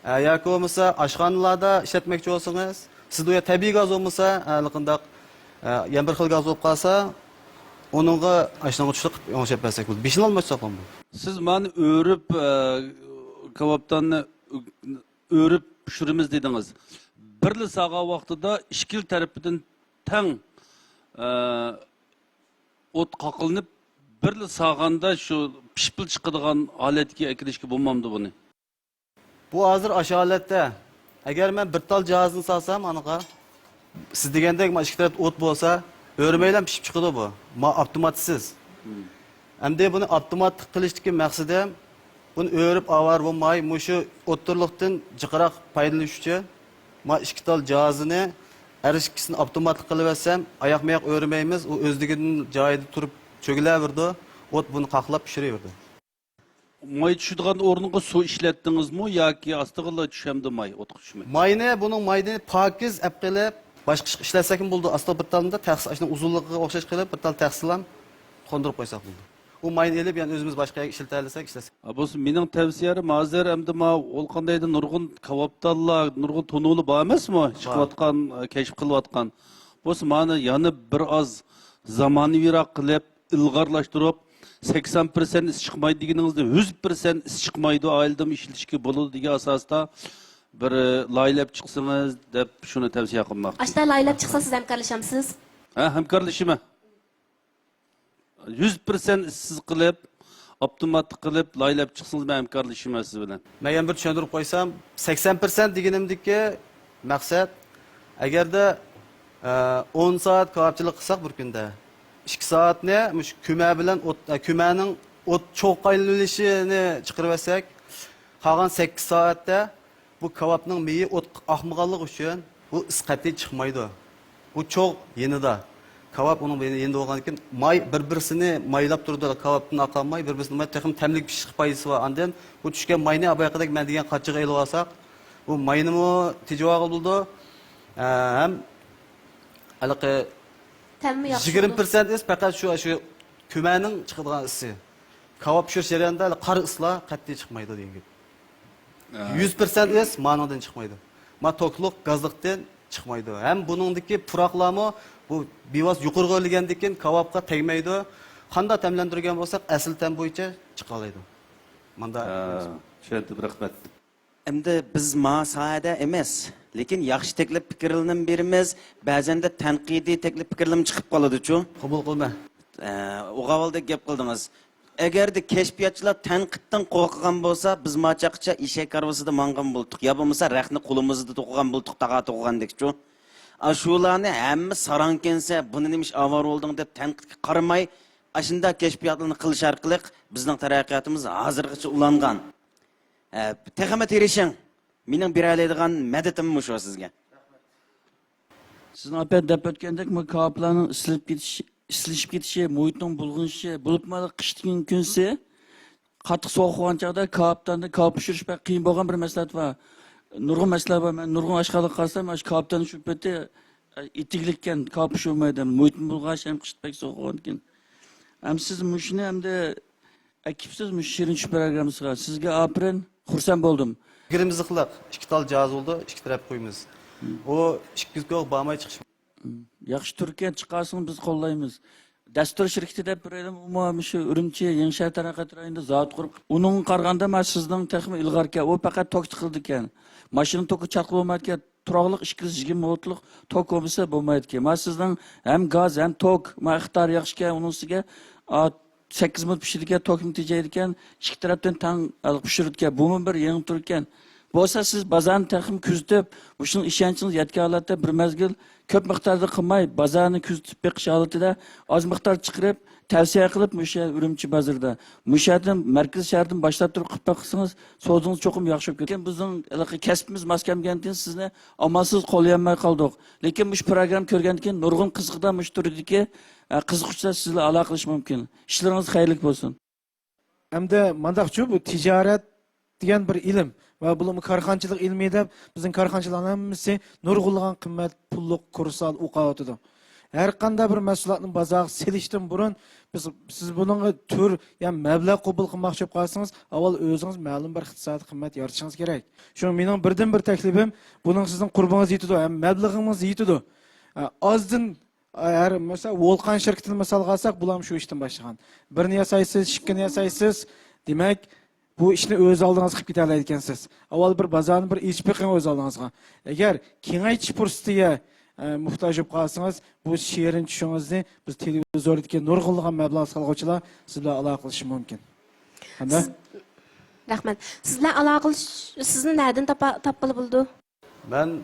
ئە، ياكى بولمىسا ئاشخانىلاردا ئىشلەتمەكچى بولسىڭىز، سىزدە ئۇ يەر تەبىئىي گاز بولمىسا، ئە، ھېلىقىنداق، ئە، يەنە بىر خىل گاز بولۇپ قالسا، ئۇنىڭغا ئاشۇنىڭغا چۈشلۈق قىلىپ ئوڭشاپ بەرسەك بولىدۇ. بېشىنى ئالماشتۇرساق بولىدۇ. سىز مانا ئۆرۈپ، ئە، كاۋاپتاننى ئۆرۈپ پىشۇرىمىز دېدىڭىز. بىرلا ساغان ۋاقتىدا ئىككىلا تەرىپىدىن تەڭ، ئە، ئوت قاقلىنىپ، بىرلا ساغاندا شۇ پىشىپلا چىقىدىغان ھالەتكە ئەكىرىشكە بولمامدۇ بۇنى؟ بۇ ھازىر ئاشۇ ھالەتتە. ئەگەر مەن بىر تال جاھازنى سالسام ئانىغا، سىز دېگەندەك، ما ئىككى تەرەپتە ئوت بولسا، ئۆرمەيلا پىشىپ چىقىدۇ بۇ. ما ئاپتوماتسىز. مم. ئەمدى بۇنى ئاپتوماتلىق قىلىشتىكى مەقسىتىم، بۇنى ئۆرۈپ ئاۋارە بولماي، مۇشۇ ئوتتۇرىلىقتىن جىقراق پايدىلىنىش ئۈچۈن، ما ئىككى تال جاھازىنى ھەر ئىككىسىنى ئاپتوماتلىق قىلىۋەتسەم، ئاياق ماياق ئۆرمەيمىز، ئۇ ئۆزلۈكىدىن جايىدا تۇرۇپ چۆگىلەۋېرىدۇ، ئوت بۇنى قاقلاپ پىشۇرۇۋېرىدۇ. ماي چۈشىدىغان ئورنىغا سۇ ئىشلەتتىڭىزمۇ ياكى ئاستىغىلا چۈشەمدۇ ماي، ئوتقا چۈشمەي؟ ماينى، بۇنىڭ ماينى پاكىز ئەپ قېلىپ، باشقا ئىشقا ئىشلەتسەكمۇ بولىدۇ. ئاستىغا بىر تالنىدا تەخسە، ئاشۇنىڭ ئۇزۇنلۇقىغا ئوخشاش قىلىپ، بىر تال تەخسىلام قوندۇرۇپ قويساق بولىدۇ. ئۇ ماينى ئېلىپ، يەنە ئۆزىمىز باشقا يەرگە ئىشلىتەلىسەك ئىشلەتسەك. ھە، بولسا مېنىڭ تەۋسىيەم، ھازىر ئەمدى ما ئۇ قاندايدۇ، نۇرغۇن كاۋاپتانلار، نۇرغۇن تونۇلار بار ئەمەسمۇ؟ بار. چىقىۋاتقان، كەشىپ قىلىۋاتقان. بولسا مانا يەنە بىر ئاز زامانىۋىراق قىلىپ، ئىلغارلاشتۇرۇپ، سەكسەن پىرسەنت ئىس چىقمايدۇ دېگىنىڭىزدە، يۈز پىرسەنت ئىس چىقمايدۇ، ئائىلىدىمۇ ئىشلىتىشكە بولىدۇ دېگەن ئاساستا بىر، ئە، لايىھەلەپ چىقسىڭىز دەپ شۇنى تەۋسىيە قىلماقچى. ئاشۇنداق لايىھەلەپ چىقسا سىز ھەمكارلىشامسىز؟ ھە، ھەمكارلىشىمەن. يۈز پىرسەنت ئىسسىز قىلىپ، ئاپتوماتلىق قىلىپ، لايىھەلەپ چىقسىڭىز، مەن ھەمكارلىشىمەن سىز بىلەن. مەن يەنە بىر چۈشەندۈرۈپ قويسام، سەكسەن پىرسەنت دېگىنىمدىكى مەقسەت، ئەگەردە، ئە، ئون سائەت كاۋاپچىلىق قىلساق بىر كۈندە، ئىككى سائەتنى مۇشۇ كۆمە بىلەن ئوت، ئە، كۆمەنىڭ ئوت چوغ ئايلىنىۋېلىشىنى چىقىرىۋەتسەك، قالغان سەككىز سائەتتە بۇ كاۋاپنىڭ مېيى ئوتقا ئاقمىغانلىقى ئۈچۈن بۇ ئىس قەتئىي چىقمايدۇ. بۇ چوغ يېنىدا. كاۋاپ ئۇنىڭ يېنىدا بولغاندىن كېيىن ماي بىر-بىرسىنى مايلاپ تۇرىدۇ. كاۋاپتىن ئاققان ماي بىر-بىرسىنى ماي، تېخىمۇ تەملىك پىشىشلىق پايدىسى بار. ئاندىن بۇ چۈشكەن ماينى بايىقىدەك مەن دېگەن قاچىغا ئېلىۋالساق، بۇ ماينىمۇ تېجىۋالغىلى بولىدۇ. ئە، ھەم ھېلىقى تەممۇ ياخشى يىگىرمە پىرسەنت بولىدۇ. ئىس پەقەت شۇ، شۇ كۆمەنىڭ چىقىدىغان ئىسى. كاۋاپ پىشۇرۇش جەريانىدا قارا ئىسلار قەتئىي چىقمايدۇ دېگەن گەپ. ھە. يۈز پىرسەنت ئىس مانىڭدىن چىقمايدۇ. ما توكلۇق گازلىقتىن چىقمايدۇ. ھەم بۇنىڭدىكى پۇراقلارمۇ بۇ بىۋاسىتە يۇقىرىغا ئۆرلىگەندىن كېيىن كاۋاپقا تەگمەيدۇ. قانداق تەملەندۈرگەن بولساق، ئەسلى تەم بويىچە چىقالايدۇ. ماندا. ھە، چۈشەندىم، رەھمەت. ئەمدى بىز ما ساھەدە ئەمەس، لېكىن ياخشى تەكلىپ پىكىرلىرىنىمۇ بېرىمىز، بەزەندە تەنقىدىي تەكلىپ پىكىرلىرىمۇ چىقىپ قالىدۇچۇ. قوبۇل قىلىمەن. ئە، ئوغاۋالدەك گەپ قىلدىڭىز. ئەگەردە كەشپىياتچىلار تەنقىدتىن قورقىدىغان بولسا، بىز ماچاققىچە ئېشەك ھارۋىسىدا ماڭغان بولدۇق، يا بولمىسا رەختنى قولىمىزدا توقۇغان بولدۇق، تاغا توقۇغاندەكچۇ. ئاشۇلارنى ھەممە ساراڭ كەنسە، بۇنى نېمىش ئاۋارە بولدۇڭ دەپ تەنقىدكە قارىماي، ئاشۇنداق كەشپىياتلارنى قىلىش ئارقىلىق بىزنىڭ تەرەققىياتىمىز ھازىرغىچە ئۇلانغان. ھە، تېخىمۇ تىرىشىڭ. مېنىڭ بېرەلەيدىغان مەدىتىم مۇشۇ سىزگە. سىزنىڭ ئاپەت دەپ ئۆتكەندەك، بۇ كاۋاپلارنىڭ ئىسسىلىپ كېتىشى، ئىسسىلىشىپ كېتىشى، مۇھىتنىڭ بۇلغىنىشى، بولۇپمۇ قىشتىكى كۈنسى قاتتىق سوغۇق بولغان چاغدا كاۋاپتاندا كاۋاپ پىشۇرۇش بەك قىيىن بولغان بىر مەسلىھەت بار. نۇرغۇن مەسىلە بار. مەن نۇرغۇن ئاشخانىغا قارىسام، ئاشۇ كاۋاپتان شۇ پېتى ئىتتىكلىككەن، كاۋاپ پىشۇرمايدۇ. مۇھىتمۇ بۇلغاش ھەم قىشتا بەك سوغۇق بولغاندىكىن. ھەم سىز مۇشۇنى ئەمدى ئەكىپسىز مۇشۇ شېرىن چۈش پروگراممىسىغا. سىزگە ئاپىرىن، خۇرسەن بولدۇم. يىگىرمە زىخلىق ئىككى تال جاھاز بولىدۇ، ئىككى تەرەپ قويىمىز. ئۇ ئىككى كوك بارماي چىقىش. ياخشى تۈركەن چىقارسىڭىز بىز قوللايمىز. دەستۇر شىركىتى دەپ بېرەيلىمۇ؟ ئۇمۇ مۇشۇ ئۈرۈمچى، يېڭىشەھەر تەرەققىيات رايونىدا زاۋۇت قۇرۇپ، ئۇنىڭغا قارىغاندا مانا سىزنىڭ تېخىمۇ ئىلغاركەن. ئۇ پەقەت توك چىقىرىدىكەن. ماشىنا توكى چاتىقى بولمايدىكەن. تۇراقلىق ئىككى يۈز يىگىرمە ۋولتلۇق توك بولمىسا بولمايدىكەن. مانا سىزنىڭ ھەم گاز، ھەم توك، مانا ئىقتىدارى ياخشىكەن، ئۇنىڭ ئۈستىگە، ئا، سەككىز مىنۇت پىشىدىكەن، توكمۇ تېجەيدىكەن، ئىككى تەرەپتىن تەڭ ھېلىقى پىشۇرىدىكەن. بۇمۇ بىر يېڭى تۈركەن. بولسا سىز بازارنى تېخىمۇ كۆزىتىپ، مۇشۇنىڭ ئىشەنچىڭىز يەتكەن ھالەتتە بىر مەزگىل كۆپ مىقداردا قىلماي، بازارنى كۆزىتىپ بېقىش ھالىتىدە ئاز مىقدار چىقىرىپ، تەۋسىيە قىلىپ، مۇشۇ ئۈرۈمچى بازىرىدا، مۇشۇ يەردىن، مەركىز شەھەردىن باشلاپ تۇرۇپ قىلىپ باقسىڭىز، سودىڭىز چوقۇم ياخشى بولۇپ كېتىدۇ. لېكىن بىزنىڭ ھېلىقى كەسپىمىز ماس كەلمىگەندىن كېيىن سىزنى ئامالسىز قوللىيالماي قالدۇق. لېكىن مۇشۇ پروگرامما كۆرگەندىن كېيىن نۇرغۇن قىزىقىدىغان مۇشۇ تۈردىكى، ئە، قىزىققۇچىلار سىز بىلەن ئالاقىلىشىشى مۇمكىن. ئىشلىرىڭىز خەيرلىك بولسۇن. ئەمدى مانداقچۇ، بۇ تىجارەت دېگەن بىر ئىلىم ۋە بولۇپمۇ كارخانىچىلىق ئىلمى دەپ بىزنىڭ كارخانىچىلارنىڭ ھەممىسى نۇرغۇنلىغان قىممەت پۇللۇق كۇرسلاردا ئوقۇۋاتىدۇ. ھەر قانداق بىر مەھسۇلاتنى بازارغا سېلىشتىن بۇرۇن بىز، سىز بۇنىڭغا تۈر يا مەبلەغ قوبۇل قىلماقچى بولۇپ قالسىڭىز، ئاۋۋال ئۆزىڭىز مەلۇم بىر ئىقتىسادىي قىممەت يارىتىشىڭىز كېرەك. شۇڭا مېنىڭ بىردىن بىر تەكلىپىم، بۇنىڭ سىزنىڭ قۇربىڭىز يېتىدۇ ھەم مەبلىغىڭىز يېتىدۇ. ئە، ئازدىن ھەر، مەسىلەن، ۋولقان شىركىتىنى مىسالغا ئالساق، بۇلارمۇ شۇ ئىشتىن باشلىغان. بىرنى ياسايسىز، ئىككىنى ياسايسىز، دېمەك، بۇ ئىشنى ئۆز ئالدىڭىزغا قىلىپ كېتەلەيدىكەنسىز. ئاۋۋال بىر بازارنى بىر ئېچىپ بېقىڭ ئۆز ئالدىڭىزغا. ئەگەر كېڭەيتىش پۇرسىتىگە، ئە، موھتاج بولۇپ قالسىڭىز، بۇ شېرىن چۈشىڭىزنى بىز تېلېۋىزوردىكى نۇرغۇنلىغان مەبلەغ سالغۇچىلار سىز بىلەن ئالاقىلىشىشى مۇمكىن. ھەمدە سىز، رەھمەت. سىز بىلەن ئالاقىلىشىش، سىزنى نەدىن تاپا-، تاپقىلى بولىدۇ؟ مەن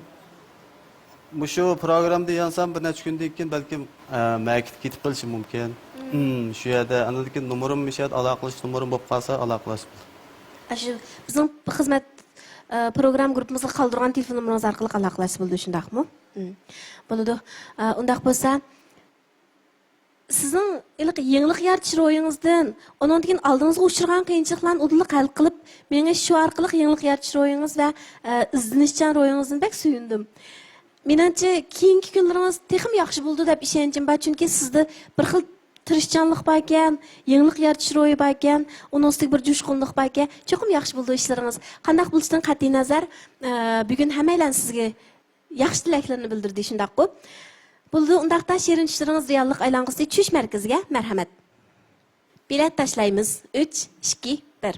مۇشۇ پروگراممىدا يانسام، بىر نەچچە كۈندىن كېيىن بەلكىم، ئە، مەركىتىگە كېتىپ قېلىشىم مۇمكىن. مم. مم، شۇ يەردە ئاندىن كېيىن نومۇرۇم، مۇشۇ يەردە ئالاقىلىشىش نومۇرۇم بولۇپ قالسا، ئالاقىلەش. ئاشۇ بىزنىڭ خىزمەت، ئە، پروگرامما گۇرۇپپىمىزغا قالدۇرغان تېلېفون نومۇرىڭىز ئارقىلىق ئالاقىلەشسە بولىدۇ، شۇنداقمۇ؟ مم. بولىدۇ. ئە، ئۇنداق بولسا، سىزنىڭ ھېلىقى يېڭىلىق يارىتىش روھىڭىزدىن، ئۇنىڭدىن كېيىن ئالدىڭىزغا ئۇچرىغان قىيىنچىلىقلارنى ئۇدۇللا ھەل قىلىپ مېڭىش، شۇ ئارقىلىق يېڭىلىق يارىتىش روھىڭىز ۋە، ئە، ئىزدىنىشچان روھىڭىزدىن بەك سۆيۈندۈم. مېنىڭچە، كېيىنكى كۈنلىرىڭىز تېخىمۇ ياخشى بولىدۇ دەپ ئىشەنچىم بار، چۈنكى سىزدە بىر خىل تىرىشچانلىق باركەن، يېڭىلىق يارىتىش روھى باركەن، ئۇنىڭ ئۈستىگە بىر جۇشقۇنلۇق باركەن، چوقۇم ياخشى بولىدۇ ئىشلىرىڭىز. قانداق بولۇشىدىن قەتئىينەزەر، ئە، بۈگۈن ھەممەيلەن سىزگە ياخشى تىلەكلىرىنى بىلدۈردى، شۇنداققۇ؟ بولىدۇ، ئۇنداقتا شېرىن چۈشلىرىڭىز رېئاللىققا ئايلانغۇسى چۈش مەركىزىگە مەرھەمەت. بېلەت تاشلايمىز. ئۈچ، ئىككى، بىر.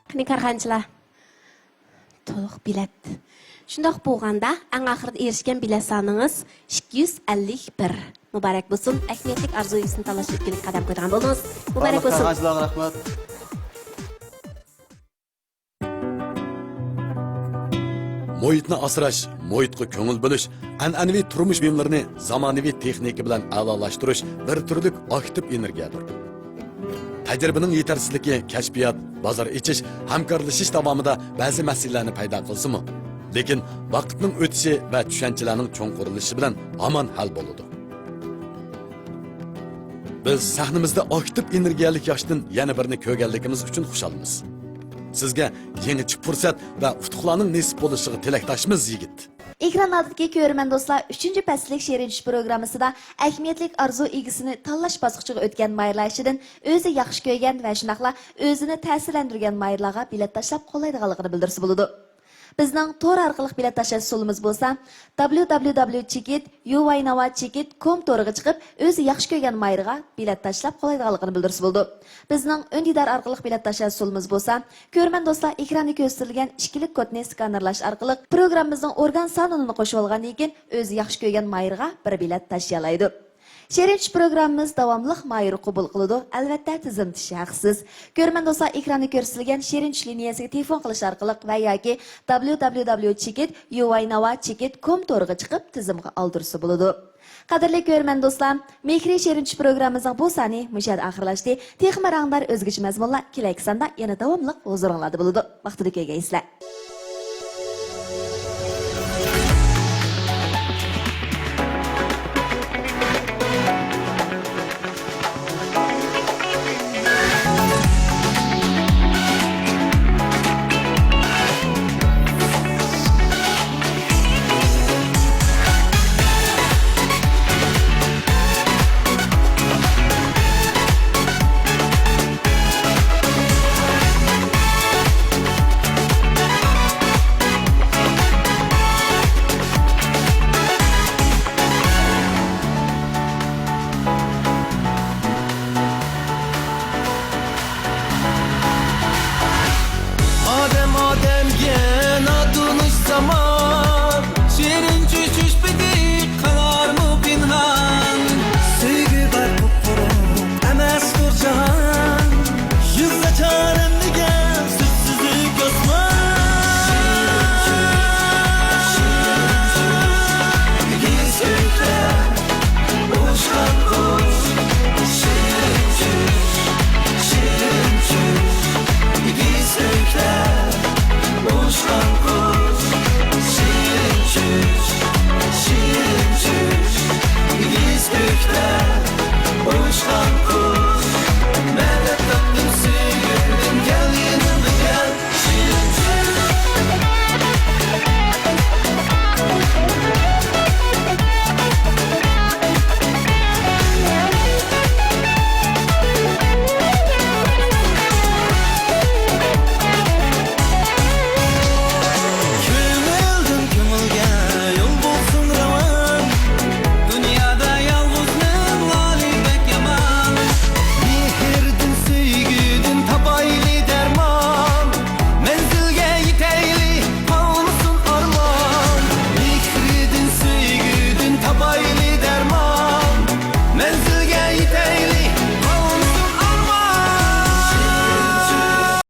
قېنى، كارخانىچىلار؟ تولۇق بېلەت. شۇنداق بولغاندا، ئەڭ ئاخىرىدا ئېرىشكەن بېلەت سانىڭىز ئىككى يۈز ئەللىك بىر. مۇبارەك بولسۇن. ئەھمىيەتلىك ئارزۇ ئىگىسىنى تاللاش ئۆتكىلىك قەدەم قويىدىغان بولدىڭىز. مۇبارەك بارلىق بولسۇن. كارخانىچىلارغا رەھمەت. مۇھىتنى ئاسراش، مۇھىتقا كۆڭۈل بۆلۈش، ئەنئەنىۋى تۇرمۇش بۇيۇملىرىنى زامانىۋى تېخنىكا بىلەن ئەلالاشتۇرۇش بىر تۈرلۈك ئاكتىپ ئېنېرگىيەدۇر. تەجرىبىنىڭ يېتەرسىزلىكى كەشپىيات، بازار ئېچىش، ھەمكارلىشىش داۋامىدا بەزى مەسىلىلەرنى پەيدا قىلسىمۇ، لېكىن ۋاقىتنىڭ ئۆتۈشى ۋە چۈشەنچىلەرنىڭ چوڭقۇرلىشىشى بىلەن ھامان ھەل بولىدۇ. بىز سەھنىمىزدە ئاكتىپ ئېنېرگىيەلىك ياشتىن يەنە بىرنى كۆرگەنلىكىمىز ئۈچۈن خۇشالمىز. سىزگە يېڭىچە پۇرسەت ۋە ئۇتۇقلارنىڭ نېسىپ بولۇشىغا تىلەكداشمىز، يىگىت! ئېكران ئالدىدىكى كۆرۈرمەن دوستلار، ئۈچىنچى پەسىللىك شېرىن چۈش پروگراممىسىدا ئەھمىيەتلىك ئارزۇ ئىگىسىنى تاللاش باسقۇچىغا ئۆتكەن ماھىرلار ئىچىدىن ئۆزى ياخشى كۆرگەن ۋە شۇنداقلا ئۆزىنى تەسىرلەندۈرگەن ماھىرلارغا بېلەت تاشلاپ قوللايدىغانلىقىنى بىلدۈرسە بولىدۇ. بىزنىڭ تور ئارقىلىق بېلەت تاشلاش ئۇسۇلىمىز بولسا، www چېكىت uynava چېكىت com تورىغا چىقىپ، ئۆزى ياخشى كۆرگەن ماھىرغا بېلەت تاشلاپ قوللايدىغانلىقىنى بىلدۈرسە بولىدۇ. بىزنىڭ ئۈندىدار ئارقىلىق بېلەت تاشلاش ئۇسۇلىمىز بولسا، كۆرۈرمەن دوستلار ئېكراندا كۆرسىتىلگەن ئىككىلىك كودنى سكانېرلاش ئارقىلىق پروگراممىمىزنىڭ ئورگان سانىلىنى قوشۇۋالغاندىن كېيىن، ئۆزى ياخشى كۆرگەن ماھىرغا بىر بېلەت تاشلىيالايدۇ. شېرىن چۈش پروگراممىمىز داۋاملىق ماھىر قوبۇل قىلىدۇ، ئەلۋەتتە، تىزىملىتىش ھەقسىز. كۆرۈرمەن دوستلار ئېكراندا كۆرسىتىلگەن شېرىن چۈش لىنىيەسىگە تېلېفون قىلىش ئارقىلىق ۋە ياكى www چېكىت uynava چېكىت com تورىغا چىقىپ تىزىمغا ئالدۇرسا بولىدۇ. قەدىرلىك كۆرۈرمەن دوستلار، مېھرى شېرىن چۈش پروگراممىمىزنىڭ بۇ سانى مۇشۇ يەردە ئاخىرلاشتى. تېخىمۇ رەڭدار ئۆزگىچە مەزمۇنلار كېلەركى ساندا يەنە داۋاملىق ھۇزۇرۇڭلاردا بولىدۇ. ۋاقتىدا كۆرگەيسىلەر.